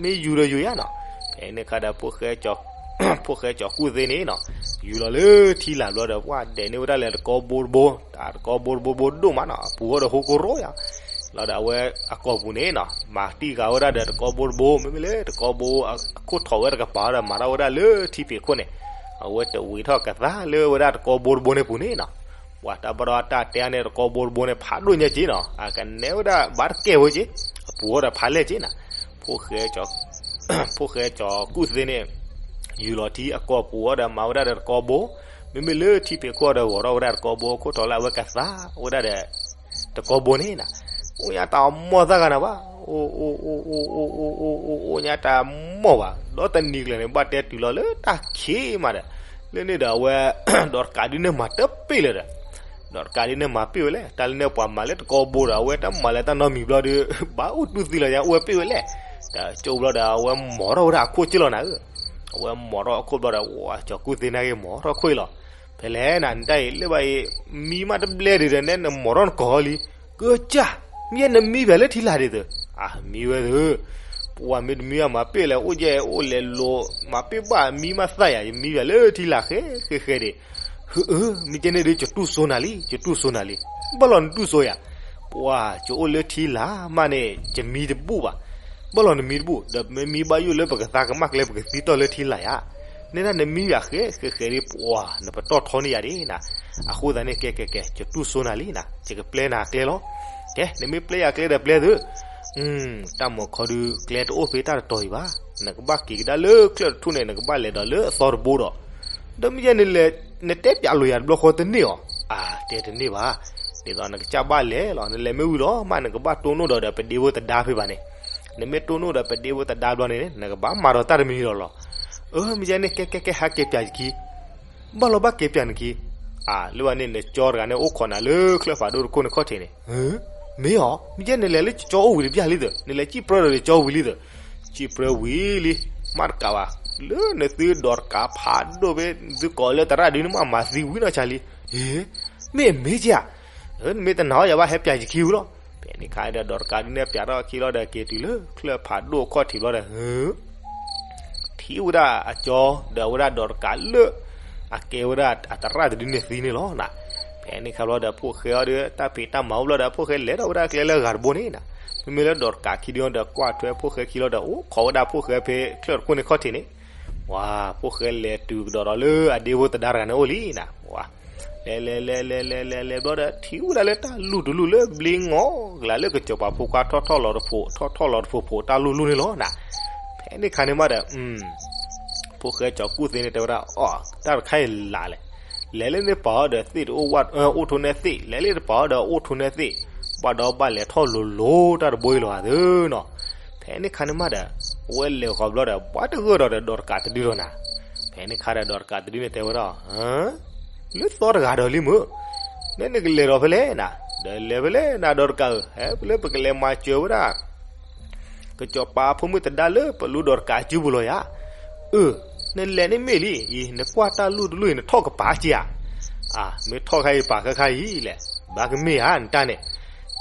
မ့ၢ်ယူၤဒီးယူၤယါနီၤ. ဖဲန့ၣ်အခါဒီး ဖိၣ်ဃဲကၠီၤကူၣ်သ့န့ၣ်နီၤ, ယူၤလီၤလၢထံလာ်ဘျီဒီး ပှၤဒဲးန့ၢ်ဝဲဒၣ်လၢတကီဘိတဘိ, တၢ်တကီဘိတဘိဘိဒိၣ်မးနီၤ, အပူၤအိၣ်ဒီးဟိကိရိယါ. လီၤဒီးအဝဲအကိာ်ပူၤန့ၣ်နီၤ, မၤတံၢ်ဃာ်ဝဲဒၣ်ဒီးတကီဘိတဘိ, မ့မ့ၢ်လၢတကီဘိအခိၣ်ထီၣ်ဝဲတကပၤဒီး မၤထီၣ်ဝဲဒၣ်လၢထံဖံးခိၣ်န့ၣ်, အဝဲတဝံၤထီၣ်ကသါလၢဝဲဒၣ်တကီဘိတဘိန့ၣ်ပူၤန့ၣ်နီၤ. ပှၤတၢ်ဘၣ်ဒီးတၢ်တဲန့ၣ် တကီဘိတဘိန့ၣ် ဖးဒိၣ်ညါက့နီၤ, အကနဲဝဲဒၣ်ဘၣ်တကဲဝဲက့, အပူၤအိၣ်ဒီးဖးလဲၢ်က့နီၤ. ဖိၣ်ဃဲကၠီၤကူၣ်သ့န့ၣ် ယူၤလီၤထံအကိာ်ပူၤအီၤဒီး မၤဝဲဒၣ်ဒီးတကီဘိ, မ့မ့ၢ်လၢထံဖံးခိၣ်ဒီး ဂီၤထီၣ်ဝဲဒၣ်တကီဘိအခိၣ်ထီၣ်လၢအဝဲကသါဝဲဒၣ်ဒီး တကီဘိန့ၣ်နီၤ. အိၣ်ညါတၢ်အမီၢ်သၣ်ဂၤန့ၣ်ဘၣ်, အိၣ်အိၣ်အိၣ်အိၣ်အိၣ်အိၣ်အိၣ်ညါတၢ်မီၢ်ဘၣ်, ဒီးတနံၤကျၢၤန့ၣ် ဘၣ်တဲတုၤလီၤလၢတၢ်ခံးမးဒီး, လၢန့ၣ်ဒီးအဝဲ ဒီးတကးဒုန့ၣ်မၤတပ့ၢ်လၢၤဒီး ဒီးတကးဒုန့ၣ်မၤပ့ၢ်ဝဲလဲၣ်, တၢ်လၢန့ၣ်ပှၤမၤလၢတကီဘိဒီး အဝဲတမၤလၢတၢ်နီတမံၤဘျီဒီး ဘၣ်အိၣ်တူၢ်သံလီၤညါ အိၣ်ဝဲပ့ၢ်ဝဲလဲၣ်. ဒီးကၠိဘျီဒီး အဝဲမိာ်ထီၣ်ဝဲဒၣ်အခိၣ်က့လီၤနၤဧၢ. အဝဲမိာ်ထီၣ်အခိၣ်ဘျီဒီး ကၠီၤကူၣ်သ့န့ၣ်က့ မိာ်ထီၣ်ခိၣ်အံၤလီၤ. ဖဲလဲၣ်နၤ နတၢ်အံၤလၢဘၣ်အံၤ မံမးတဘျဲဒံးဒီး နဲနမိာ်ထီၣ်နကိာ်လံ. ကၢကၢ်, မ့ၢ်ယဲနမံဘၣ်လၢထံလာ်ဒ်သိး, အမံဝဲသ့ၣ်, ပှၤမ့ၢ်တမံဘၣ်မၤပ့ၢ်လဲၣ်, အိၣ်ယဲၢ်အိၣ်လဲၤလိၤ မၤပ့ၢ်ဘၣ် မံမးသၣ်ယၤ, ယမံဘၣ်လၢထံလာ်ဃဲဃဲဃဲဒံး. ဟၢအၢ, မ့ၢ်ကဲန့ၣ်ဒီး ယတူၢ်စိနၤလံ ယတူၢ်စိနၤလံ. ဘၣ်လီၤနတူၢ်စိယၤ, ပှၤကအိၣ်လၢထံလာ်မးန့ၣ် ယမံတဘူၣ်ဘၣ်. ဘၣ်လီၤနမံတဘူၣ်, ဒီးမ့ၢ်မံဘၣ်ယိၣ်လၢပကသါကမၣ်ကျဲ ပကသံတီၢ်လၢထံလာ်ယၤ. နဲဒၣ်နမံယၤဃဲဃဲဃဲဒံး ပှၤနပတီၢ်ထီန့ၢ်ယၤဒံးနၤ. အဃိသတးန့ၣ် ကဲကဲကဲ ယတူၢ်စိနၤလံနၤ, ယကပျဲနၤကျဲလီၤ. ကဲ နမ့ၢ်ပျဲယၤကျဲဒီးပျဲသု, တၢ်မုၢ်ခီဒု ကျဲတအိၣ်ဖဲတၢ်တတီၤအံၤဘၣ်. နကဘၣ်က့ၤကဒါလၢကျၢၢ်တထူၣ်န့ၣ် နကဘၣ်လဲၤဒီးလၢအသီတဘိဒီး, ဒီးမ့ၢ်ယဲနလဲၤ နတဲပၠးလိာ်ယၤတဘျီဃီတန့ၢ်အီၤ, အါ တဲတန့ၢ်ဘၣ်. ဒ်သိးနကစၢ်ဘၣ်လဲၤလီၤ, နလဲၤမ့ၢ်ဝံၤလီၤမး နကဘၣ်တိၢ်နီၣ်ဒီးဒီးပဒ့ဖိသဒါဖဲဘၣ်န့ၣ်, နမ့ၢ်တိၢ်နီၣ်ဒီးပဒ့ဖိသဒါဘျီန့ၣ် နကဘၣ်မၤဒီးတၢ်တမံၤလီၤလီၤ. အၢ မ့ၢ်ယဲန့ၣ် ကဲကဲကဲ ဟဲက့ၤပၠးယခံ ဘၣ်လီၤဘၣ်က့ၤပၠးနခံ, အါ လၢဘၣ်န့ၣ် နကၠီတဂၤန့ၣ် အိၣ်ခိးနၤလၢချၢၣ်ဖးဒိၣ်တခိၣ်န့ၣ်ခီၣ်ထံးန့ၣ်, မ့ၢ်အီၤ မ့ၢ်ယဲနလဲၤလၢကၠီအိၣ်ဝံၤတဘျီလံသၢ, နလဲၤစံၣ်ပြၢဒီးကၠီဝံၤလံသၢ, စံၣ်ပြၢဝံၤလံ, မ့ၢ်တကးဘၣ်, လၢနသုဒီးတကးဖးဒိၣ်ဖဲ သုကိးလၢသရၣ်ဒုန့ၣ် မ့ၢ်မၤသံဝံၤနီၢ်ဆါလံ, အ့ မ့ၢ်အမ့ၢ်ကဲဧါ, နမ့ၢ်တနာ်အီၤယၤဘၣ် ဟဲပၠးယခံဝံၤလီၤ. ဖဲန့ၣ်ခါဒီး ဒီးတကးဒုန့ၣ်ပၠးထီၣ်ခံလီၤဒီး က့ၤတုၤလၢချၢၣ်ဖးဒိၣ်ခီၣ်ထံးဘျီဒီး ထံၣ်ဝဲဒၣ်အကၠီ ဒီးဝဲဒၣ်ဒီးတကးလၢ အကဲဝဲဒၣ်အသရၣ်တဒုန့ၣ်သံန့ၣ်လီၤနၤ. ဖဲန့ၣ်ခါဘျီဒီး ဖိၣ်ဃဲအီၤဒီး တၢ်ဖံးတၢ်မၤအိၣ်ဘျီဒီး ဖိၣ်ဃဲလဲၤထီၣ်ဝဲဒၣ်ကျဲလၢဂၤတဘိန့ၣ်နၤ. မ့မ့ၢ်လၢဒီးတကးခံဒုဒီးကွၢ်ထွဲဖိၣ်ဃဲခံလီၤဒီး အိၣ်ခိးဝဲဒၣ်ဖိၣ်ဃဲဖဲချၢၣ်တခိၣ်န့ၣ်ခီၣ်ထံးန့ၣ်, ဝါ, ဖိၣ်ဃဲလဲၤတုၤကဒီးဒီးလၢအဒ့ဖိသဒါတဂၤန့ၣ်အိၣ်လံနၤ, ဝါ, လဲၤလဲၤလဲၤလဲၤလဲၤလဲၤလဲၤဘျီဒီး ထံၣ်ဝဲဒၣ်လၢတၢ်လူၢ်တလူၢ်လၢဘျ့ငီၤကလးလၢကစီၤပၤဖိခွါထီၣ်ထီၣ်လီၤတဖိး ထီၣ်ထီၣ်လီၤတဖိးဖိးတၢ်လူၢ်လူၢ်န့ၣ်လီၤနၤ, ဖဲန့ၣ်ခါန့ၣ်မးဒီး ဖိၣ်ဃဲကၠီၤကူၣ်သ့န့ၣ်တဲဝဲဒၣ် အီ, တၢ်တခါအံၤလၢ်လဲၣ်, လဲၤလၢန့ၣ်ပာ်အီၤဒီးသ့ၣ်တအိၣ်ဝဲ အိၣ်ထိးနဲသ့ၣ်, လဲၤလၢတပာ်အီၤဒီးအိၣ်ထိးနဲသ့ၣ်, ဘၣ်ဒီးဘၣ်လဲၤထီၣ်လိၤလိၤတၢ်တဘိအံၤလီၤဧါသ့နီၤ, ဖဲန့ၣ်ခါန့ၣ်မးဒီး အဝဲလဲၤဃီၤဘျီဒီး ဘၣ်တဂၢၢ်ဒီးဒီးတကးတဒုဒီးနၤ, ဖဲန့ၣ်ခါဒီးဒီးတကးတဒုန့ၣ်တဲဝဲဒၣ် လၢသီတဂၤဒီးလံမုၢ်, နဲနကလဲၤဒီးဖဲလဲၣ်နၤ, ဒီးလဲၤဖဲလဲၣ်နၤဒီးတကးဧၢ, ဟဲဖဲလၢပကလဲၤမၤစၢၤဝဲဒၣ် ကစီၤပၤဖိမုၣ်သဒါလၢပလူဒီးတကးစုပူၤလီၤယၤ, အၢ, နလဲၤန့ၣ်မ့ၢ်လံ, အံၤ နကွၢ်တၢ်လူၢ်တလူၢ်အံၤ နထီၣ်ကပၤက့ၤဧါ, အါ, မ့ၢ်ထီၣ်ခါအံၤပာ်ခဲခါအံၤလဲၣ်, ဘၣ်ကမ့ၢ်ဧါ နတၢ်န့ၣ်,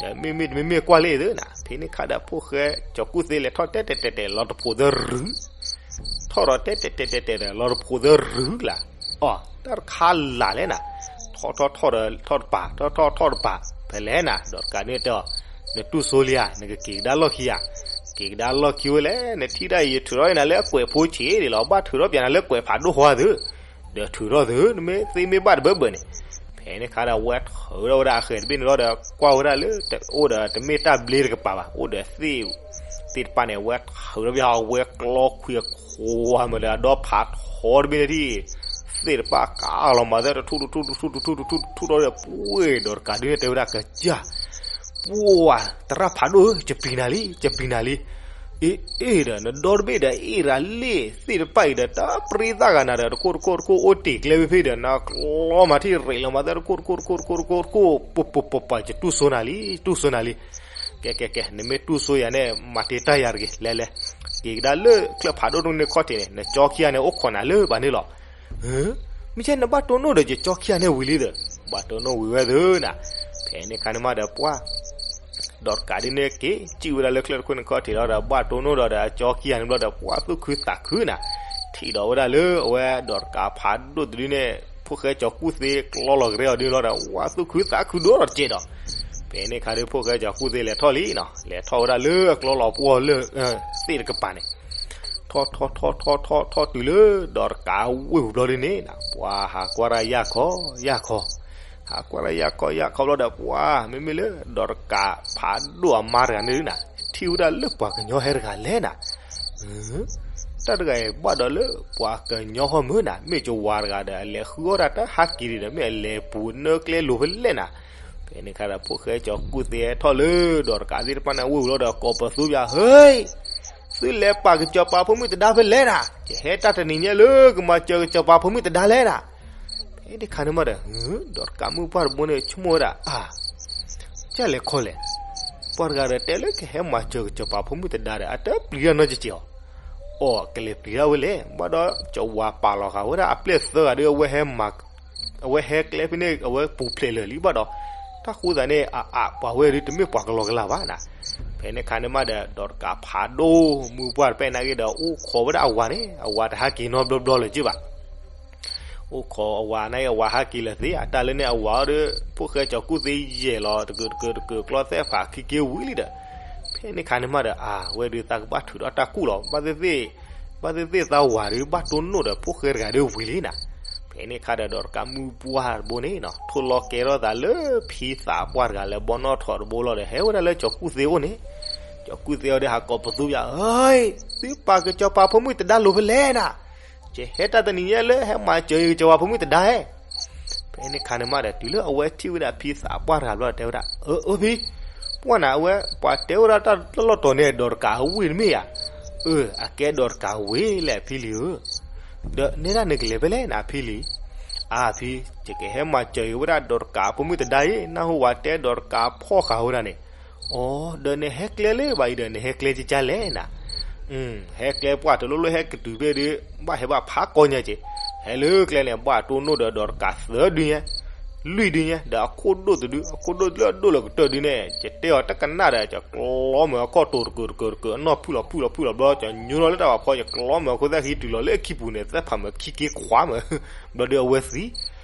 ဒီးမ့မ့ၢ်တမ့မ့ၢ်ကွၢ်လၢအံၤသ့နၤ, ဖဲန့ၣ်ခါဒီးဖိၣ်ဃဲကၠီၤကူၣ်သ့လဲၤထီၣ်တဲတဲတဲတဲလီၤတဖိးသရုး ထီၣ်ဒီးတဲတဲတဲတဲတဲဒီးလီၤတဖိးသရုးလၢ်, အီ, တၢ်တခါလၢ်လဲၣ်နၤ, ထီၣ်ထီၣ်ထီၣ်ဒီးထီၣ်တပၤ, ထီၣ်ထီၣ်ထီၣ်တပၤ, ဖဲလဲၣ်နၤ, ဒီးတကးန့ၣ်တဲအီၤ, နတူၢ်စိလံဧါ, နကက့ၤကဒါလီၢ်ခံဧါ, က့ၤကဒါလီၢ်ခံဝဲလဲၣ်, နထံၣ်ဒၣ်အံၤ ယထုးထီၣ်အံၤနၤလၢအကွဲးဖိဆံးဒံးလီၤ, ဘၣ်ထုးထီၣ်ပၠးနၤလၢကွဲးဖးဒိၣ်ဃီသု, ဒီးထုးထီၣ်သု, နမ့ၢ်သ့မ့ၢ်ဘၣ်တဘၢဘၢန့ၣ်, ဖဲန့ၣ်ခါဒီးအဝဲထုးထီၣ်ဝဲဒၣ်အဃဲၤတဘ့ၣ်န့ၣ်လီၤဒီး ကွၢ်ဝဲဒၣ်လၢ အိၣ်ဒီးတမ့ၢ်တၢ်ဘျ့တကပၤဘၣ်, အိၣ်ဒီးသ့ၣ် သ့ၣ်တဖၣ်န့ၣ် အဝဲထုးထီၣ်ပၠး အဝဲကျီခွံခွါမးဒီးအဒီဖးထီတဘ့ၣ်န့ၣ်ဒံး, သ့ၣ်တဖၣ်ကးလီၤမၤသၢ တထူၣ်တထူၣ်တထူၣ်တထူၣ်တထူၣ်တထူၣ်ဒီး ပှ့ၤဒီးတကးဒုန့ၣ်တဲဝဲဒၣ်ကစၢ်, ပှၤ သရၣ်ဖးဒိၣ်ဧၢ, ယပျံၤနၤလံ, ယပျံၤနၤလံ, အ့ အ့ၣ်ဒီး နဒီတဘ့ၣ်ဒီးအ့ၣ်ရၤလ့ၣ် သ့ၣ်တဖၣ်အံၤဒီး တပြံသၣ်ဂၤနၤဒီး တခိၣ်တခိၣ်တခိၣ် အိၣ်တ့ၢ်ကျဲဖဲဖဲဒီး နကျီမၤထံၣ်ရ့းလီၤမၤသၢ တခိၣ်တခိၣ်တခိၣ်တခိၣ်တခိၣ်, ပပပပ ယတူၢ်စိနၤလံ, တူၢ်စိနၤလံ. ကဲကဲကဲ, နမ့ၢ်တူၢ်စိယၤန့ၣ် မၤတ့ၢ်တၢ်ယၤတဂ့ၤ, လဲၤလဲၤ, က့ၤကဒါလၢချၢၣ်ဖးဒိၣ်တန့ၢ်ခီၣ်ထံးန့ၣ် နကၠီခံဂၤန့ၣ် အိၣ်ခိးနၤလၢဘၣ်န့ၣ်လီၤ. မ့ၢ်ကဲ နဘၣ်တိၢ်နီၣ်ဒီး ယကၠီခံဂၤန့ၣ်ဝံၤလံဒီး, ဘၣ်တိၢ်နီၣ်ဝံၤဝဲသုနၤ, ဖဲန့ၣ်ခါန့ၣ်မးဒီးပှၤ ဒီးတကးဒ်န့ၣ်က့ၤ စံၣ်ဝဲဒၣ်လၢချၢၣ်တခိၣ်န့ၣ်ခီၣ်ထံးလီၤဒီး ဘၣ်တိၢ်နီၣ်ဒီးဒီးအကၠီခံဂၤန့ၣ်ဘျီဒီး ပှၤသူၣ်ခုသးခုနၤ, ထံၣ်ဒီးဝဲဒၣ်လၢအဝဲဒီးတကးဖးဒိၣ်တဒုန့ၣ် ဖိၣ်ဃဲကၠီၤကူၣ်သ့ကျီလီၤကရဲအီၤဒ်န့ၣ်လီၤဒီး ဝါသူၣ်ခုသးခုဒိၣ်ဒီးတကဲးဒီး, ဖဲန့ၣ်ခါဒီး ဖိၣ်ဃဲကၠီၤကူၣ်သ့လဲၤထီၣ်လံနီၤ, လဲၤထီၣ်ဝဲဒၣ်လၢအကျီလီၤပှီၢ်လၢ သ့ၣ်တကပၤန့ၣ် ထီၣ်ထီၣ်ထီၣ်ထီၣ်ထီၣ်ထီၣ်တုၤလၢဒီးတကးဝ့ၢ်ပူၤဘျီဒ်န့ၣ် ပှၤဟးကွၢ်တၢ်ယၢ်ခီ ယၢ်ခီ, ဟးကွၢ်တၢ်ယၢ်ခီ ယၢ်ခီဘျီဒီး ပှၤမ့မ့ၢ်လၢဒီးတကးဖးဒိၣ်အမါတဂၤန့ၣ်ဒုနၤ, ထံၣ်ဝဲဒၣ်လၢပှၤကညီဟဲတဂၤလဲၣ်နၤ, တၢ်တဂၤအံၤဘၣ်ဒီးလၢပှၤကညီဟီမုၢ်နၤ, မ့ၢ်ကဝၤတဂၤဒီး အလဲၤဃုအီၣ်တၢ်တၢ်ဟးက့ၤဒံးဒီး မ့ၢ်အလဲၤပူၤနၢကျဲလိၤဖဲလဲၣ်နၤ, ဖဲန့ၣ်ခါဒီး ဖိၣ်ဃဲကၠီၤကူၣ်သ့ဟဲထီၣ်လၢဒီးတကးသ့ၣ်တဖၣ်န့ၣ်အဝ့ၢ်ပူၤလီၤဒီး ကိးပသူပၠး, ဟ့, သုလဲၤပာ်ကစီၤပၤဖိမုၣ်သဒါဖဲလဲၣ်နၤ, ယဟဲတၢ်တနံၤညါလၢကမၤစၢၤကစီၤပၤဖိမုၣ်သဒါလဲၣ်နၤ, ဖဲန့ၣ်ခါန့ၣ်မးဒီး ဒီးတကးမုၣ်ပှၢ်တဘိန့ၣ် ဆိကမိၣ်ဝဲဒၣ် အါ, ကၢ်လဲၤခီလဲၣ်, ပှၤတဂၤဒီးတဲလၢကဟဲမၤစၢၤကစီၤပၤဖိမုၣ်သဒါဒီး အတပျံၤတၢ်နီတစဲးအီၤ, အီ, ကလဲၤပျံၤတၢ်ဝဲလဲၣ်, ဘၣ်ဒီးကဝၤပာ်လီၤဃာ်ဝဲဒၣ်အပျဲၢ်သၢဂၤဒီး အဝဲဟဲမၤ အဝဲဟဲကျဲဖဲန့ၣ် အဝဲပူၤဖျဲးလၢာ်လံဘၣ်ဒီး တၢ်ဃိသးန့ၣ် အအးပှၤဝဲဒုး တမ့ၢ်ပှၤကလီကလီဘၣ်နၤ, ဖဲန့ၣ်ခါန့ၣ်မးဒီး ဒီးတကးဖးဒိၣ်မုၣ်ပှၢ်တဖၣ်နာ်က့ဒီး အိၣ်ခိးဝဲဒၣ်အဝၤန့ၣ် အဝၤတဟးက့ၤနီတဘျီဘျီလၢၤက့ဘၣ် အိၣ်ခိးအဝၤန့ၣ် အဝၤဟးက့ၤလၢာ်သ့ အတၢ်လၢန့ၣ်အဝၤအီၤဒီး ဖိၣ်ဃဲကၠီၤကူၣ်သ့ယဲၢ်လီၤ တကုာ်တကုာ်တကုာ်ကျီသဲဖးခံက့ဝံၤလံဒီး ဖဲန့ၣ်ခါန့ၣ်မးဒီး အါ ဝဲဒုးသးကဘၣ်ထုးဒီးတၢ်ကူၣ်လီၤ ဘၣ်သ့ၣ်သ့ၣ် ဘၣ်သ့ၣ်သ့ၣ်သးဝၤဒုး ဘၣ်တိၢ်နီၣ်ဒီးဖိၣ်ဃဲတဂၤဒုးဝံၤလံနၤ, ဖဲန့ၣ်ခါဒီး ဒီးတကးမုၣ်ပှၢ်တဘိန့ၣ်နီၤ ထိၣ်လီၤကဲထီၣ်သးလၢဖံသးပှၢ်တဂၤလၢဘီနီၣ်ထီၣ်တဘိလီၤဒီး ဟဲဝဲဒၣ်လၢကၠီၤကူၣ်သ့အိၣ်န့ၣ်, ကၠီၤကူၣ်သ့အီၤဒီးဟးကိးပသူပၠး အၢ သုပာ်ကစီၤပၤဖိမုၣ်သဒါလိၤဖဲလဲၣ်နၤ, ယဟဲတၢ်တနံၤညါလၢဟဲမၤစၢၤကစီၤပၤဖိမုၣ်သဒါဧါ ဖဲန့ၣ်ခါန့ၣ်မးဒီး တုၤလၢအဝဲထံၣ်ဝဲဒၣ်ဖံသးပှၢ်တဂၤဘျီတဲဝဲဒၣ် အၢ အၢ ဖံ, ပှၢ်နၤ အဝဲ ပှၤတဲဝဲဒၣ်တၢ်လီၢ်တီၤန့ၣ် ဒီးတကးအဝ့ၢ်တမ့ၢ်ဧါ, အၢ အကဲဒီးတကးဝ့ၢ်လဲၣ်ဖံလံဧၢ, ဒီးနဲဒၣ်နကလဲၤဖဲလဲၣ်နၤဖံလံ, အါဖံ, ယကဟဲမၤစၢၤက့ၤဝဲဒၣ်ဒီးတကးဖိမုၣ်သဒါအံၤ နၢ်ဟူဝဲတဲဒီးတကးဖီၣ်ဃာ်ဝဲဒၣ်န့ၣ်, အီ ဒီးနဟဲကျဲလၢဘၣ်အံၤဒီး နဟဲကျဲကကါလဲၣ်နၤ ဟဲကျဲပှၢ်တလိၣ်လိၣ်ဟဲကတုၤဖဲဒီး ဘၣ်ဟဲဘၣ်ဖးကီညါက့ၤ, ဟဲလၢကျဲန့ၣ် ဘၣ်တိၢ်နီၣ်ဒီးဒီးတကးသၢဒုညါ, လွံၢ်ဒုညါ ဒီးအခိၣ်ဒိၣ်တဒု အခိၣ်ဒိၣ်လၢအဒိၣ်လၢကတၢၢ်ဒုန့ၣ် ယတဲအီၤတကနၣ်ဒီး ယကျီမ့ၢ်အခီၣ်တိၤတကုာ်တကုာ်တကုာ် အနီၢ်ဖုၣ်လီၤဖုၣ်လီၤဖုၣ်လီၤဘျီ ယညိလီၤလၢတၢ်ဘၣ်ဖီ ယကျီမ့ၢ်အခိၣ်သၣ်ဃံတုၤလီၤလၢအခံပူၤန့ၣ် သၢဖးမ့ၢ်ခံက့ခွါမ့ၢ်, ဘျီဒီးအဝဲသံ,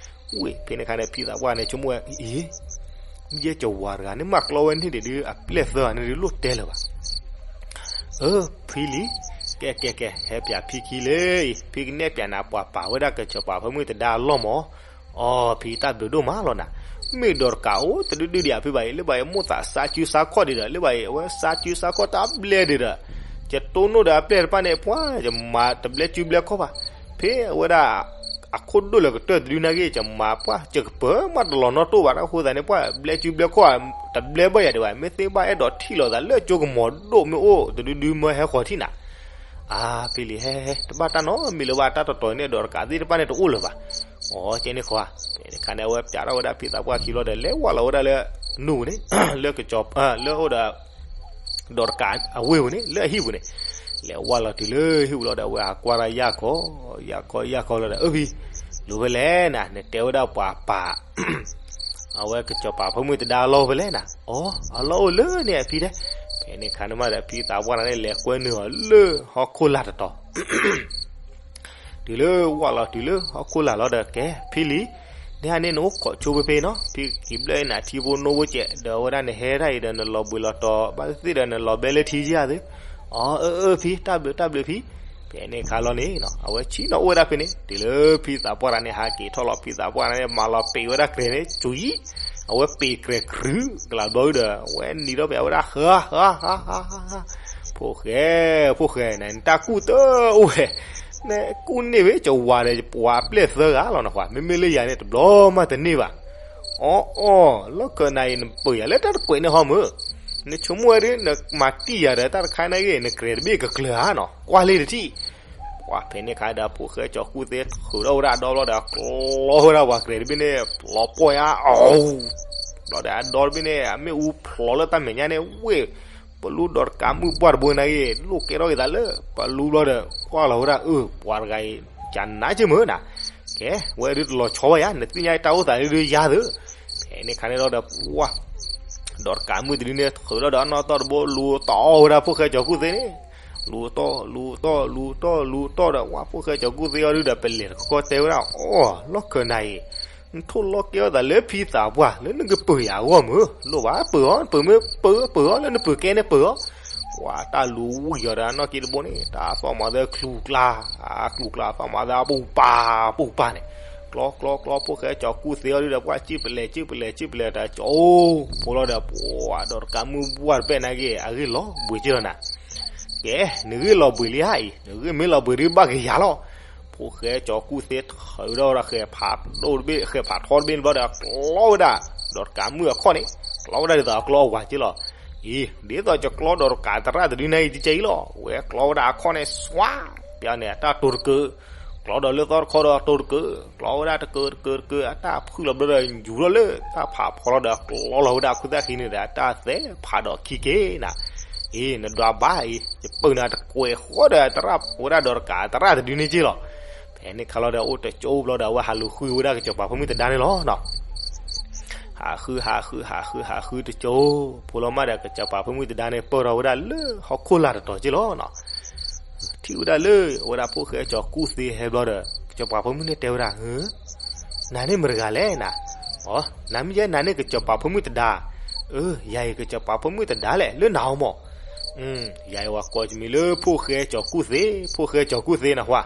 ဝ့ၢ် ဖဲန့ၣ်ခါန့ၣ် ဖံသးပှၢ်န့ၣ် ဆိကမိၣ်ဝဲ အံၤ ယဲၢ်ကဝၤတဂၤန့ၣ် မၤကျီဝဲန့ၣ်ဒံးဒုး အပျဲၢ်သၢဂၤန့ၣ်ဒုး လိၣ်တဲလၢၤဘၣ်. အၢ ဖံလံ, ကဲကဲကဲ ဟဲပၠးဖံခံလံ, ဖံကနဲၣ်ပၠးနၤပှၤပာ်ဝဲဒၣ်ကစီၤပၤဖိမုၣ်တဒါအလီၢ်မၢ်. အီ ဖံတၢ်ဘျုးဒိၣ်မးလီၤနၤ, မ့ၢ်ဒီးတကးအိၣ်တဒုဒုဒံးဧါဖံဘၣ်အံၤ, လၢဘၣ်အံၤ မိၣ်သးစါစုစါခီၣ်ဒံးဒီး လၢဘၣ်အံၤအဝဲစါစုစါခီၣ်တၢ်ဘျဲဒံးဒီး, ယတိၢ်နီၣ်ဒီးအပျဲၢ်တဖၣ်န့ၣ် ပှၤ ယမၤတဘျဲစုဘျဲခီၣ်ဘၣ်, ဖဲအဝဲဒၣ် အခိၣ်ဒိၣ်လၢကတၢၢ်တဒုနာ်က့ ယမၤပှၢ် ယကပၢၤမးတလီၤနီတအိၣ်ဘၣ် တၢ်ဃိသတးန့ၣ် ပှၤဘျဲစုဘျဲခီၣ် တဘျဲဘၣ်ယၤဒံးဘၣ်, မ့ၢ်သ့ဘၣ်အဲၣ်ဒိးထံၣ်လိာ်သးလၢကၠိကမီၤဒိၣ်မ့ၢ်အိၣ်တဒုဒုမၢဟဲဃီၤထံၣ်နၤ. အၢ ဖံလံ ဟဲဟဲ တဘၣ်တၢ်နီတမံၤလၢၤဘၣ်, တၢ်တတီၤန့ၣ်ဒီးတကးသ့ၣ်တဖၣ်န့ၣ်တအိၣ်လၢၤဘၣ်. အီ ကဲန့ၣ်ဃီဧါ, ဖဲန့ၣ်ခါန့ၣ် အဝဲပၠးထီၣ်ဝဲဒၣ်ဖံသးပှၢ်ခံဘျီဒီး လဲၤဝဲလီၤဝဲဒၣ်လၢ နူၢ်ပူၤန့ၣ် လၢကစီၤ လၢအိၣ်ဒီး ဒီးတကးအဝ့ၢ်ပူၤန့ၣ် လၢအဟံၣ်ပူၤန့ၣ်, လဲၤဝဲလီၤတုၤလၢဟံၣ်ပူၤလီၤဒီး အဝဲဟးကွၢ်တၢ်ယၢ်ခီ ယၢ်ခီ ယၢ်ခီလီၤဒီး အၢ ဖံ လူၤဖဲလဲၣ်နၤ, နတဲဝဲဒၣ်ပှၤပာ် အဝဲကစီၤပၤဖိမုၣ်တဒါအလီၢ်ဖဲလဲၣ်နၤ, အီ အလီၢ်အိၣ်လၢန့ၣ်အဖံတဲ. ဖဲန့ၣ်ခါန့ၣ်မးဒီး ဖံသးပှၢ်န့ၣ် လဲၤကွဲနုာ်အီၤလၢဟီၣ်ခိၣ်လာ်တတီၤ တုၤလၢဝဲလီၤတုၤလၢဟီၣ်ခိၣ်လာ်လီၤဒီး ကဲ ဖံလံ, နဟါန့ၣ်နအိၣ်ခိးဆိဖဲဖဲနီၤ, ဖံက့ၤဘျၢၣ်နၤထံဖိနိဖိကဲး ဒီးအဝဲဒၣ်နဟဲဒၣ်အံၤဒီး နလီၤဘှံးလီၤတီၤ ဘၣ်သ့ၣ်သ့ၣ်ဒီးနလီၤဘဲလၢထံကယၤသု. အီ အၢ အၢ ဖံ တၢ်ဘျုး တၢ်ဘျုးဖံ. ဖဲန့ၣ်ခါလီၤန့ၣ် အဝဲဆ့ၣ်နီၤအိၣ်ဝဲဒၣ်ဖဲန့ၣ် တုၤလၢဖံသးပှၢ်တဂၤန့ၣ် ဟးက့ၤထီၣ်လီၤ, ဖံသးပှၢ်တဂၤန့ၣ် မၤလီၤပံာ်ဝဲဒၣ်ကြဲးန့ၣ် ကၠူယံ အဝဲပံာ်ကြဲးကြုာ်ကလၤဘျီဒီး အဝဲနံၤထီၣ်ဖဲအဝဲဒၣ် ဟါ ဟါ ဟါ ဟါ ဟါ ဟါ ဖိၣ်ဃဲ ဖိၣ်ဃဲ နတၢ်ကူၣ်တအိၣ်ဝဲ, နကူၣ်န့ၢ်ဝဲ ကဝၤဒီးပှၤပျဲၢ်သၢဂၤလီၤနခွါ, မ့မ့ၢ်လၢယၤန့ၣ် တဘျီမးတန့ၢ်ဘၣ်. အီ အီ လီၢ်ခၢၣ်နၤအံၤ နပၢၤယၤလၢတၢ်တကွဲးန့ၣ်ဟီမုၢ်, နဆိကမိၣ်ဝဲဒၣ် နမၤတံၢ်ယၤဒီး တၢ်တခါန့ၣ်ဂ့ၤ နကြဲးတဘ့ၣ်ကကျၢၤဧါနီၤ, ကွၢ်လံတထံၣ် ပှၤဖဲန့ၣ်ခါဒီး ဖိၣ်ဃဲကၠီၤကူၣ်သ့ ထုးထီၣ်ဝဲဒၣ်အဒီဘျီဒီး ကျီဝဲဒၣ်ပှၤကြဲးတဘ့ၣ်န့ၣ် လီၤပှီၢ်ညါ အီ ဘျီဒီးအဒီတဘ့ၣ်န့ၣ် အမ့ၣ်အူဖျိးလၢတၢ်မဲာ်ညါန့ၣ် ဝ့ၢ် ပလူဒီးတကးမုၣ်ပှၢ်တဘိန့ၣ်ဂ့ၤ လိၣ်ကဲထီၣ်က့ၤသးလၢ ပလူဘျီဒီး ကွၢ်လီၤဝဲဒၣ် အၢ ပှၤတဂၤအံၤ ကနးက့မုၢ်နၤ, ကဲ ဝဲဒုးတလီၤဆီဘၣ်ယၤ နသ့ၣ်ညါတၢ်အိၣ်သးဒုးယၤသု. ဖဲန့ၣ်ခါန့ၣ်ဒီး ပှၤ ဒီးတကးမုၣ်တဒုန့ၣ် ထုးထီၣ်ဒီးအနီၢ်သီၣ်တဘိ လူၤတီၢ်အီၣ်ဝဲဒၣ်ဖိၣ်ဃဲကၠီၤကူၣ်သ့န့ၣ်, လူၤတီၢ် လူၤတီၢ် လူၤတီၢ် လူၤတီၢ်ဒီး ဝဲဖိၣ်ဃဲကၠီၤကူၣ်သ့အီၤဒုဒီး ပလဲၤတခီတဲဝဲဒၣ် အီ လီၢ်ခၢၣ်နၤအံၤ နထိၣ်လီၤကဲထီၣ်သးလၢဖံသးပှၢ် လၢနကပၢၤယၤအဂီၢ်မုၢ်, လိၣ်ဘၣ်ပၢၤအီၤ နပၢၤမ့ၢ်ပၢၤ ပၢၤအီၤ လၢနပၢၤကဲန့ၣ်ပၢၤအီၤ. ပှၤတၢ်လူၤဝံၤအီၤဒီးအနီၢ်က့တဘိန့ၣ် တၢ်သီၣ်မၤသးကျူၤကျါ, အကျူၤကျါသီၣ်မၤသးပူၤပာ် ပူၤပာ်န့ၣ်, ကျီ ကျီ ကျီ ဖိၣ်ဃဲကၠီၤကူၣ်သ့အီၤဒုဒီး ပှၤစံၣ်ပလဲၤ စံၣ်ပလဲၤ စံၣ်ပလဲၤတၢ်ကၠီၤအိၣ်ဖိလီၤဒီး ပှၤဒီးတကးမုၣ်ပှၢ်တဖျၢၣ်န့ၣ်ဂ့ၤ အဂ့ၢ်လီၤဘှံးက့လီၤနၤ. ကဲ နဂ့ၢ်လီၤဘှံးလံဧါအံၤ, နဂ့ၢ်မ့ၢ်လီၤဘှံးဒုးဘၣ်က့ၤယၤလီၤ. ဖိၣ်ဃဲကၠီၤကူၣ်သ့ထုးထီၣ်ဝဲဒၣ်ဃဲၤဖးဒိၣ်တဘ့ၣ် ဃဲၤဖးထီတဘ့ၣ်န့ၣ်ဘျီဒီး ကျီဝဲဒၣ် ဒီးတကးမုၣ်အခီၣ်န့ၣ်, ကျီဝဲဒၣ်ဒ်သိးအကျီအဝၤက့လီၤ. အံၤ ဒ်သိးကကျီဒီးတကးသရၣ်တဒုန့ၣ်အံၤ ကကဲအံၤလီၤ. ဝဲကျီဝဲဒၣ်အခီၣ်န့ၣ် စွါ ပျီန့ၣ် အတၢ်တိၤတကၢး, ကျီဒီးလၢသီတခီဒီးတိၤတကၢး, ကျီဝဲဒၣ်တကၢးတကၢးတကၢး အတၢ်ဖုၣ်လီၤဘျီဒီး ယူၤထီၣ်လၢတၢ်ဖးဖီလီၤဒီး ကျီလီၤဝဲဒၣ်ခူၣ်သၣ်ခံန့ၣ်ဒီး အတၢ်သဲဖးဒီးခံက့ၤနၤ. အံၤ နဒွးဘၣ်အံၤ ယပၢၤနၤတကွဲးဃီဒီးသရၣ်ဝဲဒၣ်ဒီးတကးသရၣ်တဒုန့ၣ်က့လီၤ. ဖဲန့ၣ်ခါလီၤဒီး အိၣ်တကၠိဘျီဒီး အဝဲဟးလူၤဃုဝဲဒၣ်ကစီၤပၤဖိမုၣ်တဒါန့ၣ်လီၤ. ဟးဃုဟးဃုဟးဃုဟးဃုတကၠိ ဖိလီၤမးဒီး ကစီၤပၤဖိမုၣ်တဒါန့ၣ် ပၢၢ်ထီၣ်ဝဲဒၣ်လၢဟီၣ်ခိၣ်လာ်တတီၤက့လီၤ. ထံၣ်ဝဲဒၣ်လၢ အဝဲဒၣ်ဖိၣ်ဃဲကၠီၤကူၣ်သ့ဟဲဘျီဒီး ကစီၤပၤဖိမုၣ်န့ၣ်တဲဝဲဒၣ် နၤန့ၣ်မတၤတဂၤလဲၣ်နၤ, အီ နမ့ၢ်ယဲနၤန့ၣ်ကစီၤပၤဖိမုၣ်တဒါ, အၢ ယၤအံၤကစီၤပၤဖိမုၣ်တဒါလဲၣ် လၢနၤအီၤမး, ယၤအံၤဝဲကိးယမံၤလၢဖိၣ်ဃဲကၠီၤကူၣ်သ့, ဖိၣ်ဃဲကၠီၤကူၣ်သ့နဟါ,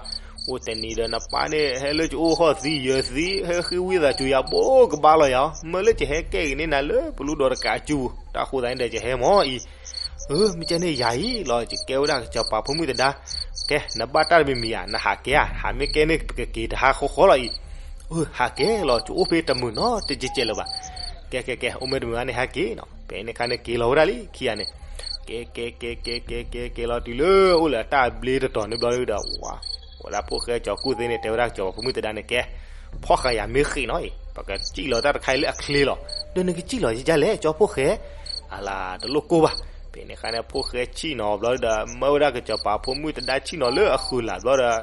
အိၣ်တနံၤဒီးနပၢ်န့ၣ် ဟဲလၢယအိၣ်ဟီၣ်သံယၢၤသံ ဟဲဃ့ဝံသးစူၤယၤဘိကဘၣ်လီၤယၤ, မၢလၢယဟဲကဲက့ၤန့ၢ်နၤလၢပလူဒီးတကးကၠူ, တၢ်ဃိသတးန့ၣ်ဒီးယဟဲမးအံၤ အၢ မ့ၢ်ကဲန့ၣ်ယၤအံၤလီၤ ယကဲဝဲဒၣ်ကစီၤပၤဖိမုၣ်တဒါ, ကဲ နဘၣ်တၢ်တမံၤမံၤဧါ, နဟးက့ၤဧါ, ဟးမ့ၢ်ကဲန့ၣ်ပကက့ၤတဟါဃီဃီလီၤအံၤ, အၢ ဟးက့ၤလီၤ ယအိၣ်ဖဲတမုာ်နီတကဲးကဲးလၢၤဘၣ်, ကဲကဲကဲ အိၣ်မ့ၢ်တမုာ်ဘၣ်န့ၣ်ဟဲက့ၤနီၤ, ဖဲန့ၣ်ခါန့ၣ်က့ၤလီၤဝဲဒၣ်လံ ခံဂၤန့ၣ်, က့ၤက့ၤက့ၤက့ၤက့ၤက့ၤ က့ၤလီၤတုၤလၢအိၣ်လၢတၢ်ဘျ့တတီၤန့ၣ်ဘျီဒီး ဝဲဒၣ်ဖိၣ်ဃဲကၠီၤကူၣ်သ့န့ၣ် တဲဝဲဒၣ်ကစီၤပၤဖိမုၣ်တဒါန့ၣ် ကဲ ဖီၣ်ဃာ်ယၤမ့ၢ်ဃ့ၢ်နီၤအံၤ ပကစံၣ်လီၤတၢ်တခါအံၤလၢအချ့လီၤ, ဒီးနကစံၣ်လီၤယကလဲၣ် ကၠီဖိၣ်ဃဲ, အလၤတလိၣ်ကိၢ်ဘၣ်, ဖဲန့ၣ်ခါန့ၣ် ဖိၣ်ဃဲဆံၣ်နီၤဘျီဒီး မၢဝဲဒၣ်ကစီၤပၤဖိမုၣ်တဒါဆံၣ်နီၤလၢအဃုာ်လၢ်ဘျီဒီး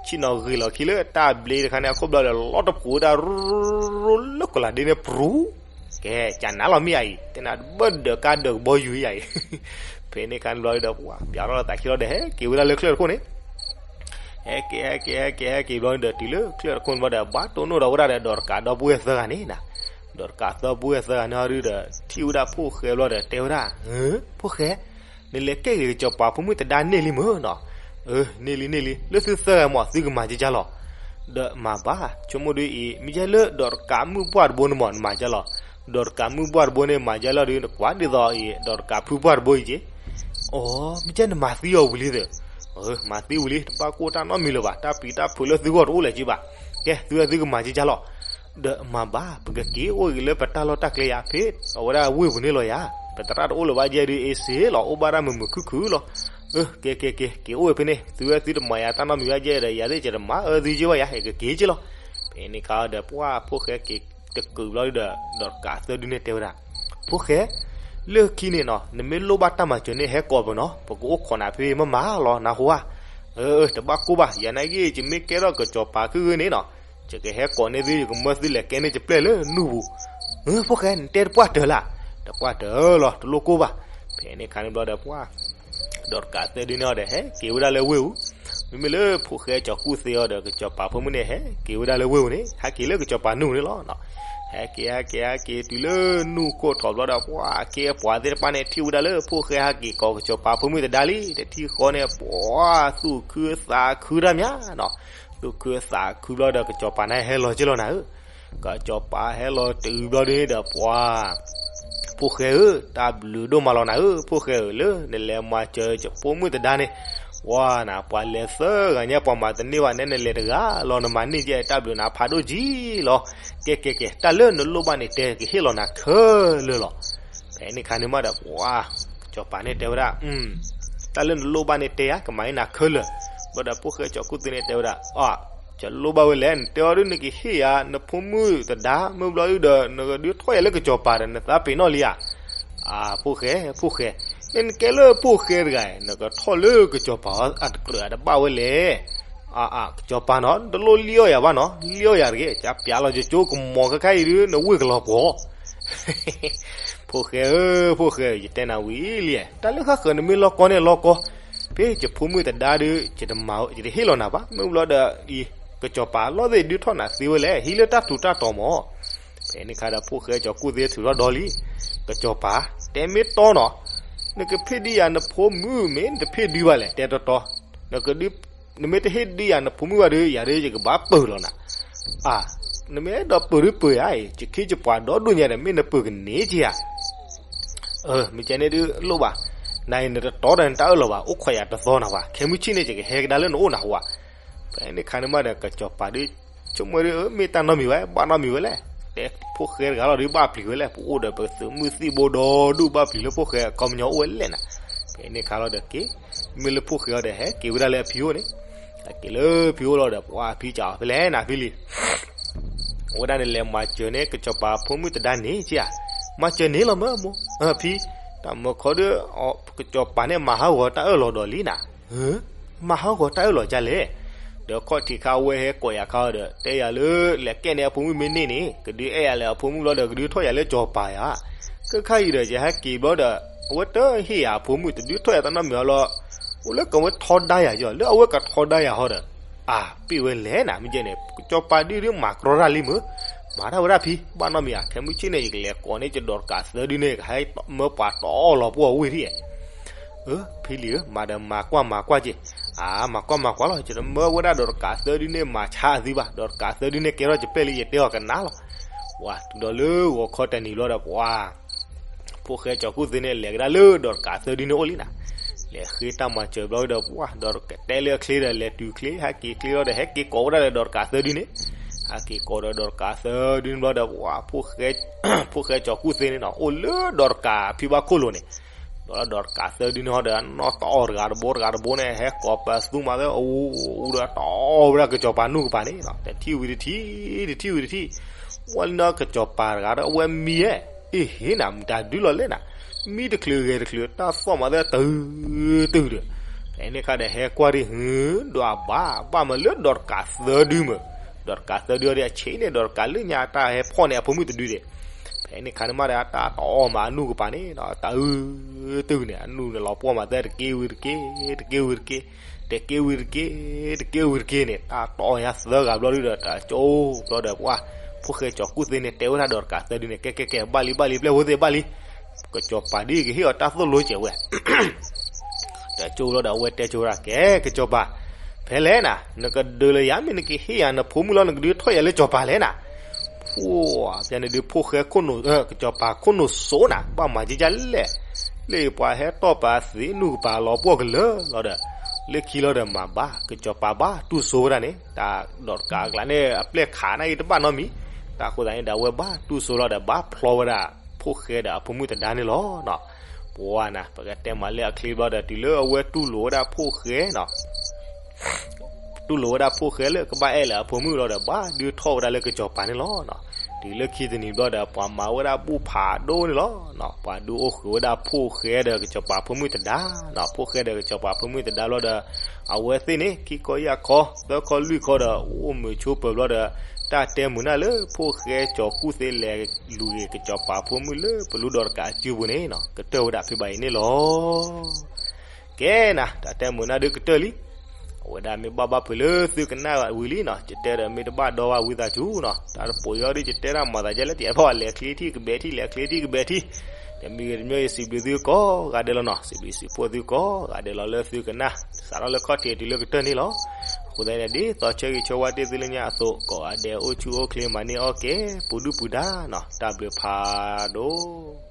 ဆံၣ်နီၤဂ့ၤလီၤခံလၢတၢ်ဘျ့တခါန့ၣ် အခိၣ်ဘျီဒီး လီတပှူၤဝဲဒၣ် ရူလၢကလၤဒ့န့ၣ် ပြူၤ ကဲ ကနၤလီၤမ့ၢ်အံၤ တဲနၤဘၢၣ်ဒၢးကါဒၢးကဘီယူၤအံၤ, ဖဲန့ၣ်ခါန့ၣ်ဘျီဒီး ပှၤပျးထီၣ်လီၤသးခံလီၤဒီး ဟဲက့ၤဝဲဒၣ်လၢချၢၣ်တခိၣ်န့ၣ်, ဟဲက့ၤ ဟဲက့ၤ ဟဲက့ၤ ဟဲက့ၤဘျီန့ၣ်ဒီး တုၤလၢချၢၣ်တခိၣ်န့ၣ်ဘျီဒီး ဘၣ်တိၢ်နီၣ်ဒီးဝဲဒၣ်ဒီး ဒီးတကးဒီပုၢ်ဝဲၢ်သၢဂၤန့ၣ်နၤ, ဒီးတကးသၢဘိသၢဂၤန့ၣ်ဟီဒုဒီး ထံၣ်ဝဲဒၣ်ဖိၣ်ဃဲဘျီဒီးတဲဝဲဒၣ်, ဖိၣ်ဃဲ, နလဲၤကဲက့ၤကစီၤပၤဖိမုၣ်သဒါန့ၢ်လံမ့ၢ်နီၤ. န့ၢ်လံန့ၢ်လံ လၢသုသၢဂၤမး သုကမၤကကါလီၤ. ဒီးမၤဘၣ် ဆိကမိၣ်ဒုအံၤ မ့ၢ်ယဲလၢဒီးတကးမုၣ်ပှၢ်တဘိန့ၣ်မး နမၤကလီၤ. ဒီးတကးမုၣ်ပှၢ်တဘိန့ၣ် မၤယဲလီၤဒု နကွၢ်ဒ်သိးအံၤ ဒီးတကးဖုပှၢ်တဘိအံၤက့. အိ မ့ၢ်ကဲနမၤသံအီၤဝံၤလံသ့ၣ်. မၤသံဝံၤလံ တဘၣ်ကိၢ်တၢ်နီတမံၤလၢၤဘၣ် တၢ်ပျံၤတၢ်ဖုးလၢသုဂီၢ်တအိၣ်လၢၤက့ဘၣ်. ကဲ သုဝဲသုကမၤကကါလီၤ. ဒီးမၤဘၣ် ပကက့ၤအိၣ်ဂ့ၤလၢပတၢ်လီၢ်တၢ်ကျဲယၤဖဲ အဝဲဒၣ်ဝ့ၢ်ပူၤန့ၣ်လီၤယၤ. ပသရၣ်တအိၣ်လၢၤဘၣ်ယဲဒု အ့စ့လီၤ အိၣ်ဘၣ်ဒၣ်မုာ်မုာ်ခုၣ်ခုၣ်လီၤ. ကဲကဲကဲ က့ၤအိၣ်ဝဲဖဲန့ၣ် သုဝဲသုတမၤယၤတၢ်နီတမံၤဘၣ်ယဲဒီး ယၤသ့ၣ်ယတမၤအၢသုက့ဘၣ်ယၤ ယကက့ၤက့လီၤ. ဖဲန့ၣ်ခါဒီးပှၢ်ဖိၣ်ဃဲက့ၤတကုာ်ဘျီဒီး ဒီးတကးသၢဒုန့ၣ်တဲဝဲဒၣ်, ဖိၣ်ဃဲ, လၢခံန့ၣ်နီၤ နမ့ၢ်လိၣ်ဘၣ်တၢ်မၤစၢၤန့ၣ် ဟဲကိးပနီၤ ပကအိၣ်ခိးနၤဖဲမ့ၢ်မးလီၤ နၢ်ဟူဧါ. တဘၣ်ကိၢ်ဘၣ် ယၤနာ်က့ ယမ့ၢ်ကဲထီၣ်ကစီၤပၤခုၣ်ဂ့ၤန့ၣ်နီၤ ယကဟဲကိးန့ၢ်သု ယကမၢသုလဲၤကဲန့ၢ်ယပျဲၢ်လၢနူၢ်ပူၤ. ဖိၣ်ဃဲ နတဲတပှၢ်တၢၢ်လၢ်. တပှၢ်တၢၢ်လီၤ တလိၣ်ကိၢ်ဘၣ်. ဖဲန့ၣ်ခါန့ၣ်ဘျီဒီးပှၢ် ဒီးတကးသၢဒုန့ၣ်အီၤဒီး ဟဲက့ၤဝဲဒၣ်လၢဝ့ၢ်ပူၤ. မ့မ့ၢ်လၢဖိၣ်ဃဲကၠီၤကူၣ်သ့အီၤဒီး ကစီၤပၤဖိမုၣ်န့ၣ် ဟဲက့ၤဝဲဒၣ်လၢဝ့ၢ်ပူၤန့ၣ် ဟဲက့ၤလၢကစီၤပၤနူၢ်ပူၤန့ၣ်လီၤ. ဟဲက့ၤ ဟဲက့ၤ ဟဲက့ၤတုၤလၢနူၢ်ခိၣ်ထီၣ်ဘျီဒီး ပှၢ်အခ့အပှၤသ့ၣ်တဖၣ်န့ၣ် ထံၣ်ဝဲဒၣ်လၢဖိၣ်ဃဲဟဲက့ၤကိးကစီၤပၤဖိမုၣ်သဒါလံ တထံၣ်ဃီန့ၣ် ပှၢ်သူၣ်ခုသးခုတၢ်မးနီၤ. သူၣ်ခုသးခုဘျီဒီး ကစီၤပၤန့ၣ်ဟဲလီၤက့ၤလီၤနၤဧၢ. ကစီၤပၤဟဲလီၤတုၤဘျီဒုန့ၣ်ဒီး ပှၢ် ဖိၣ်ဃဲဧၢ, တၢ်ဘျုးဒိၣ်မးလီၤနၤဧၢ, ဖိၣ်ဃဲဧၢ, လၢနလဲၤမၤစၢၤယဖိမုၣ်သဒါန့ၣ်, ပှၢ်နၤ ပှၤလဲၤသၢဂၤညါ ပှၤမၤတန့ၢ်ဘၣ်န့ၣ် နလဲၤတဂၤလီၤ နမၤန့ၢ်ကဲ တၢ်ဘျုးနၤဖးဒိၣ်ကံလီၤ. ကဲကဲကဲ, တၢ်လၢနလိၣ်ဘၣ်န့ၣ်တဲ ကဟ့ၣ်လီၤနၤခဲလၢာ်လီၤ. ဖဲန့ၣ်ခါန့ၣ်မးဒီး ပှၢ် ကစီၤပၤန့ၣ်တဲဝဲဒၣ်, တၢ်လၢနလိၣ်ဘၣ်န့ၣ်တဲယၤ ကမၤန့ၢ်နၤခဲလၢာ်. ဘၣ်ဒီးဖိၣ်ဃဲကၠီၤကူၣ်သ့န့ၣ်တဲဝဲဒၣ်, အ ယလိၣ်ဘၣ်ဝဲလဲၣ်, နတဲအီၤဒု နကဟ့ၣ်ယၤ နဖိမုၣ်သဒါ မ့ၢ်ဘျီဒုဒီး နကဒုးထီၣ်ယၤလၢကစီၤပၤဒီး နသးပ့ၤနီၣ်လံဧါ. အ ဖိၣ်ဃဲ ဖိၣ်ဃဲ, နနကဲလၢဖိၣ်ဃဲတဂၤ နကထီၣ်လၢကစီၤပၤအတကြၢးအတဘၣ်ဝဲလဲၣ်. အ အ ကစီၤပၤနီၤ တလိၣ်လံၣ်အီၣ်ယၤဘၣ်နီၤ, လံၣ်အီၣ်ယၤတဂ့ၤ, ကပျးလီၤယကၠိကမီၤခဲခါအံၤဒု နဝ့ၢ်ကလီၤပှီၤ. ဖိၣ်ဃဲဧၢ, ဖိၣ်ဃဲဧၢ, ယတဲနၤဝံၤလံ, တၢ်လၢဃၣ်ဃၢၤနမ့ၢ်လီၢ်ကီန့ၣ်လီၢ်ကီ, ဖဲယဖိမုၣ်သဒါဒု ယတဟ့ၣ်လီၤနၤဘၣ်, မ့ၢ်ဘျီဒီးအံၤ ကစီၤပၤလီၢ်သ့ၣ်ဒုးထီၣ်နၤသ့ဝဲလဲၣ်, ဟံးလၢတၢ်ထူးတၢ်တီၤမး. ဖဲန့ၣ်ခါဒီးဖိၣ်ဃဲကၠီၤကူၣ်သ့ထုးထီၣ်ဒီလံ, ကစီၤပၤ, တဲမ့ၢ်တီနီၤ, နကဖ့ၣ်ဒုးယၤနဖိမုၣ် မ့ၢ်နတဖ့ၣ်ဒုးဘၣ်လဲၣ်, တဲတီတီ, နကဒုး နမ့ၢ်တဟ့ၣ်ဒုးယၤနဖိမုၣ်ဘၣ်ဒီး ယၤဒုးယကဘၣ်ပၢၢ်လီၤနၤ. အ နမ့ၢ်အဲၣ်ဒိးပၢၢ်ဒုးပၢၢ်ယၤအံၤ, ယခ့ယပှၤဒီဒိၣ်ညါဒီး မ့ၢ်နပၢၢ်ကန့ၢ်က့ဧါ. မ့ၢ်ကဲန့ၣ်ဒုးလိၣ်ဘၣ်, နအံၤနတတီဒီးနတၢ်အၢၣ်လီၤဘၣ်, အိၣ်ခိးယၤတသီနၤဘၣ်, ခဲမုၢ်ဆ့ၣ်န့ၣ် ယကဟဲကဒါလၢနအိၣ်နၤဟူဧါ. ဖဲန့ၣ်ခါန့ၣ်မးဒီး ကစီၤပၤဒုး ဆိကမိၣ်ဒုး မ့ၢ်တၢ်နီတမံၤဝဲ ဘၣ်နီတမံၤဝဲလဲၣ်, တဲဖိၣ်ဃဲတဂၤလီၤဒုး ဘၣ်ပျံၤဝဲလဲၣ်, ပအိၣ်ဒီးပသုးမုၢ်သံၣ်ဘိဒီဒူၣ် ဘၣ်ပျံၤလၢဖိၣ်ဃဲအခီပညီအိၣ်ဝဲလဲၣ်နၤ. ဖဲန့ၣ်ခါလီၤဒီးက့ၤ, မ့ၢ်လၢဖိၣ်ဃဲအီၤဒီး ဟဲက့ၤဝဲဒၣ်လၢအဖံအိၣ်န့ၣ်, ဟဲက့ၤလၢဖံအိၣ်လီၤဒီး ပှၤဖံကးအီၤ ဖဲလဲၣ်နၤဖံလံ အဝဲဒၣ်န့ၣ်လဲၤမၤစၢၤန့ၢ် ကစီၤပၤဖိမုၣ်သဒါန့ၣ်က့ဧါ. မၤစၢၤန့ၢ်လီၤမၢ်မိၢ်, ဖံ, တၢ်မၢခီဒုး ကစီၤပၤန့ၣ်မၤဟးဂီၤတၢ်အၢၣ်လီၤဒီးလံနၤ. မၤဟးဂီၤတၢ်အၢၣ်လီၤဒ်လဲၣ်. ဒီးခီၣ်ထံးခါအဝဲဟဲကိးယၤခါဒီး တဲယၤလၢ လဲၤကဲန့ၢ်အဖိမုၣ်မ့ၢ်န့ၢ်န့ၣ် ကဒုးအဲၣ်ယၤလၢအဖိမုၣ်ဘျီဒီး ကဒုးထီၣ်ယၤလၢကစီၤပၤဧါ. ခဲခါအံၤဒီး ယဟဲက့ၤဘျီဒီး အဝဲတဟ့ၣ်ယၤအဖိမုၣ် တဒုးထီၣ်ယၤတၢ်နီတမံၤအီၤလီၤ. အိၣ်လၢကဝဲထီဒါယၤယီၤ လၢအဝဲကထီဒါယၤဟီဒီး အၢ ပ့ၢ်ဝဲလဲၣ်နၤ မ့ၢ်ကဲန့ၣ် ကစီၤပၤဒုးဒုးမၤကြီတၢ်လံမၢ်. မၤတၢ်ဝဲဒၣ်ဖံ ဘၣ်နီတမံၤဧါ, ခဲမုၢ်ဆ့ၣ်န့ၣ် ယကလဲၤကိးန့ၢ်ကဒီးတကးသၢဒုန့ၣ် ကဟဲမၢပှၤတီအီၣ်လီၤပှီၢ်ဝ့ၢ်ဒ်ဧါ. ဖံလံဧၢ, မၤဒီးမၤကွၢ်မၤကွၢ်က့ၤ. အၢ မၤကွၢ်မၤကွၢ်လီၤ, ယတမၢဝဲဒၣ်ဒီးတကးသၢဒုန့ၣ် မၤဆါအသုဘၣ်, ဒီးတကးသၢဒုန့ၣ် ကဲထီၣ်ယပျဲၢ်လံ ယတဲအီၤကနၣ်လီၤ. ဝၤတုၤဒီးလၢဂီၤခီတနံၤဘျီဒီး ပှၤ ဖိၣ်ဃဲကၠီၤကူၣ်သ့န့ၣ် လဲၤကဒါလၢဒီးတကးသၢဒုန့ၣ်အိၣ်လံနၤ. လဲၤဃ့တၢ်မၤစၢၤဘျီဒီး ပှၤ ဒီးကတဲလၢအချ့ဒီး လဲၤတုၤချ့ ဟဲက့ၤချ့လီၤဒီး ဟဲက့ၤကိးဝဲဒၣ်လၢဒီးတကးသၢဒုန့ၣ်, ဟဲက့ၤကိးဒီးဒီးတကးသၢဒုန့ၣ်ဘျီဒီး ပှၤ ဖိၣ်ဃဲကၠီၤကူၣ်သ့န့ၣ်နီၤ အိၣ်လၢဒီးတကးဖံဘၣ်ခိၣ်လိၤန့ၣ် ဒီးဒီးတကးသၢဒုန့ၣ်ဟီဒီး အနီၢ်တအီၣ်တဂၤတဘိတဂၤတဘိန့ၣ် ဟဲကိးပသူမၤသၢ အူအူဒီးတအီၣ်ဝဲဒၣ်ကစီၤပၤနူၢ်ကပၤန့ၣ် တထံၣ်ဝံၤတထံၣ် တထံၣ်ဝံၤတထံၣ်, ဝဲလၢကစီၤပၤတဂၤဒီး အဝဲမံဧဲ, အ့ဟ့နၤ မတၤဒုလီၤလဲၣ်နၤ, မံတချုးဂဲၤတချုး တၢ်သီၣ်မၤသၢတုၤတုၤဒီး ဖဲန့ၣ်ခါဒီးဟဲကွၢ်ဒံး ဟ့ ဒွးဘၣ် ဘၣ်မးလၢဒီးတကးသၢဒုမး, ဒီးတကးသၢဒုအီၤဒီး အဆ့န့ၣ် ဒီးတကးလၢညါတၢ်ဟဲဖီၣ်န့ၢ်အဖိမုၣ်တဒုဒဲး ဖဲန့ၣ်ခါန့ၣ်မးဒီး အတၢ်တအီၣ်မးအနူၢ်ကပၤန့ၣ် တၢ်အုတုၤန့ၣ် အနူၢ်န့ၣ်လီၤပှီၢ်မးသၢ တက့ၢ်ဝံၤတက့ၢ် တက့ၢ်ဝံၤတက့ၢ် တက့ၢ်ဝံၤတက့ၢ် တက့ၢ်ဝံၤတက့ၢ်န့ၣ် တၢ်တအီၣ်ညါသၢဂၤဘျီဒုဒီး တၢ်ကၠိဘျီဒီး ပှၤ ဖိၣ်ဃဲကၠီၤကူၣ်သ့န့ၣ် တဲဝဲဒၣ်ဒီးတကးသၢဒုန့ၣ် ကဲကဲကဲ ဘၣ်လံဘၣ်လံ ပျဲၢ်ဖိသ့ၣ်ဘၣ်လံ, ကစီၤပၤဒ်ကဟ့ၣ်အီၤတၢ်သိၣ်လိကဲးဝဲ တကၠိလီၤဒီး အဝဲတဲကၠိဝဲဒၣ် ကဲ ကစီၤပၤ, ဖဲလဲၣ်နၤ နကဒုးလၢယၤ မ့ၢ်နကဟ့ၣ်ယၤနဖိမုၣ်လီၤ နကဒုးထီၣ်ယၤလၢကစီၤပၤလဲၣ်နၤ, ဖဲန့ၣ်ဒုးဖိၣ်ဃဲ ကစီၤပၤခိၣ်နူာ်စိနၤ ဘၣ်မၤကကလဲၣ်, လၢပှၤဟဲတီၢ်ပာ်သ့ၣ်နူၢ်ကပၤလီၤပှီၢ်ကလၢာ်လီၤဒီး လၢခံလီၤဒီးမၤဘၣ် ကစီၤပၤဘၣ်တူၢ်စိဝဲဒၣ်န့ၣ် တၢ်ဒီးတကးအကျါန့ၣ် အပျဲၢ်ခးန့ၣ်အံၤတဘၣ်နီတမံၤ, တၢ်ဃိသတးန့ၣ်ဒီး အဝဲဘၣ်တူၢ်စိလီၤဒီး ဘၣ်ဖျီဝဲဒၣ် ဖိၣ်ဃဲဒီးအဖိမုၣ်သဒါန့ၣ်လီၤ. ပှၤနၤ ပကတဲမၤလၢအချ့ဘျီဒီး တုၤလၢအဝဲတူၢ်လိာ်ဝဲဒၣ်ဖိၣ်ဃဲနီၤ တူၢ်လိာ်ဝဲဒၣ်ဖိၣ်ဃဲလၢကဘၣ်အဲၣ်လၢအဖိမုၣ်လီၤဒီး ဘၣ်ဒုးထီၣ်ဝဲဒၣ်လၢကစီၤပၤန့ၣ်လီၤ. တုၤလၢခံတနံၤဘျီဒီး ပှၤမၤဝဲဒၣ်ဘူၣ်ဖးဒိၣ်န့ၣ်လီၤ. ပှၤဒုးအိၣ်ဃုာ်ဝဲဒၣ်ဖိၣ်ဃဲဒီးကစီၤပၤဖိမုၣ်သဒါနီၤ, ဖိၣ်ဃဲဒီးကစီၤပၤဖိမုၣ်သဒါဘျီဒီး အဝဲသ့ၣ်န့ၣ် ခံခီယၢ်ခီ သၢခီလွံၢ်ခီဒီး အိၣ်မုာ်ဆိးပၢၤဘျီဒီး တၢ်တဲမုာ်နၢ်လၢဖိၣ်ဃဲကၠီၤကူၣ်သ့လဲၤလူၤဂ့ၤကစီၤပၤဖိမုၣ်လၢပလူဒီးတကးအစုပူၤန့ၣ်နီၤ ကတၢၢ်ဝဲဒၣ်ဖဲဘၣ်အံၤန့ၣ်လီၤ. ကဲနၤ တၢ်တဲမုာ်နၢ်ဒုးကတၢၢ်လံ. အဝဲဒၣ်မ့ၢ်ဘၣ်ဘၣ်ဖုးလၢသုကနၣ်ဝံၤလံနီၤ, ယတဲဒီးမ့ၢ်တဘၣ်ဒီဘၣ်ဝံသးစူၤနီၤ, တၢ်တပိာ်ယီၤဒုး ယတဲတၢ်မၤသးဒ်လဲၣ် တအဲၣ်ဖီၣ်လဲၤချ့ထံၣ်ကဘဲထံၣ် လဲၤချ့ထံၣ်ကဘဲထံၣ်, တမံၤဂ့ၤတမံၤဂ့ၤ စံးဘျုးသုကိးဂၤဒဲးလီၤနီၤ, စံးဘျုးစံးဖှိၣ်သုကိးဂၤဒဲးလီၤ လၢသုကနၣ် စးထီၣ်လၢခီၣ်ထံးတုၤလၢကတၢၢ်န့ၣ်လီၤ. အဃိသတးန့ၣ် ဒ်သိးဆၢဂ့ၤဆၢဝါတ့ၢ်သုလၢညါအသိး ကိးဂၤဒဲးအိၣ်ဆူၣ်အိၣ်ချ့မၤန့ၢ်အီၣ်ကဲ ပူၤဒုၣ်ပူၤဒါနီၤ, တၢ်ဘျုးဖးဒိၣ်